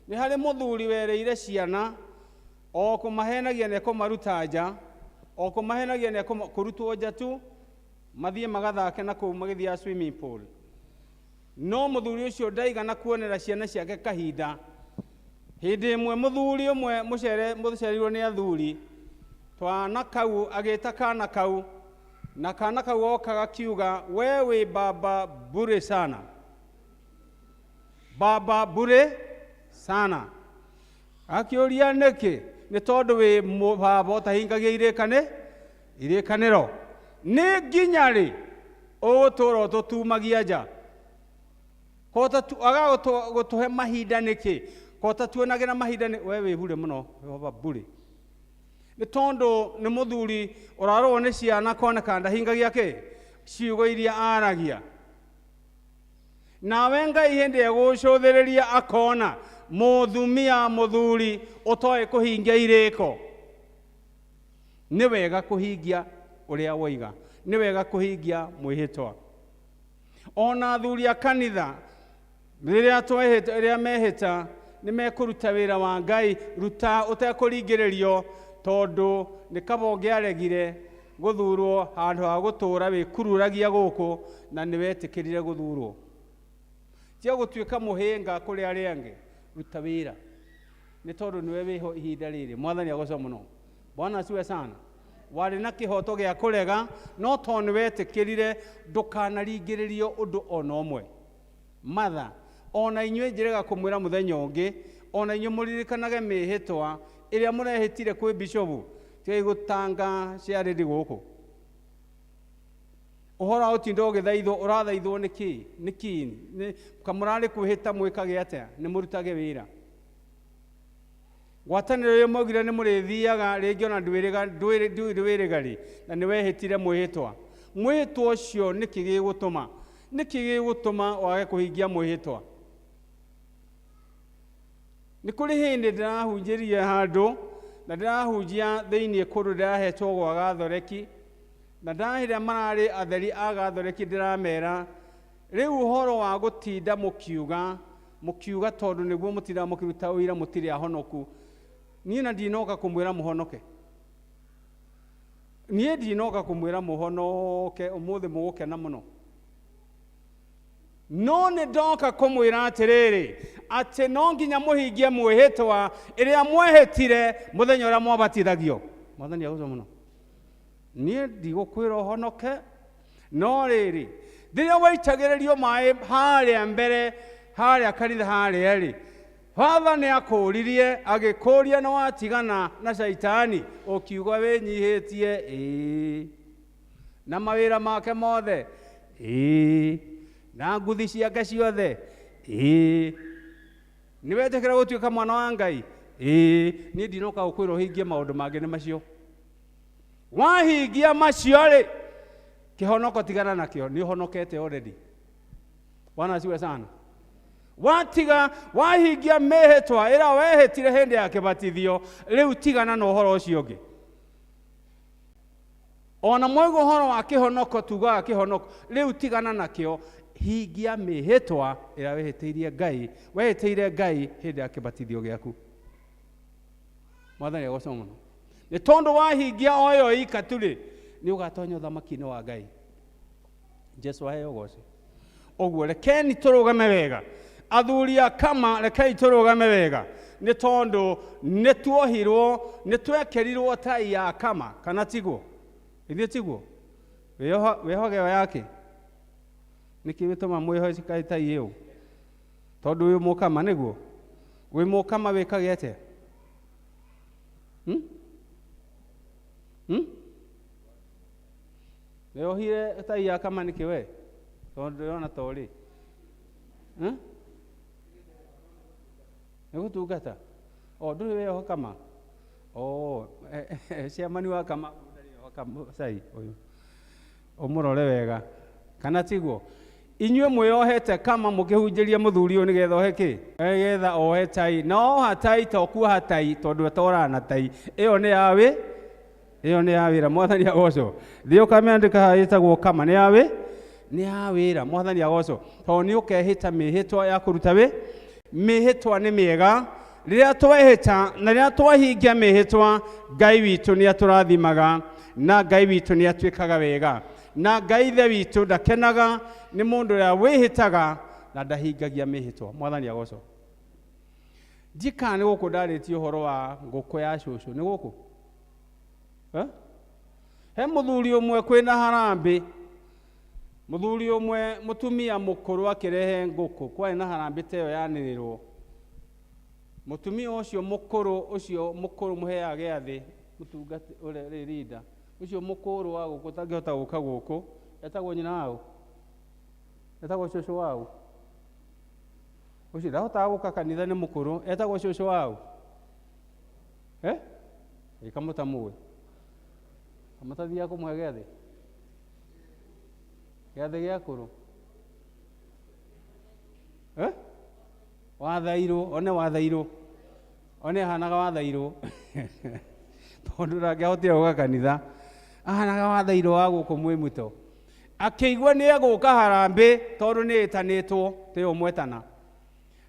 Nĩ harĩ mũthuri werĩire ciana o kũmahenagia nĩ ekũmaruta nja, o kũmahenagia nĩ kũrutwo nja tu mathiĩ magathake na kũu magĩthiaga swimming pool. No mũthuri ũcio ndaigana kuonera ciana ciake kahinda. Hĩndĩ ĩmwe mũthuri ũmwe mũcereirwo nĩ athuri, twana kau agĩta kana kau, na kana kau oka gakiuga we wĩ baba bure sana, baba bure sana. Akĩũria nĩkĩ? Nĩ tondũ wĩ baba ũtahingagia irĩkanĩro. Nĩ nginya rĩ ũgũtũra ũtũtumagia nja? Kota aga gũtũhe mahinda nĩkĩ? Kota tuonagĩra mahinda nĩ we wĩ bure mũno, baba bure. Nĩ tondũ nĩ mũthuri ũrarorwo nĩ ciana koneka ndahingagia kĩ? Ciugo iria aragia. Nawe Ngai hĩndĩ egũcũthĩrĩria akona mũthumia mũthuri ũtoĩ kũhingia irĩko. Nĩ wega kũhingia ũrĩa woiga, nĩ wega kũhingia mwĩhĩtwa. Ona athuri a kanitha rĩrĩa twehĩta, rĩrĩa mehĩta nĩ mekũruta wĩra wa Ngai, ruta ũtekũringĩrĩrio, tondũ nĩ kaba ũngĩaregire gũthurwo handũ ha gũtũra wĩkururagia gũkũ na nĩ wetĩkĩrire gũthurwo. Tiga gũtuĩka mũhĩnga kũrĩ arĩa angĩ, ruta wĩra nĩ tondũ nĩwe wĩho ihinda rĩrĩ. Mwathani agocwo mũno. Bwana asifiwe sana. Warĩ na kĩhoto gĩa kũrega, no tondũ nĩ wetĩkĩrire ndũkanaringĩrĩrio ũndũ ona ũmwe. Matha, ona inyuĩ njĩrĩga kũmwĩra mũthenya ũngĩ, ona inyuĩ mũririkanage mĩhĩtwa ĩrĩa mũrehĩtire kwĩ bishopu, tigai gũtanga ciarĩri gũkũ. Ũhoro wa ũtinda ũgĩthaithwo, ũrathaithwo nĩ kĩ? Nĩ kĩ? Nĩ kamũrarĩ kwĩhĩta mwĩkage atĩa? Nĩ mũrutage wĩra. Ngwatanĩro ĩyo mwaugire nĩ mũrĩthiaga rĩngĩ ona ndwĩrĩga rĩ, na nĩ wehĩtire mwĩhĩtwa. Mwĩhĩtwa ũcio nĩkĩ gĩgũtũma? Nĩkĩ gĩgũtũma wage kũhingia mwĩhĩtwa? Nĩ kũrĩ hĩndĩ ndĩrahunjĩria handũ, na ndĩrahunjia thĩinĩ kũndũ ndĩrahetwo gwa Gathoreki, na ndahĩrĩa mararĩ atheri a Gathoreki ndĩramera, rĩu ũhoro wa gũtinda mũkiuga, mũkiuga tondũ nĩguo mũtindaga mũkĩruta ũira mũtirĩ ahonoku. Niĩ na ndinoka kũmwĩra mũhonoke. Niĩ ndinoka kũmwĩra mũhonoke, ũmũthĩ mũgũkena mũno. No nĩ ndoka kũmwĩra atĩrĩrĩ, atĩ no nginya mũhingie mwĩhĩtwa ĩrĩa mwehĩtire mũthenya ũrĩa mwabatithagio. Mwathani agocwo mũno. Niĩ ndigũkwĩra ũhonoke, no rĩrĩ, rĩrĩa waitagĩrĩrio maĩ harĩa mbere, harĩa kanitha harĩa rĩ, Father nĩ akũririe, agĩkũria nĩ watigana na caitani, ũkiuga wĩnyihĩtie, ĩĩ. Na mawĩra make mothe, ĩĩ. Na nguthi ciake ciothe, ĩĩ. Nĩ wetĩkĩra gũtuĩka mwana wa Ngai, ĩĩ. Niĩ ndinoka gũkwĩra ũhingie maũndũ mangĩ nĩ macio. Wahingia macio rĩ, kĩhonoko tigana nakĩo, nĩ ũhonokete already. Bwana asifiwe sana. Watiga wahingia mĩhĩtwa ĩrĩa wehĩtire hĩndĩ ya kĩbatithio, rĩu tigana na ũhoro ũcio ũngĩ. Ona mwaigua ũhoro wa kĩhonoko, tugaga kĩhonoko, rĩu tigana nakĩo, hingia mĩhĩtwa ĩrĩa wehĩtĩirie Ngai, wehĩtĩire Ngai hĩndĩ ya kĩbatithio gĩaku. Mwathani agocwo mũno. Nĩ tondũ wahingia o ĩyo ika tu rĩ, nĩ ũgatonya ũthamaki-inĩ wa Ngai. Jesu aheo ũgoci. Ũguo rekeni tũrũgame wega. Athuri a kama rekei tũrũgame wega. Nĩ tondũ nĩ tuohirwo, nĩ twekerirwo tai ya kama, kana tiguo? Ithuĩ tiguo? Wĩhoge ĩyo yake. Nĩkĩ gĩtũma mwĩhoe tai ĩyo? Tondũ wĩ mũkama nĩguo? Wĩ mũkama wĩkage atĩa? Wĩohire tai ya kama nĩkĩ we? Tondũ ndĩrona ta ũrĩ. Nĩ gũtungata? O, ndũrĩ weyoha kama? O, chairman wa kama ndarĩ yoha kama cai ũyũ. Ũmũrore wega. Kana tiguo? Inyuĩ mwĩyohete kama mũkĩhunjĩria mũthuri ũyũ nĩgetha ohe kĩ? Nĩgetha ohe tai. Na oha tai to kuoha tai tondũ atoraga na tai. Ĩyo nĩ ya wĩ? Ĩyo nĩ ya wĩra. Mwathani agocwo. Thiĩ ũkamĩandĩka haha ĩtagwo kama. Nĩ ya wĩ? Nĩ ya wĩra. Mwathani agocwo. Tondũ nĩ ũkehĩta mĩhĩtwa ya kũruta wĩ? Mĩhĩtwa nĩ mĩega. Rĩrĩa twehĩta na rĩrĩa twahingia mĩhĩtwa, Ngai witũ nĩ atũrathimaga na Ngai witũ nĩ atuĩkaga wega. Na Ngai ithe witũ ndakenaga nĩ mũndũ ũrĩa wĩhĩtaga na ndahingagia mĩhĩtwa. Mwathani agocwo. Ndiĩ kana nĩ gũkũ ndarĩtie ũhoro wa ngũkũ ya cũcũ. Nĩ gũkũ? He mũthuri ũmwe kwĩna harambĩ. Mũthuri ũmwe mũtumia mũkũrũ akĩrehe ngũkũ. Kwarĩ na harambĩ ta ĩyo yanĩrĩrwo. Mũtumia ũcio mũkũrũ, ũcio mũkũrũ mũheaga gĩathĩ, mũtungati ũrĩa rĩ leader, ũcio mũkũrũ wa gũkũ ũtangĩhota gũka gũkũ, etagwo nyina waũ? Etagwo cũcũ waũ? Ũcio ndahotaga gũka kanitha nĩ mũkũrũ, etagwo cũcũ waũ? Ĩ kamũtamũĩ. Kamũtathiaga kũmũhe gĩathĩ? Gĩathĩ gĩa kũrũ? Wathairwo, one wathairwo. One ahanaga wathairwo. Tondũ ndangĩahotire gũka kanitha. Ahanaga wathairwo wa gũkũ Mwĩmuto. Akĩigua nĩ egũka harambĩ tondũ nĩ ĩtanĩtwo tiyo mwetana.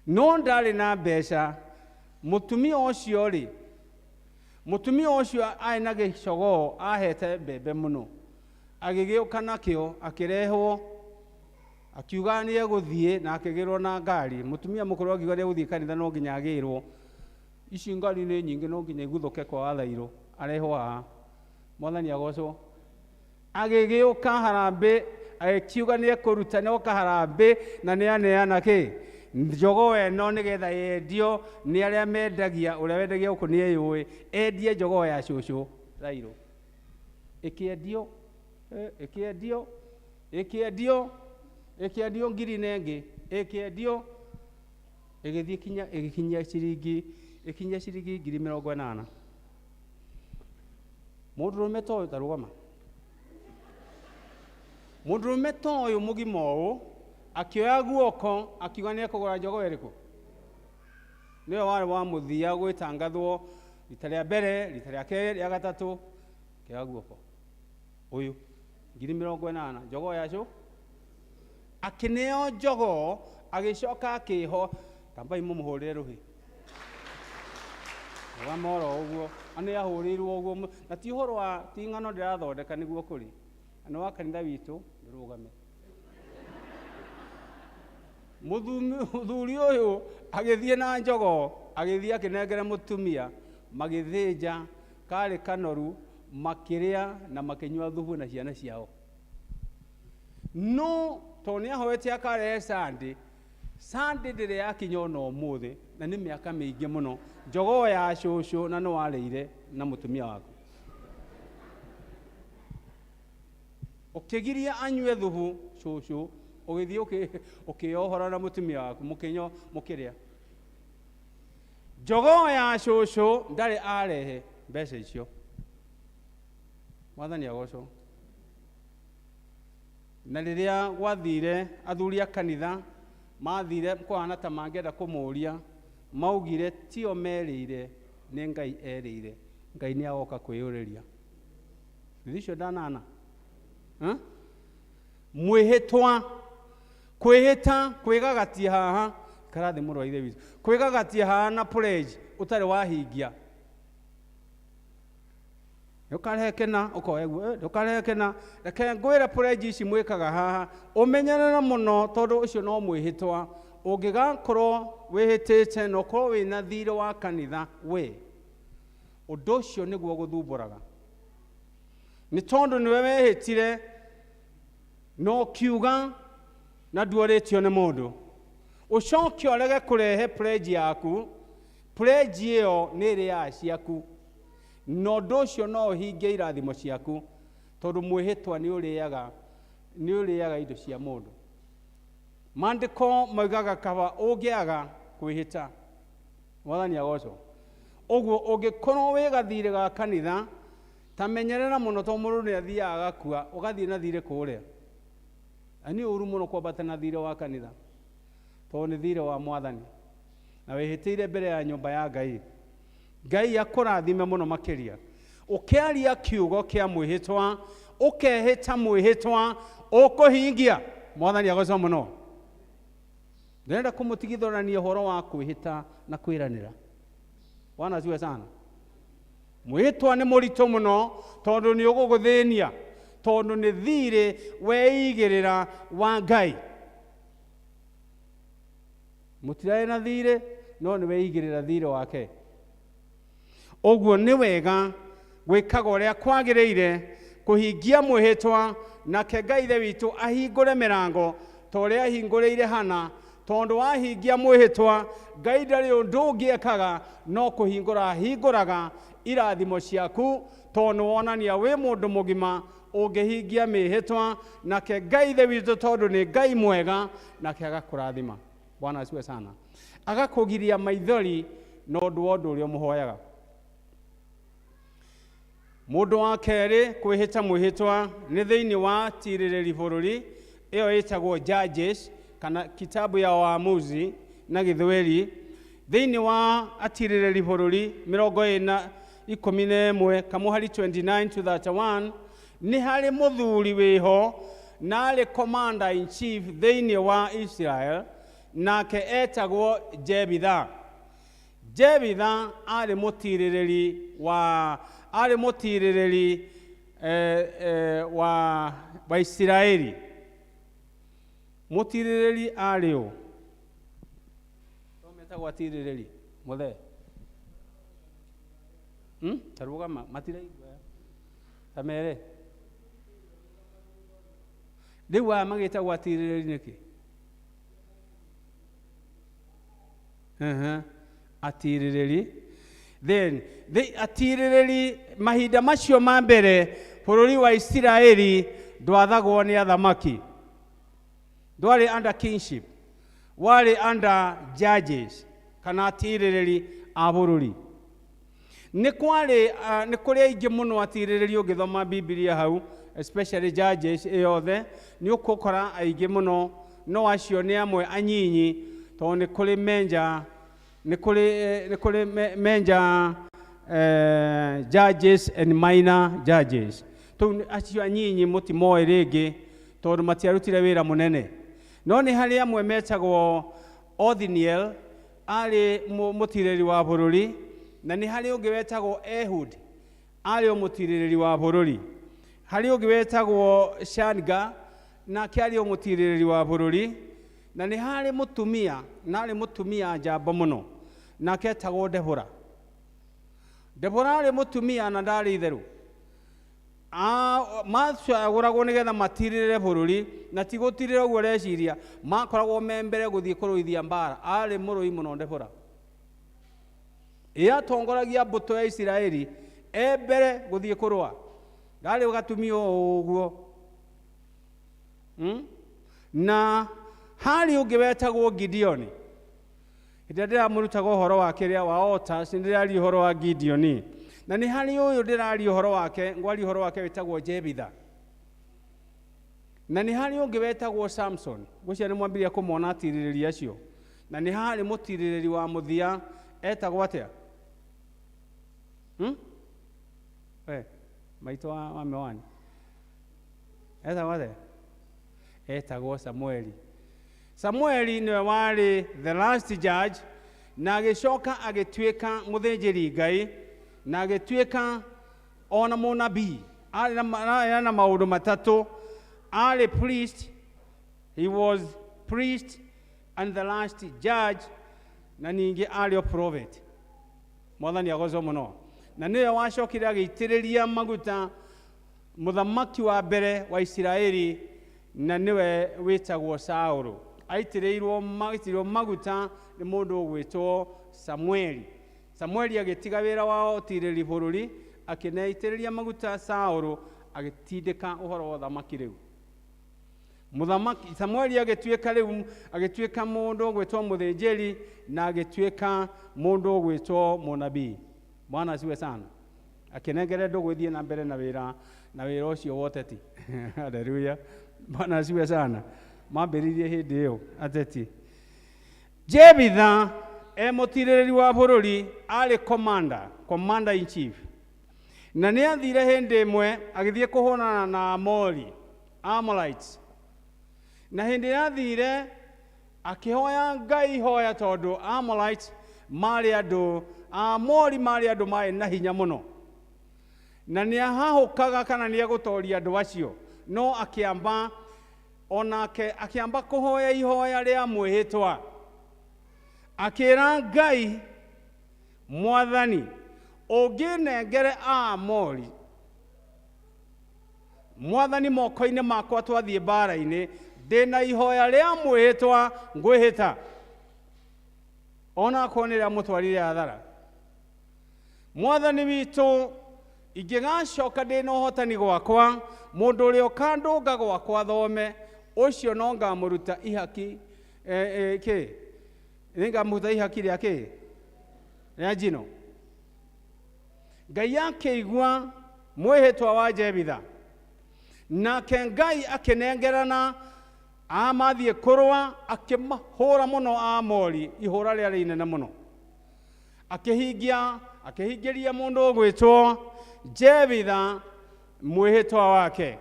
No ndarĩ na mbeca. Mũtumia ũcio rĩ, mũtumia ũcio arĩ na gĩcogoo ahete mbembe mũno. Agĩgĩũka nakĩo, akĩrehwo, akiuga nĩ egũthiĩ na akĩgĩrwo na ngari. Mũtumia mũkũrũ akiuga nĩ egũthiĩ kanitha no nginya agĩrwo. Ici ngari nĩ nyingĩ no nginya iguthũke kwa wathairwo, arehwo haha. Mwathani agocwo. Agĩgĩũka harambĩ, agĩkiuga nĩ ekũruta, nĩ oka harambĩ na nĩ aneana kĩ? Njogoo ĩno nĩgetha yendio nĩ arĩa mendagia, ũrĩa wendagia gũkũ nĩ eyũĩ, endie njogoo ya cũcũ Thairũ. Ĩkĩendio, ĩkĩendio, ĩkĩendio, ĩkĩendio ngiri na ĩngĩ, ĩkĩendio, ĩgĩthiĩ kinya, ĩgĩkinyia ciringi, ĩkinyia ciringi ngiri mĩrongo ĩnana. Mũndũrũme ta ũyũ, ta rũgama. Mũndũrũme ta ũyũ mũgima ũũ, akĩoya guoko, akiuga nĩ ekũgũra njogoo ĩrĩkũ? Nĩwe warĩ wa mũthia gwĩtangathwo rita rĩa mbere, rita rĩa kerĩ, rĩa gatatũ, akĩoya guoko. Ũyũ, ngiri mĩrongo ĩnana, njogoo ya cũ? Akĩneo njogoo, agĩcoka akĩho, tambai mũmũhũrĩre rũhĩ. Rũgama oro ũguo, na nĩ ahũrĩirwo ũguo, na ti ũhoro wa, ti ng'ano ndĩrathondeka nĩguo kũrĩ. Na nĩ wa kanitha witũ, ndũrũgame. Mũthuri ũyũ agĩthiĩ na njogoo, agĩthiĩ akĩnengera mũtumia, magĩthĩnja, karĩ kanoru, makĩrĩa na makĩnyua thubu na ciana ciao. No tondũ nĩ ahoete akarehe Sunday, Sunday ndĩrĩ yakinya ona ũmũthĩ, na nĩ mĩaka mĩingĩ mũno. Njogoo ya cũcũ na nĩ warĩire na mũtumia waku. Ũkĩgiria anyue thubu cũcũ, ũgĩthiĩ ũkĩohora na mũtumia waku, mũkĩnyua, mũkĩrĩa. Njogoo ya cũcũ ndarĩ arehe mbeca icio. Mwathani agocwo. Na rĩrĩa gwathire athuri a kanitha mathire kũhana ta mangĩenda kũmũria, maugire tio merĩire, nĩ Ngai erĩire. Ngai nĩ agoka kwĩyũrĩria. Thutha ũcio ndanana. Mwĩhĩtwa, kwĩhĩta, kwĩgagatia haha, ikara thĩ mũrũ wa ithe witũ. Kwĩgagatia haha na pledge ũtarĩ wahingia. Ndũkarehe kĩna, ũkoe guo, ndũkarehe kĩna. Reke ngwĩre pledge ici mwĩkaga haha, ũmenyerere mũno tondũ ũcio no mwĩhĩtwa. Ũngĩgakorwo wĩhĩtĩte na ũkorwo wĩna thirĩ wa kanitha we, ũndũ ũcio nĩguo gũthumbũraga. Nĩ tondũ nĩwe wehĩtire na ũkiuga na nduorĩtio nĩ mũndũ. Ũcoke ũrege kũrehe pledge yaku, pledge ĩyo nĩ ĩrĩaga ciaku. Na ũndũ ũcio no ũhingie irathimo ciaku, tondũ mwĩhĩtwa nĩ ũrĩaga indo cia mũndũ. Maandĩko maugaga kaba ũngĩaga kwĩhĩta. Mwathani agocwo. Ũguo ũngĩkorwo wĩ gathirĩ ga kanitha, ta menyerera mũno, tondũ mũndũ nĩ athiaga agakua ũgathiĩ na thirĩ kũrĩa. Na nĩ ũru mũno kwambata na thirĩ wa kanitha, tondũ nĩ thirĩ wa Mwathani na wĩhĩtĩire mbere ya nyũmba ya Ngai. Ngai akũrathime mũno makĩria. Ũkĩaria kiugo kĩa mwĩhĩtwa, ũkehĩta mwĩhĩtwa ũkũhingia. Mwathani agocwo mũno. Ndĩrenda kũmũtigithũrania ũhoro wa kwĩhĩta na kwĩranĩra. Bwana asifiwe sana. Mwĩhĩtwa nĩ mũritũ mũno, tondũ nĩ ũgũgũthĩnia, tondũ nĩ thirĩ weigĩrĩra wa Ngai. Mũtirarĩ na thirĩ, no nĩ weigĩrĩra thirĩ wake. Ũguo nĩ wega gwĩkaga ũrĩa kwagĩrĩire, kũhingia mwĩhĩtwa, nake Ngai Ithe witũ ahingũre mĩrango ta ũrĩa ahingũrĩire Hana. Tondũ wahingia mwĩhĩtwa, Ngai ndarĩ ũndũ ũngĩ ekaga no kũhingũra ahingũraga irathimo ciaku, tondũ nĩ wonania wĩ mũndũ mũgima ũngĩhingia mĩhĩtwa. Nake Ngai Ithe witũ, tondũ nĩ Ngai mwega, nake agakũrathima. Bwana asifiwe sana. Agakũgiria maithori na ũndũ wa ũndũ ũrĩa ũmũhoyaga. Mũndũ wa kerĩ kwĩhĩta mwĩhĩtwa nĩ thĩinĩ wa tirĩrĩri bũrũri, ĩyo ĩtagwo Judges kana kitabu ya Waamuzi na Gĩthweri. Thĩinĩ wa atirĩrĩri bũrũri 20 11 kamũhari 29 to 31, nĩ harĩ mũthuri wĩho na arĩ commander in chief thĩinĩ wa Israel, nake etagwo Jebitha. Jebitha arĩ mũtirĩrĩri wa Isiraeli. Mũtirĩrĩri arĩ ũ? To metagwo atirĩrĩri mũthee? Ta rũgama, matiraigua. Ta mere rĩu aya magĩtagwo atirĩrĩri nĩkĩ? Atirĩrĩri, then the atirĩrĩri mahinda macio ma mbere, bũrũri wa Isiraeli ndwathagwo nĩ athamaki, ndwarĩ under kingship, warĩ under judges kana atirĩrĩri a bũrũri. Nĩ kwarĩ nĩ kũrĩ aingĩ mũno atirĩrĩri. Ũngĩthoma Bibilia hau, especially Judges ĩyothe, nĩ ũgũkora aingĩ mũno, no acio nĩ amwe anyinyi, tondũ nĩ kũrĩ menja nĩ kũrĩ menja judges and minor judges. Tũu acio anyinyi mũtimoĩ rĩngĩ, tondũ matiarutire wĩra mũnene. No nĩ harĩ amwe metagwo Othniel, arĩ mũtirĩrĩri wa bũrũri, na nĩ harĩ ũngĩ wetagwo Ehud, arĩ o mũtirĩrĩri wa bũrũri. Harĩ ũngĩ wetagwo Shanga, nake arĩ o mũtirĩrĩri wa bũrũri. Na nĩ harĩ mũtumia, na arĩ mũtumia njamba mũno, nake etagwo Debora. Debora arĩ mũtumia na ndarĩ itherũ. Macagũragwo nĩgetha matirĩrĩre bũrũri, na ti gũtirĩra ũguo ũreciria, makoragwo me mbere gũthiĩ kũrũithia mbara. Arĩ mũrũi mũno Debora. Ĩ atongoragia mbũtũ ya Isiraeli e mbere gũthiĩ kũrũa, ndarĩ gatumia o ũguo. Na harĩ ũngĩ wetagwo Gideoni. Hĩndĩ ĩrĩa ndĩramũrutaga ũhoro wa kĩrĩa wa altars, nĩ ndĩraria ũhoro wa Gideoni, na nĩ harĩ ũyũ ndĩraria ũhoro wake, ngwaria ũhoro wake wĩtagwo Jebitha, na nĩ harĩ ũngĩ wetagwo Samson. Ngwĩciria nĩ mwambirie kũmona atirĩrĩri acio. Na nĩ harĩ mũtirĩrĩri wa mũthia etagwo atĩa? We maitũ wa mewani etagwo atĩa? Etagwo Samueli. Samueli nĩwe warĩ the last judge, na agĩcoka agĩtuĩka mũthĩnjĩri Ngai, na agĩtuĩka ona mũnabii. Arĩ na maũndũ matatũ: arĩ priest, he was priest and the last judge, na ningĩ arĩ o prophet. Mwathani agocwo mũno. Na nĩwe wacokire agĩitĩrĩria maguta mũthamaki wa mbere wa Isiraeli, na nĩwe wĩtagwo Saũlũ. Aitĩrĩirwo maguta nĩ mũndũ ũgwĩtwo Samueli. Samueli agĩtiga wĩra wa ũtirĩrĩri bũrũri. Akĩneitĩrĩria maguta Saũlũ, agĩtindĩka ũhoro wa ũthamaki rĩu. Mũthamaki Samueli agĩtuĩka rĩu, agĩtuĩka mũndũ ũgwĩtwo mũthĩnjĩri na agĩtuĩka mũndũ ũgwĩtwo mũnabii. Bwana asiwe sana. Akĩnengere ndũgũ ĩthiĩ na mbere na wĩra na wĩra ũcio wa ũteti. Haleluya. Bwana asiwe sana. Mambĩrĩirie hĩndĩ ĩyo ateti. Jebitha e mũtirĩrĩri wa bũrũri, arĩ commander, commander in chief. Na nĩ athire hĩndĩ ĩmwe agĩthiĩ kũhũrana na Amori, Amorites. Na hĩndĩ ĩrĩa athire akĩhoya Ngai ihoya, tondũ Amorites marĩ andũ, Amori marĩ andũ marĩ na hinya mũno. Na nĩ ahahũkaga kana nĩ egũtoria andũ acio, no akĩamba onake akĩamba kũhoya ihoya rĩa mwĩhĩtwa. Akĩra Ngai, Mwathani, ũngĩnengere Aamori Mwathani moko-inĩ makwa twathiĩ mbara-inĩ, ndĩna ihoya rĩa mwĩhĩtwa ngwĩhĩta. Onakorwo nĩ rĩa mũtwarire athara. Mwathani witũ, ingĩgacoka ndĩna ũhotani gwakwa, mũndũ ũrĩa ũkandũnga gwakwa thome, ũcio no ngamũruta ihaki kĩ? Nĩ ngamũruta ihaki rĩa kĩ? Rĩa njino. Ngai akĩigua mwĩhĩtwa wa Jebitha. Nake Ngai akĩnengerana amathiĩ kũrũa, akĩmahũra mũno Amori, ihũra rĩarĩ inene mũno. Akĩhingia, akĩhingĩria mũndũ ũgwĩtwo Jebitha mwĩhĩtwa wake.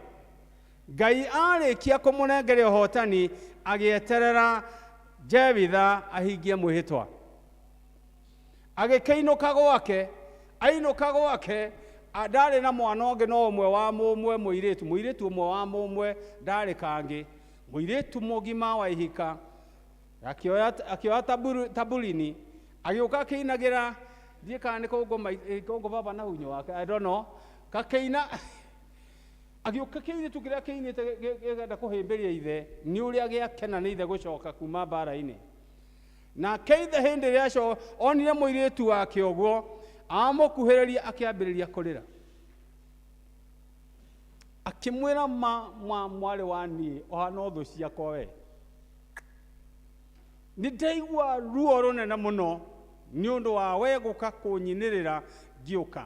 Ngai arĩkia kũmũnengeria ũhotani, agĩeterera Jebitha ahingie mwĩhĩtwa. Agĩkĩinũka gwake, ainũka gwake, ndarĩ na mwana ũngĩ no ũmwe wa mũmwe mũirĩtu, mũirĩtu ũmwe wa mũmwe, ndarĩ kangĩ. Mũirĩtu mũgima wa ihika, akĩoya akĩoya taburini, agĩũka akĩinagĩra, ndiĩ kana nĩ kũngũ baba na hunyo wake, I don't know, gakĩina, agĩũka kĩirĩtu kĩrĩa kĩinĩte gĩkenda kũhĩmbĩria ithe, nĩ ũrĩa gĩakena nĩ ithe gũcoka kuma mbara-inĩ. Nake ithe hĩndĩ ĩrĩa onire mũirĩtu wake ũguo, amũkuhĩrĩria akĩambĩrĩria kũrĩra. Akĩmwĩra ma ma mwarĩ wa niĩ, ũhana thũ ciakwa we. Nĩ ndaigua ruo rũnene mũno nĩ ũndũ wa we gũka kũnyinĩrĩra ngĩũka.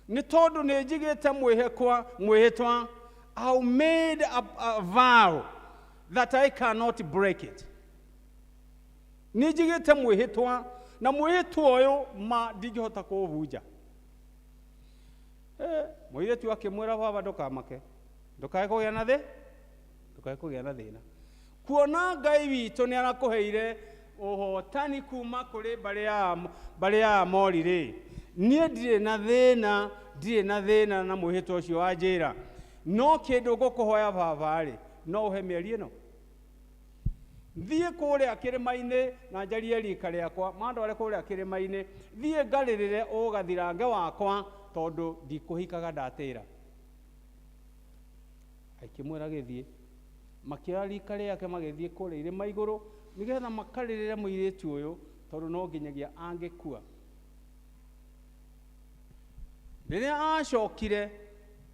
Nĩ tondũ nĩ njigĩte mwĩhĩkwa, mwĩhĩtwa, I made a vow that I cannot break it. Nĩ njigĩte mwĩhĩtwa, na mwĩhĩtwa ũyũ ma ndingĩhota kũũbunja. Mũirĩtu akĩmwĩra, baba ndũkamake, ndũkae kũgĩa na thĩ, ndũkae kũgĩa na thĩna. Kuona Ngai witũ nĩ arakũheire ũhotani kuma kũrĩ mbarĩ ya Amori rĩ, niĩ ndirĩ na thĩna, ndirĩ na thĩna na mwĩhĩtwa ũcio wa njĩra. No kĩndũ ngũkũhoya baba rĩ, no ũhe mĩeri ĩno. Thiĩ kũrĩa kĩrĩma-inĩ na njarie rika rĩakwa, mandware kũrĩa kĩrĩma-inĩ, thiĩ ngarĩrĩre ũgathirange wakwa tondũ ndikũhikaga ndatĩra. Akĩmwĩra gĩthiĩ. Makĩoya rika rĩake magĩthiĩ kũrĩa irĩma igũrũ nĩgetha makarĩrĩre mũirĩtu ũyũ tondũ no nginyagia angĩkua. Rĩrĩa acokire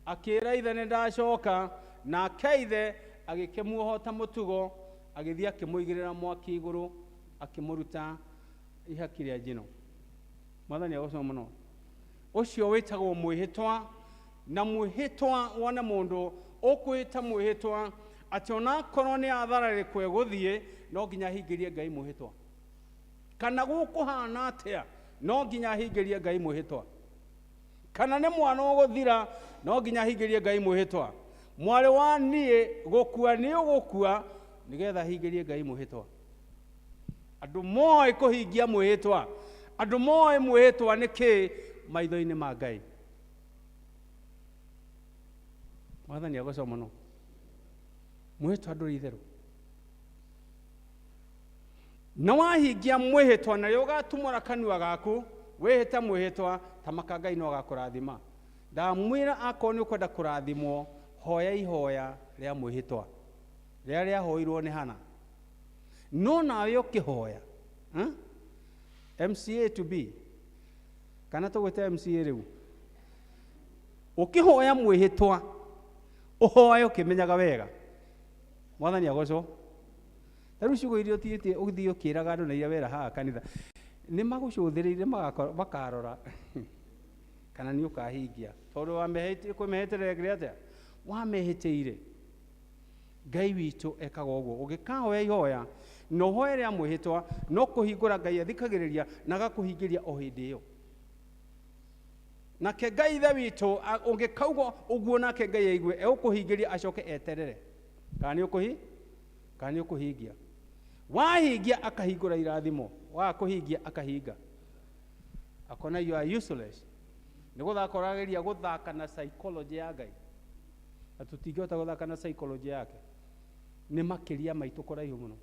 akĩra ithe nĩ ndacoka, nake ithe agĩkĩmuohota mũtugo, agĩthiĩ akĩmũigĩrĩra mwaki igũrũ, akĩmũruta ihaki rĩa njino. Mwathani agocwo mũno. Ũcio wĩtagwo mwĩhĩtwa, na mwĩhĩtwa wone mũndũ ũkwĩta mwĩhĩtwa atĩ onakorwo nĩ athararĩkwo egũthiĩ, no nginya ahingĩrie Ngai mwĩhĩtwa. Kana gũkũhana atĩa, no nginya ahingĩrie Ngai mwĩhĩtwa. Kana nĩ mwana ũgũthira, no nginya ahingĩrie Ngai mwĩhĩtwa. Mwarĩ wa niĩ gũkua nĩ ũgũkua nĩgetha ahingĩrie Ngai mwĩhĩtwa. Andũ moĩ kũhingia mwĩhĩtwa, andũ moĩ mwĩhĩtwa nĩ kĩĩ maitho-inĩ ma Ngai. Mwathani agocwo mũno. Mwĩhĩtwa ndũrĩ itherũ. Na wahingia mwĩhĩtwa narĩo ũgatumũra kanua gaku wĩhĩte mwĩhĩtwa, ta maka Ngai no agakũrathima. Ndamwĩra akorwo nĩ ũkwenda kũrathimwo, hoya ihoya rĩa mwĩhĩtwa rĩrĩa rĩahoirwo nĩ Hana. No nawe ũkĩhoya, MCA to be, kana tũgwĩte MCA rĩu? Ũkĩhoya mwĩhĩtwa ũhoe ũkĩmenyaga wega. Mwathani agocwo. Ta rĩu ciugo iria ũtigĩtie ũgĩthiĩ ũkĩraga andũ na iria wera haha kanitha nĩ magũcũthĩrĩirie makarora kana nĩ ũkahingia tondũ kwĩmehĩtĩra ĩkĩre atĩa wamehĩtĩire. Ngai witũ ekaga ũguo. Ũngĩkahoya ihoya na ũhoe rĩa mwĩhĩtwa no kũhingũra Ngai athikagĩrĩria na agakũhingĩria o hĩndĩ ĩyo. Nake Ngai ithe witũ ũngĩkauga ũguo nake Ngai aigue egũkũhingĩria acoke eterere kana nĩ ũkũhingia. Wahingia akahingũra irathimo, waga kũhingia akahinga. Akona you are useless. Nĩ gũthaka ũrageria gũthaka na psychology ya Ngai. Na tũtingĩhota gũthaka na psychology yake. Nĩ makĩria maitũ kũraihu mũno.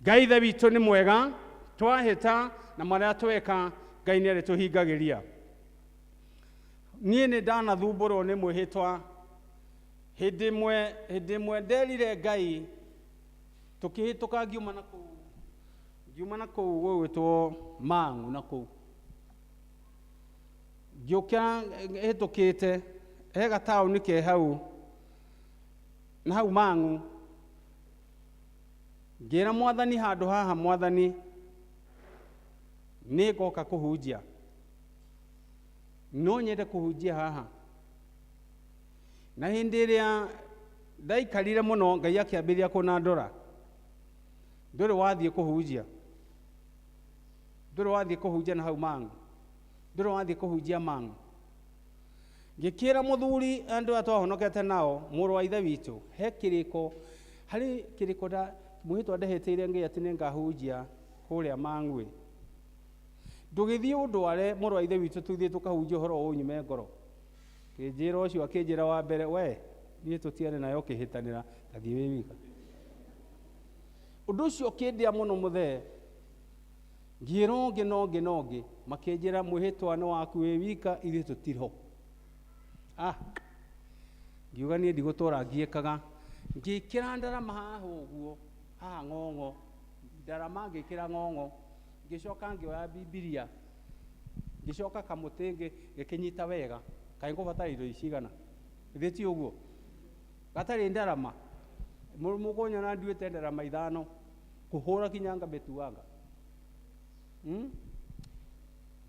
Ngai ithe witũ nĩ mwega, twahĩta na marĩa tweka Ngai nĩ arĩtũhingagĩria. Niĩ nĩ ndanathumbũrwo nĩ mwĩhĩtwa. Hĩndĩ ĩmwe nderire Ngai tũkĩhĩtũka ngiuma na kũu gũgwĩtwo Mang'u na kũu. Ngĩũka hĩtũkĩte he gataũni ke hau na hau Mang'u. Ngĩra Mwathani handũ haha Mwathani nĩ ngoka kũhunjia. No nyende kũhunjia haha. Na hĩndĩ ĩrĩa ndaikarire mũno Ngai akĩambĩrĩria kũnandora. Ndũrĩ wathiĩ kũhunjia. Ndũrĩ wathiĩ kũhunjia na hau Mang'u. Ndũrĩ wathiĩ kũhunjia Mang'u. Ngĩkĩra mũthuri andũ aya twahonokete nao mũrũ wa ithe witũ he kĩrĩko harĩ kĩrĩko nda mwĩhĩtwa ndehĩtĩire Ngai atĩ nĩngahunjia kũrĩa Mang'u. Ndũgĩthiĩ ũndware mũrũ wa ithe witũ tũthiĩ tũkahunjia ũhoro ũyũ nyume ngoro. Kĩnjĩra ũcio akĩnjĩra wa mbere we niĩ tũtiarĩ nayo ũkĩhĩtanĩra ta thiĩ wĩ wika. Ũndũ ũcio ũkĩndĩa mũno mũthee. Ngĩĩra ũngĩ na ũngĩ na ũngĩ makĩnjĩra mwĩhĩtwa nĩ waku wĩ wika ithuĩ tũtirĩ ho. Ngiuga niĩ ndigũtũra ngiĩkaga. Ngĩkĩra ndarama haha ũguo haha ng'ong'o ndarama ngĩkĩra ng'ong'o ngĩcoka ngĩoya Bibilia ngĩcoka kamũtĩ ngĩkĩnyita wega kaĩ ngũbatara indo cigana githĩ ti ũguo gatarĩ ndarama mũkũnyona nduĩte ndarama ithano kũhũra kinya ngamĩtuanga.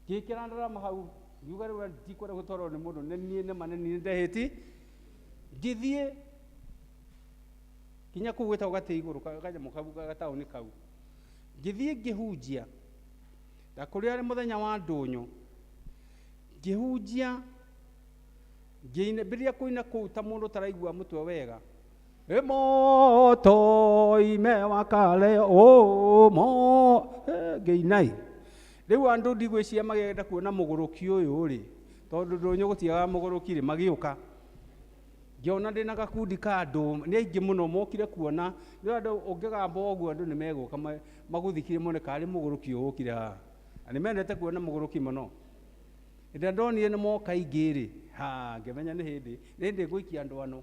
Ngĩkĩra ndarama hau ngiuga rĩu ndikwenda gũtwarwo nĩ mũndũ nĩ niĩ nĩma nĩ niĩ ndehĩti. Ngĩthiĩ kinya kũu gwĩtagwo gatĩ igũrũ kanyamũ kau gataũni kau. Ngĩthiĩ ngĩhunjia. Ndakũrĩa arĩ mũthenya wa ndũnyũ. Ngĩhunjia ngĩambĩrĩria kũina kũu ta mũndũ ũtaraigua mũtwe wega. Moto imewaka leo mo ngĩinai. Rĩu andũ ndigwĩciria magĩenda kuona mũgũrũki ũyũ rĩ tondũ ndũnyũ gũtiagaga mũgũrũki rĩ magĩũka. Ngĩona ndĩna gakundi ka andũ nĩ aingĩ mũno mokire kuona nĩ andũ ũngĩgamba ũguo andũ nĩ megũka magũthikire mone karĩ mũgũrũki ũyũ ũkire haha. Na nĩ mendete kuona mũgũrũki mũno. Hĩndĩ ĩrĩa ndonire nĩ moka aingĩ rĩ ha ngĩmenya nĩ hĩndĩ ngũikia andũ ano.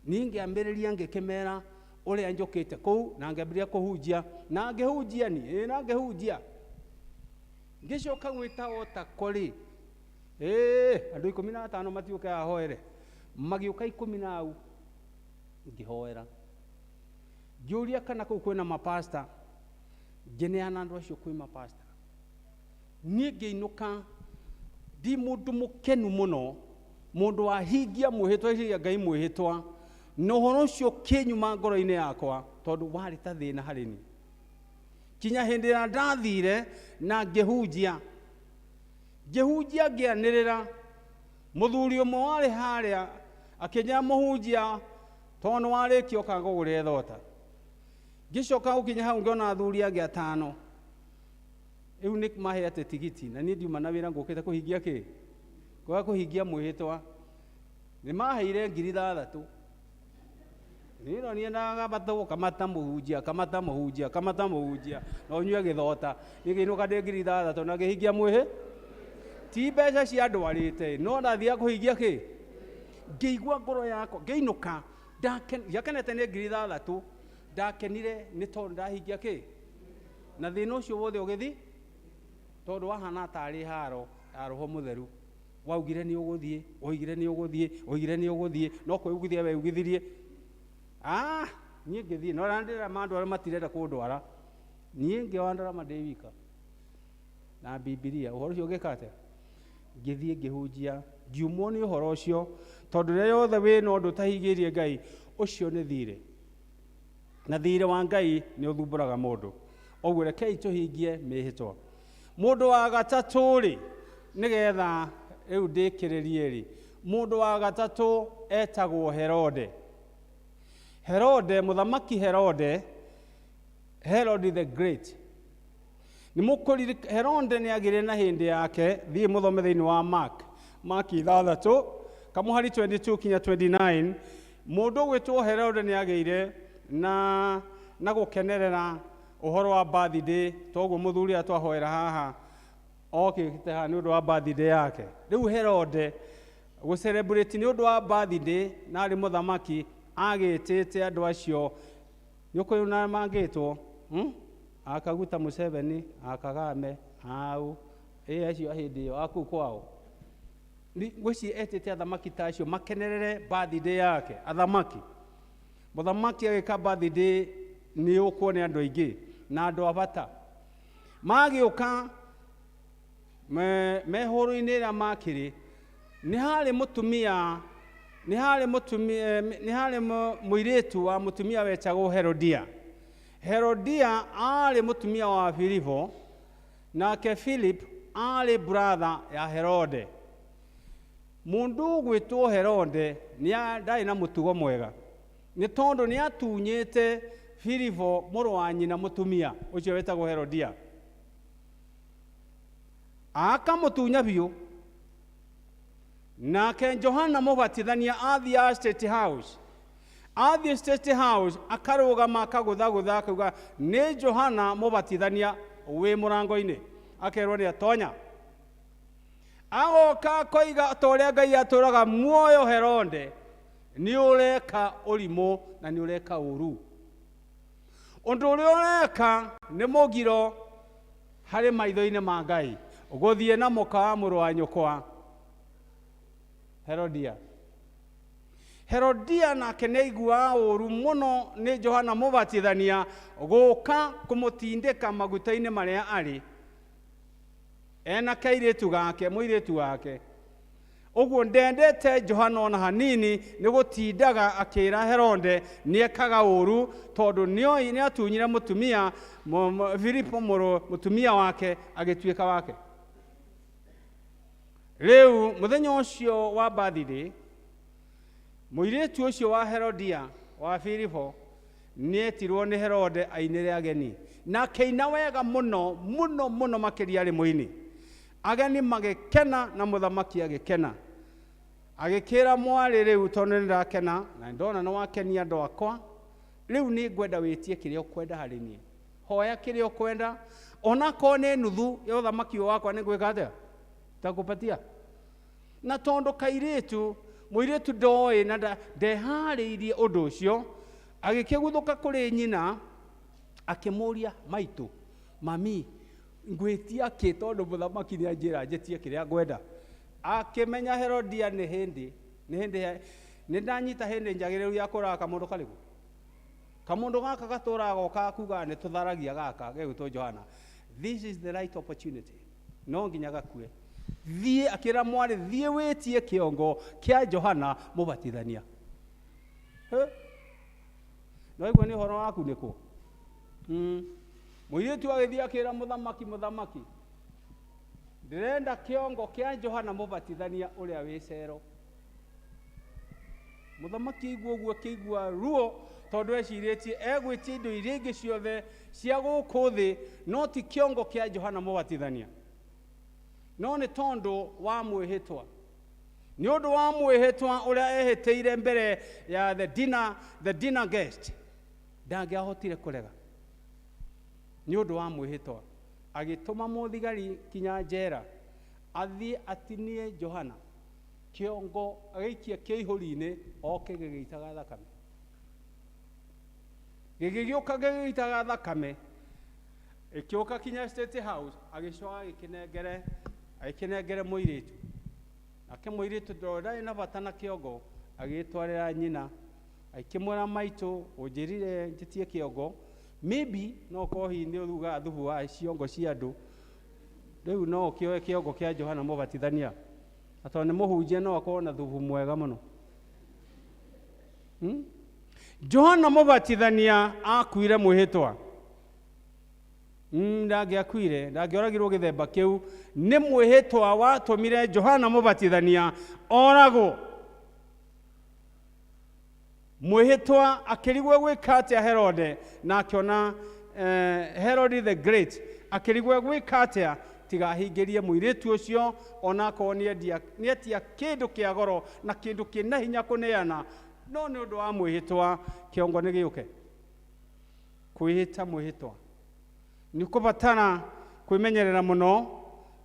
Niĩ ngĩambĩrĩria ngĩkĩmera ũrĩa njũkĩte kũu na ngĩambĩrĩria kũhunjia na ngĩhunjia niĩ na ngĩhunjia. Ngĩcoka gwĩta o tako rĩ andũ 15 matiũke ahoere. Magĩũka 10 na au ngĩhoera. Ngĩũria kana kũu kwĩna mapasta ngĩneana andũ acio kwĩ mapasta. Niĩ ngĩinũka ndi mũndũ mũkenu mũno mũndũ wahingia mwĩhĩtwa iria Ngai mwĩhĩtwa na ũhoro ũcio ũkĩnyuma ngoro-inĩ yakwa tondũ warĩ ta thĩna harĩ niĩ. Kinya hĩndĩ ĩrĩa ndathire na ngĩhunjia ngĩhunjia ngĩanĩrĩra mũthuri ũmwe warĩ harĩa akĩnjĩra mũhunjia tondũ nĩ warĩkia ũka ngũgũrĩre thota. Ngĩcoka gũkinya hau ngĩona athuri angĩ atano rĩu nĩ maheete tigiti na niĩ ndiuma na wĩra ngũkĩte kũhingia kĩ kwaga kũhingia mwĩhĩtwa. Nĩ maheire 6,000. Niĩ niĩ ndagamba kamata mũhunjia kamata mũhunjia kamata mũhunjia na ũnyue gĩthota. Niĩ ngĩinũka ndĩ 6,000 na ngĩhingia mwĩhĩ ti mbeca cia ndwarĩte no ndathiaga kũhingia kĩ. Ngĩigua ngoro yakwa ngĩinũka ndiakenete nĩ 6,000 ndakenire nĩ tondũ ndahingia kĩ na thĩna ũcio wothe ũgĩthi. Tondu wahana tarĩ haro ya roho mũtheru. Waugire nĩ ũgũthiĩ, waugire nĩ ũgũthiĩ, waugire nĩ ũgũthiĩ, no kwĩugithia weugithirie. Ah, niĩ ngĩthiĩ, no na ndĩra mandwara matirenda kũndwara. Niĩ ngĩoya ndarama ndĩ wika. Na Bibilia, ũhoro ũcio ũngĩka atĩa? Ngĩthiĩ ngĩhunjia, ngiumwo nĩ ũhoro ũcio, tondũ rĩrĩa yothe wĩna ũndũ ũtahingĩirie Ngai, ũcio nĩ thirĩ. Na thirĩ wa Ngai nĩ ũthumbũraga mũndũ. Ũguo rekei tũhingie mĩhĩtwa. Mũndũ wa gatatũ rĩ, nĩgetha rĩu ndĩkĩrĩrie rĩ, mũndũ wa gatatũ etagwo Herode. Herode, mũthamaki Herode, Herod the Great. Nĩ Herode nĩ agĩrĩ na hĩndĩ yake, thiĩ mũthome thĩinĩ wa Mark, Mark 6, kamũhari 22 kinya 29, mũndũ ũgwĩtwo Herode nĩ agĩire na gũkenerera ũhoro wa birthday, toguo mũthuri atwahoera haha, okĩte haha nĩ ũndũ wa birthday yake. Rĩu Herode gũ celebrate nĩ ũndũ wa birthday na arĩ mũthamaki agĩtĩte andũ acio nĩ ũkũĩ na mangĩtwo Akaguta Museveni, Akagame, au ĩ acio a hĩndĩ ĩyo a kũu kwao. Ngwĩciria etĩte athamaki ta acio makenerere birthday yake, athamaki. Mũthamaki agĩka birthday nĩ ũkwo nĩ andũ aingĩ na andũ a bata. Magĩũka me hũrũ-inĩ ĩrĩa makĩrĩ, nĩ harĩ mũtumia, nĩ harĩ mũtumia, nĩ harĩ mũirĩtu wa mũtumia wetagwo Herodia. Herodia aarĩ mũtumia wa Filipo, nake Philip aarĩ brother ya Herode. Mũndũ ũgwĩtwo Herode ndarĩ na mũtugo mwega, nĩ tondũ nĩ atunyĩte Filipo mũrũ wa nyina mũtumia ũcio wetagwo Herodia. Akamũtunya biũ. Nake Johana Mũbatithania athiaga State House. Athiĩ State House akarũgama akagũthagũtha akauga nĩ Johana Mũbatithania wĩ mũrango-inĩ, akerwo nĩ atonya. Agoka akoiga ta ũrĩa Ngai atũraga muoyo Herode, nĩ ũreka ũrimũ na nĩ ũreka ũru. Ũndũ ũrĩa ũreka nĩ mũgiro harĩ maitho-inĩ ma Ngai, gũthiĩ na mũka wa mũrũ wa nyũkwa Herodia. Herodia nake nĩ aiguaga ũru mũno nĩ Johana Mũbatithania gũka kũmũtindĩka maguta-inĩ marĩa arĩ ena kairĩtu gake, mũirĩtu wake. Ũguo ndendete Johana ona hanini, nĩ gũtindaga akĩra Herode nĩ ekaga ũru tondũ nĩoĩ nĩ atunyire mũtumia Filipo mũrũ mũtumia wake agĩtuĩka wake. Rĩu mũthenya ũcio wa birthday, mũirĩtu ũcio wa Herodia wa Filipo nĩetirwo nĩ Herode ainĩre ageni, na akĩina wega mũno mũno mũno makĩria arĩ mũini. Ageni magĩkena na mũthamaki agĩkena. Agĩkĩra mwarĩ, rĩu tondũ nĩ ndakena na ndona nĩ wakenia andũ akwa, rĩu nĩ ngwenda wĩtie kĩrĩa ũkwenda harĩ niĩ. Hoya kĩrĩa ũkwenda, onakorwo nĩ nuthu ya ũthamaki ũyũ wakwa nĩ ngwĩka atĩa? Nitakupatia. Na tondũ kairĩtu, mũirĩtu ndoĩ na ndeharĩirie ũndũ ũcio, agĩkĩguthũka kũrĩ nyina, akĩmũũria, maitũ, mami, ngwĩtia kĩ tondũ mũthamaki nĩ anjĩra njĩtie kĩrĩa ngwenda. Akĩmenya Herodia nĩ hĩndĩ, nĩ hĩndĩ, nĩ ndanyita hĩndĩ njagĩrĩru ya kũraga kamũndũ karĩkũ. Kamũndũ gaka gatũraga gokaga kuga nĩ tũtharagia gaka gegwĩtwo Johana. This is the right opportunity. No nginya gakue. Thiĩ, akĩra mwarĩ, thiĩ wĩtie kĩongo kĩa Johana Mũbatithania. Hĩ? No igua nĩ ũhoro waku nĩkũ? Mũirĩtu agĩthiĩ akĩra mũthamaki, mũthamaki, ndĩrenda kĩongo kĩa Johana Mũbatithania ũrĩa wĩ cero. Mũthamaki aigua ũguo akĩigua ruo tondũ ecirĩtie egwĩtia indo iria ingĩ ciothe cia gũkũ thĩ no ti kĩongo kĩa Johana Mũbatithania. No nĩ tondũ wa mwĩhĩtwa. Nĩ ũndũ wa mwĩhĩtwa ũrĩa ehĩtĩire mbere ya the dinner guest, ndangĩahotire kũrega. Nĩ ũndũ wa mwĩhĩtwa agĩtũma mũthigari kinya njera athiĩ atinie Johana kĩongo agĩikie kĩihũri-inĩ oke gĩgĩitaga thakame. Gĩgĩgĩũka gĩgĩitaga thakame. Ĩkĩũka kinya State House, agĩcoka agĩkĩnengere agĩkĩnengere mũirĩtu. Nake mũirĩtu tondũ ndarĩ na bata na kĩongo, agĩgĩtwarĩra nyina, akĩmwĩra, "Maitũ, ũnjĩrire njĩtie kĩongo, maybe no ũkorwo hihi nĩ ũrugaga thubu wa ciongo cia andũ, rĩu no ũkĩoe kĩongo kĩa Johana Mũbatithania, na tondũ nĩ mũhunjia no akorwo na thubu mwega mũno." Johana Mũbatithania akuire mwĩhĩtwa. Ndangĩakuire, ndangĩoragirwo gĩthemba kĩu. Nĩ mwĩhĩtwa watũmire Johana Mũbatithania oragwo. Mwĩhĩtwa akĩrigwo gwĩka atĩa Herode, na akĩona Herod the Great akĩrigwo gwĩka atĩa tigahingĩrie mũirĩtu ũcio, onakorwo nĩetia kĩndũ kĩa goro na kĩndũ kĩna hinya kũneana, no nĩ ũndũ wa mwĩhĩtwa kĩongo nĩ gĩũke. Kwĩhĩta mwĩhĩtwa nĩ ũkũbatara kwĩmenyerera mũno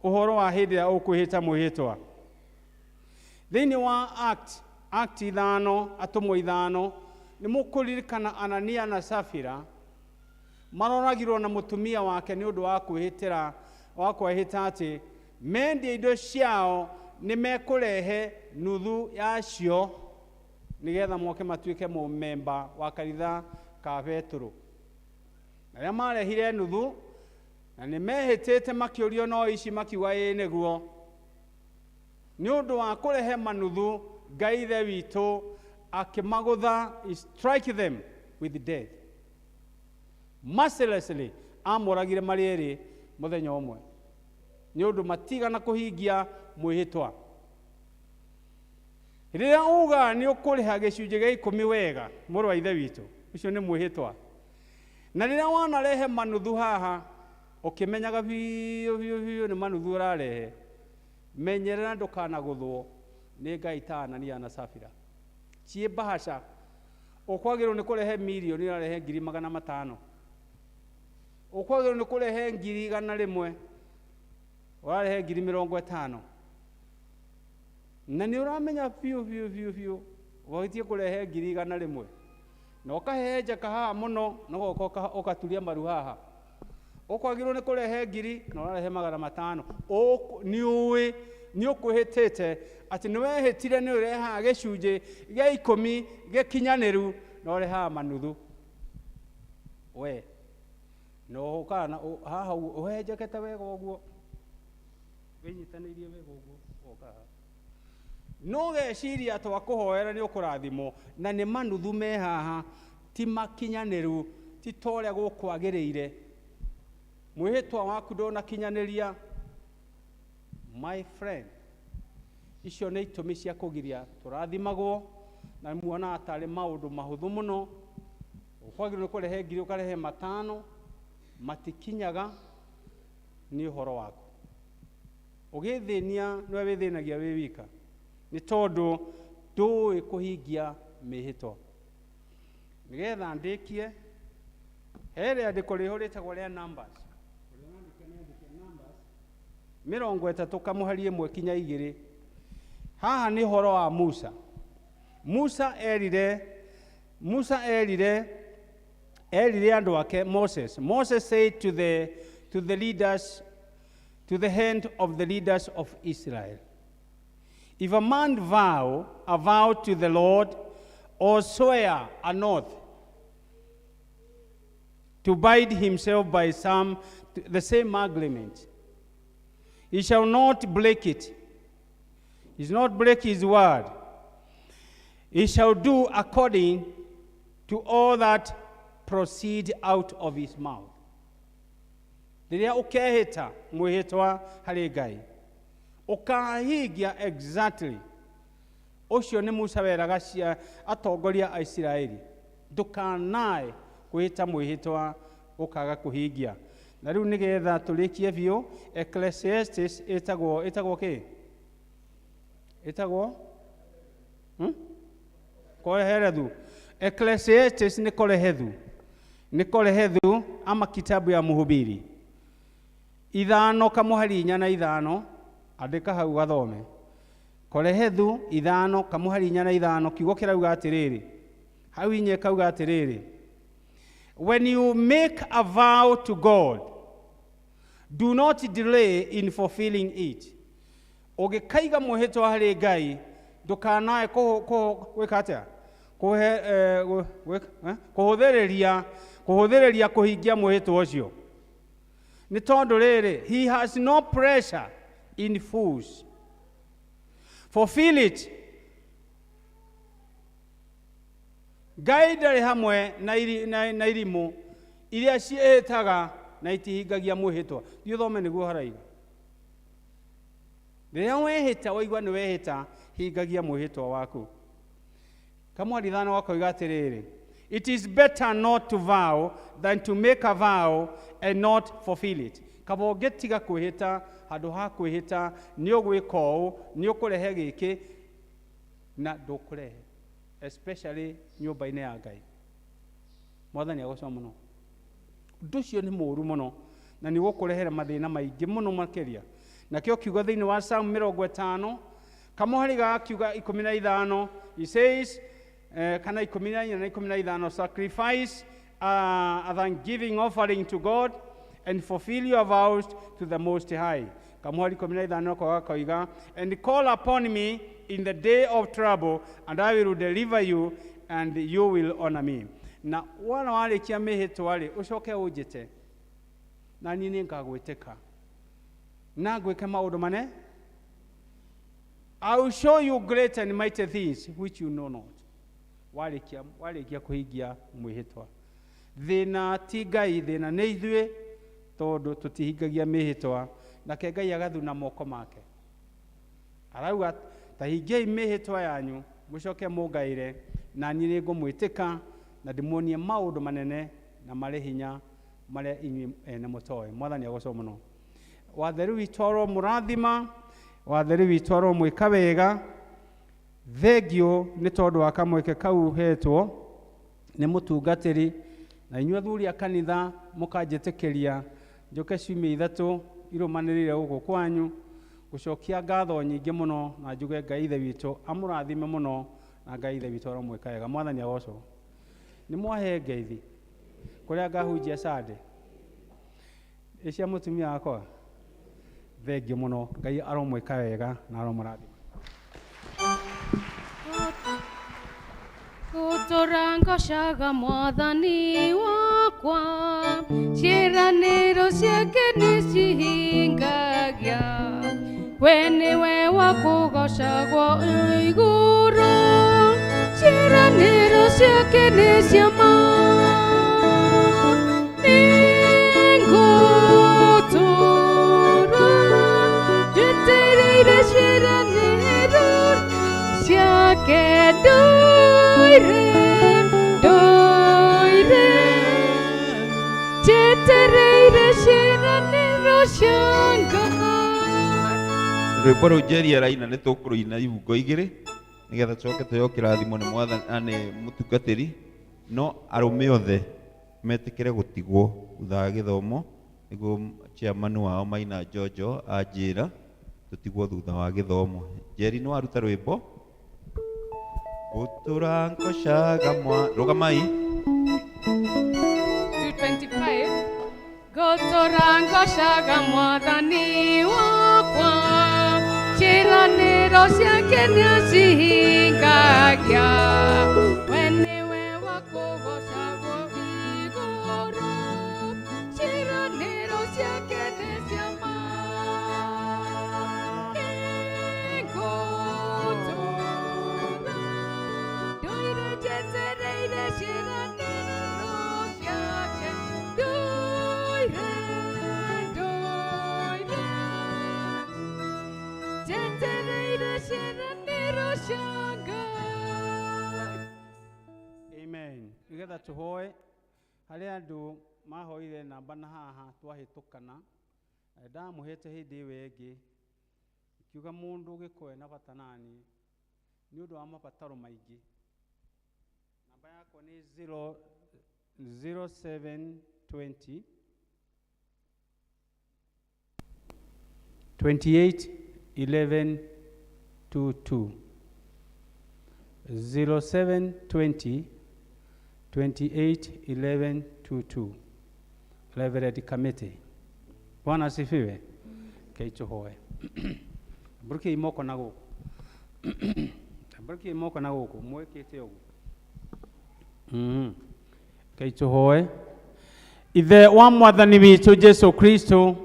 ũhoro wa hĩndĩ ĩrĩa ũkwĩhĩta mwĩhĩtwa. Thĩinĩ wa Act 5, atũmwo 5, nĩ mũkũririkana Anania na Safira maroragirwo na mũtumia wake nĩ ũndũ wa kwĩhĩtĩra, wa kwĩhĩta atĩ mendia indo ciao nĩ mekũrehe nuthu yacio nĩgetha moke matuĩke mũmemba wa kanitha ka Petũrũ. Na rĩrĩa marehire nuthu na nĩ mehĩtĩte, makĩũrio no ici, makiuga ĩĩ nĩguo. Nĩ ũndũ wa kũrehe manuthu, Ngai Ithe witũ akĩmagũtha, he strike them with death mercilessly. Amoragire marĩ erĩ mũthenya ũmwe nĩ ũndũ matigana kũhingia mwĩhĩtwa. Rĩrĩa uga nĩ ũkũrĩha gĩcunjĩ gĩa 10 wega, mũrũ wa Ithe witũ, ũcio nĩ mwĩhĩtwa. Na rĩrĩa wanarehe manuthu haha ũkĩmenyaga biũ biũ biũ nĩ manuthu ũrarehe, menyerera ndũkanagũthwo nĩ Ngai ta Anania na Safira. Ciĩ mbahaca ũkwagĩrĩirwo nĩ kũrehe mirioni, ũrarehe 500,000. Ũkwagĩrĩirwo nĩ kũrehe 100,000, ũrarehe 50,000. Na nĩ ũramenya biũ biũ biũ biũ ũbatiĩ kũrehe 100,000, na ũkahehenjeka haha mũno, na ũgoka ũgaturia maru haha. Ũkwagĩrĩirwo nĩ kũrehe ngiri na ũrarehe 500. Nĩ ũĩ nĩ ũkwĩhĩtĩte atĩ nĩ wehĩtire nĩ ũrehaga gĩcunjĩ gĩa 10 gĩkinyanĩru, na ũrehaga manuthu. We na ũkaga na haha ũguo ũhehenjekete wega ũguo, wĩnyitanĩirie wega ũguo, ũgoka haha no geciria twakũhoera nĩ ũkũrathimwo, na nĩ manuthu me haha, ti makinyanĩru, ti ta ũrĩa gũkwagĩrĩire. Mwĩhĩtwa waku ndũnakinyanĩria, my friend. Icio nĩ itũmi cia kũgiria tũrathimagwo, na muonaga tarĩ maũndũ mahũthũ mũno. Ũkwagĩrĩirwo nĩ kũrehe ngiri, ũkarehe 500, matikinyaga. Nĩ ũhoro waku ũgĩthĩnia, nĩwe wĩthĩnagia wĩ wika, nĩ tondũ ndũĩ kũhingia mĩhĩtwa. Nĩgetha ndĩkie, he rĩandĩko rĩho rĩtagwo rĩa Numbers. Ũrĩa ũrandĩka nĩ andĩke Numbers 30 kamũhari 1 kinya 2. Haha nĩ ũhoro wa Musa. Musa erire andũ ake. Moses said to the leaders, to the hand of the leaders of Israel, "If a man vow a vow to the Lord or swear an oath to bind himself by some the same agreement, he shall not break it. He shall not break his word. He shall do according to all that proceed out of his mouth." Rĩrĩa ũkehĩta mwĩhĩtwa harĩ Ngai, ũkahingia exactly. Ũcio nĩ Musa weraga cia atongoria a Isiraeli, ndũkanae kwĩhĩta mwĩhĩtwa ũkaga kũhingia. Na rĩu nĩgetha tũrĩkie biũ, Ecclesiastes ĩtagwo kĩ? Ĩtagwo Kohelethu. Ecclesiastes nĩ Korehethu, nĩ Korehethu ama kitabu ya Mhubiri 5 kamũhari 4 na 5. Andĩka hau gathome Korehethu 5 kamũhari 4 na 5. Kiugo kĩrauga atĩrĩrĩ hau, 4 kauga atĩrĩrĩ, "When you make a vow to God, Do not delay in fulfilling it. Ũngĩkaiga mwĩhĩtwa harĩ Ngai, ndũkanae gwĩka atĩa? Kũhe kũhũthĩrĩria kũhũthĩrĩria kũhingia mwĩhĩtwa ũcio. Nĩ tondũ rĩrĩ, he has no pleasure in fools. Fulfill it. Ngai ndarĩ hamwe na, iri, na, na irimũ iria ciĩhĩtaga na itihingagia mwĩhĩtwa. Thiĩ ũthome nĩguo haraiga. Rĩrĩa wehĩta waigua nĩ wehĩta, hingagia mwĩhĩtwa waku. Kamwari ithano gakoiga atĩrĩrĩ, it is better not to vow than to make a vow and not fulfill it. Kaba ũngĩtiga kwĩhĩta handũ ha kwĩhĩta nĩ ũgwĩka ũũ, nĩ ũkũrehe gĩkĩ na ndũkũrehe, especially nyũmba-inĩ ya Ngai. Mwathani agocwo mũno. Ũndũ ũcio nĩ mũũru mũno na nĩ ũgũkũrehera mathĩna maingĩ mũno makĩria. Nakĩo kiugo thĩinĩ wa Psalm 50 kamũhari ga kiuga 15, he says kana 14 na 15, sacrifice a thanksgiving offering to God and fulfill your vows to the Most High. Kamũhari 15 ko gakoiga, and call upon me in the day of trouble and I will deliver you and you will honor me. Na wona warĩkia mĩhĩtwa rĩ, ũcoke ũnjĩte na niĩ nĩ ngagwĩtĩka na ngwĩke maũndũ mane. I will show you great and mighty things which you know not. Warĩkia warĩkia kũhingia mwĩhĩtwa. Thĩna ti Ngai, thĩna nĩ ithuĩ tondũ tũtihingagia mĩhĩtwa, nake Ngai agathuna moko make. Arauga ta hingiai mĩhĩtwa yanyu mũcoke mũngaĩre na niĩ nĩ ngũmwĩtĩka na ndĩmuonie maũndũ manene na marĩ hinya marĩa inyuĩ ene mũtoĩ. Mwathani agocwo mũno. Watheru witũ aro mũrathima, watheru witũ aro mwĩka wega. Thengio nĩ tondũ wa kamweke kau hetwo nĩ mũtungatĩri na inyuĩ athuri a kanitha mũkanjĩtĩkĩria njoke ciumia ithatũ irũmanĩrĩire gũkũ kwanyu gũcokia ngatho nyingĩ mũno na njuge Ngai ithe witũ amũrathime mũno na Ngai ithe witũ aromwĩka wega. Mwathani agocwo. Nĩ mwahe ngeithi kũrĩa ngahunjia Sunday ĩ cia mũtumia wakwa. Thengio mũno, Ngai aromwĩka wega na aromũrathima. Gũtũra ngocaga mwathani wakwa, ciĩranĩro ciake nĩ cihingagia. We nĩwe wa kũgocagwo igũrũ, ciĩranĩro ciake nĩ cia ma. Nĩngũtũũra njetereire ciĩranĩro ciake ndũire, ndũire, njetereire ciĩranĩro cia Ngai. Rwĩmbo rũu Njeri araina nĩ tũkũrũina ibungo igĩrĩ nĩgetha tũcoke tũheo kĩrathimo nĩ mwathani nĩ mũtungatĩri, no arũme othe metĩkĩre gũtigwo thutha wa gĩthomo nĩguo chairman wao Maina Njonjo anjĩra tũtigwo thutha wa gĩthomo. Njeri nĩ waruta rwĩmbo gũtũra ngocaga mwa rũgamai. 225 Gũtũra ngocaga mwathani wakwa, ciĩranĩro ciake nĩacihingagia. We nĩwe wa kũgocagwo igũrũ, ciĩranĩro ciake nĩ cia ma. Nĩngũtũũra ndũire njetereire ciĩranĩro ciake ndũire, ndũire, njetereire ciĩranĩro cia Ngai. Amen. Nĩgetha tũhoe harĩ andũ mahoire namba na haha twahĩtũkana, ndamũhete hĩndĩ ĩyo ĩngĩ kiuga mũndũ ũgĩkorwo na bata nani nĩ ũndũ wa mabataro maingĩ. Namba yakwa nĩ 0720 28 11 22, 0720 28 11 22, Reverend Committee. Bwana asifiwe. Rekei tũhoe. Tambũrũkiai moko na gũkũ. Tambũrũkiai moko na gũkũ mwĩkĩte ũguo. Rekei tũhoe. Ithe wa mwathani witũ Jesu Kristo,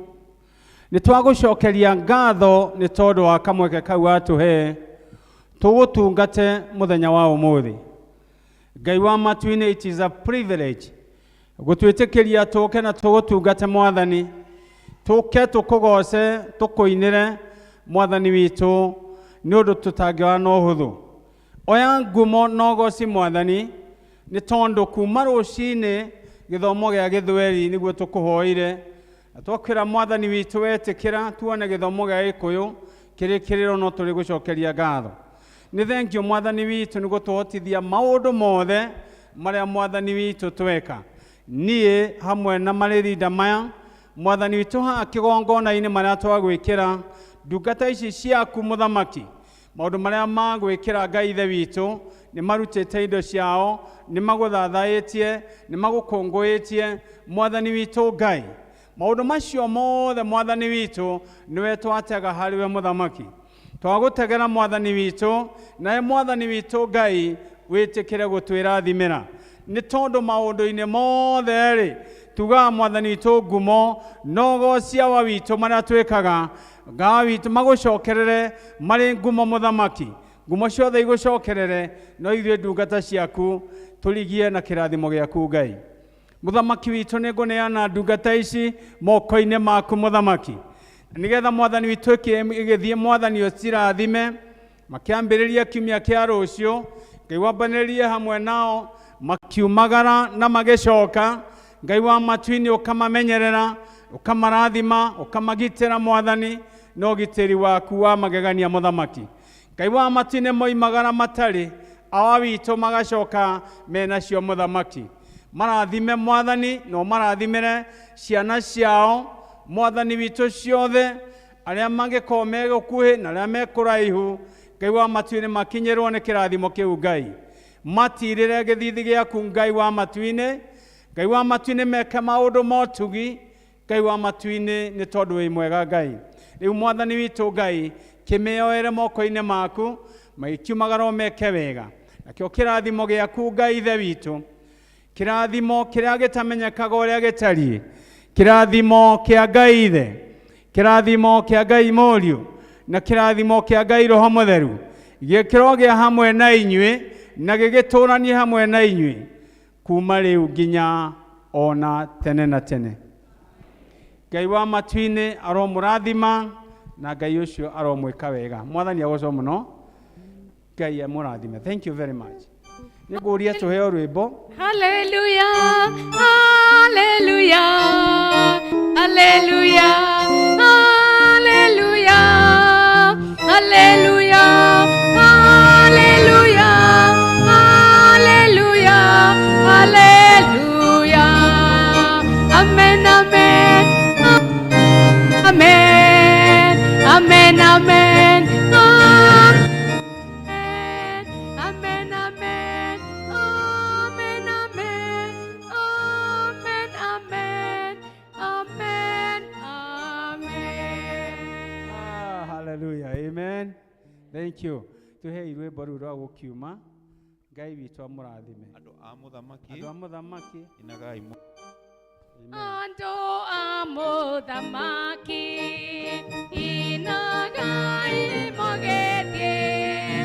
nĩ twagũcokeria ngatho nĩ tondũ wa kamweke kau watũhe tũgũtungate mũthenya wa ũmũthĩ. Ngai wa matu-inĩ, it is a privilege gũtwĩtĩkĩria tũke na tũgũtungate mwathani, tũke tũkũgoce, tũkũinĩre mwathani witũ, nĩ ũndũ tũtangĩoya na ũhũthũ. Oya ngumo na ũgoci mwathani, nĩ tondũ kuma rũcinĩ gĩthomo gĩa gĩthweri nĩguo tũkũhoire, na twakwĩra mwathani witũ wetĩkĩra tuone gĩthomo gĩa gĩkũyũ kĩrĩkĩrĩro, no tũrĩ gũcokeria ngatho. Nĩ thengio mwathani witũ nĩ gũtũhotithia maũndũ mothe marĩa mwathani witũ tweka. Niĩ hamwe na marĩrinda maya mwathani witũ haha kĩgongona-inĩ marĩa twagwĩkĩra ndungata ici ciaku mũthamaki, maũndũ marĩa magwĩkĩra Ngai ithe witũ nĩ marutĩte indo ciao, nĩ magũthathaĩtie, nĩ magũkũngũĩtie mwathani witũ Ngai. Maũndũ macio mothe mwathani witũ nĩwe twatega harĩ we mũthamaki. Twagũtegera mwathani witũ, nawe mwathani witũ Ngai wĩtĩkĩre gũtwĩrathimĩra, nĩ tondũ maũndũ-inĩ mothe rĩ tugaga mwathani witũ ngumo na ũgoci wa witũ marĩa twĩkaga Ngai witũ magũcokerere marĩ ngumo mũthamaki. Ngumo ciothe igũcokerere, no ithuĩ ndungata ciaku tũrigie na kĩrathimo gĩaku Ngai. Mũthamaki witũ nĩ ngũneana ndungata ici moko-inĩ maku mũthamaki, nĩgetha mwathani witũ ĩgĩthiĩ mwathani ũcirathime makĩambĩrĩria kiumia kĩa rũciũ. Ngai wambanĩrĩrie hamwe nao makiumagara na magĩcoka. Ngai wa matu-inĩ ũkamamenyerera, ũkamarathima, ũkamagitĩra mwathani na ũgitĩri waku wa magegania mũthamaki. Ngai wa matu-inĩ moimagara matarĩ awa witũ magacoka menacio mũthamaki. Marathime mwathani na ũmarathimĩre ciana ciao mwathani witũ ciothe, arĩa mangĩkorwo me gũkuhĩ na arĩa me kũraihu. Ngai wa matu-inĩ makinyĩrwo nĩ kĩrathimo kĩu Ngai, matirĩre gĩthithi gĩaku Ngai wa matu-inĩ. Ngai wa matu-inĩ meke maũndũ motugi Ngai wa matu-inĩ, nĩ tondũ wĩ mwega Ngai. Rĩu mwathani witũ Ngai kĩmĩoere moko-inĩ maku, magĩkiumagara meke wega. Nakĩo kĩrathimo gĩaku Ngai ithe witũ, kĩrathimo kĩrĩa gĩtamenyekaga ũrĩa gĩtariĩ, kĩrathimo kĩa Ngai ithe, kĩrathimo kĩa Ngai mũriũ, na kĩrathimo kĩa Ngai Roho Mũtheru, gĩkĩro gĩa hamwe na inyuĩ na gĩgĩtũranie hamwe na inyuĩ kuma rĩu nginya ona tene na tene. Ngai wa matu-inĩ aromũrathima na Ngai ũcio aromwĩka wega. Mwathani agocwo mũno. Ngai amũrathime. Thank you very much. Nĩ ngũria tũheo rwĩmbo. Hallelujah, hallelujah, hallelujah, hallelujah, hallelujah, hallelujah, hallelujah, hallelujah. Amen, amen, amen, amen, amen, amen, amen, amen, amen, amen, amen, amen, amen. Ah, hallelujah. Amen. Thank you. Tuhei rwĩmbo rũu rwa gũkiuma. Ngai witũ amũrathime. Andũ a mũthamaki. Andũ a mũthamaki. Inagai. Andũ a mũthamaki, inagai mũgĩthiĩ.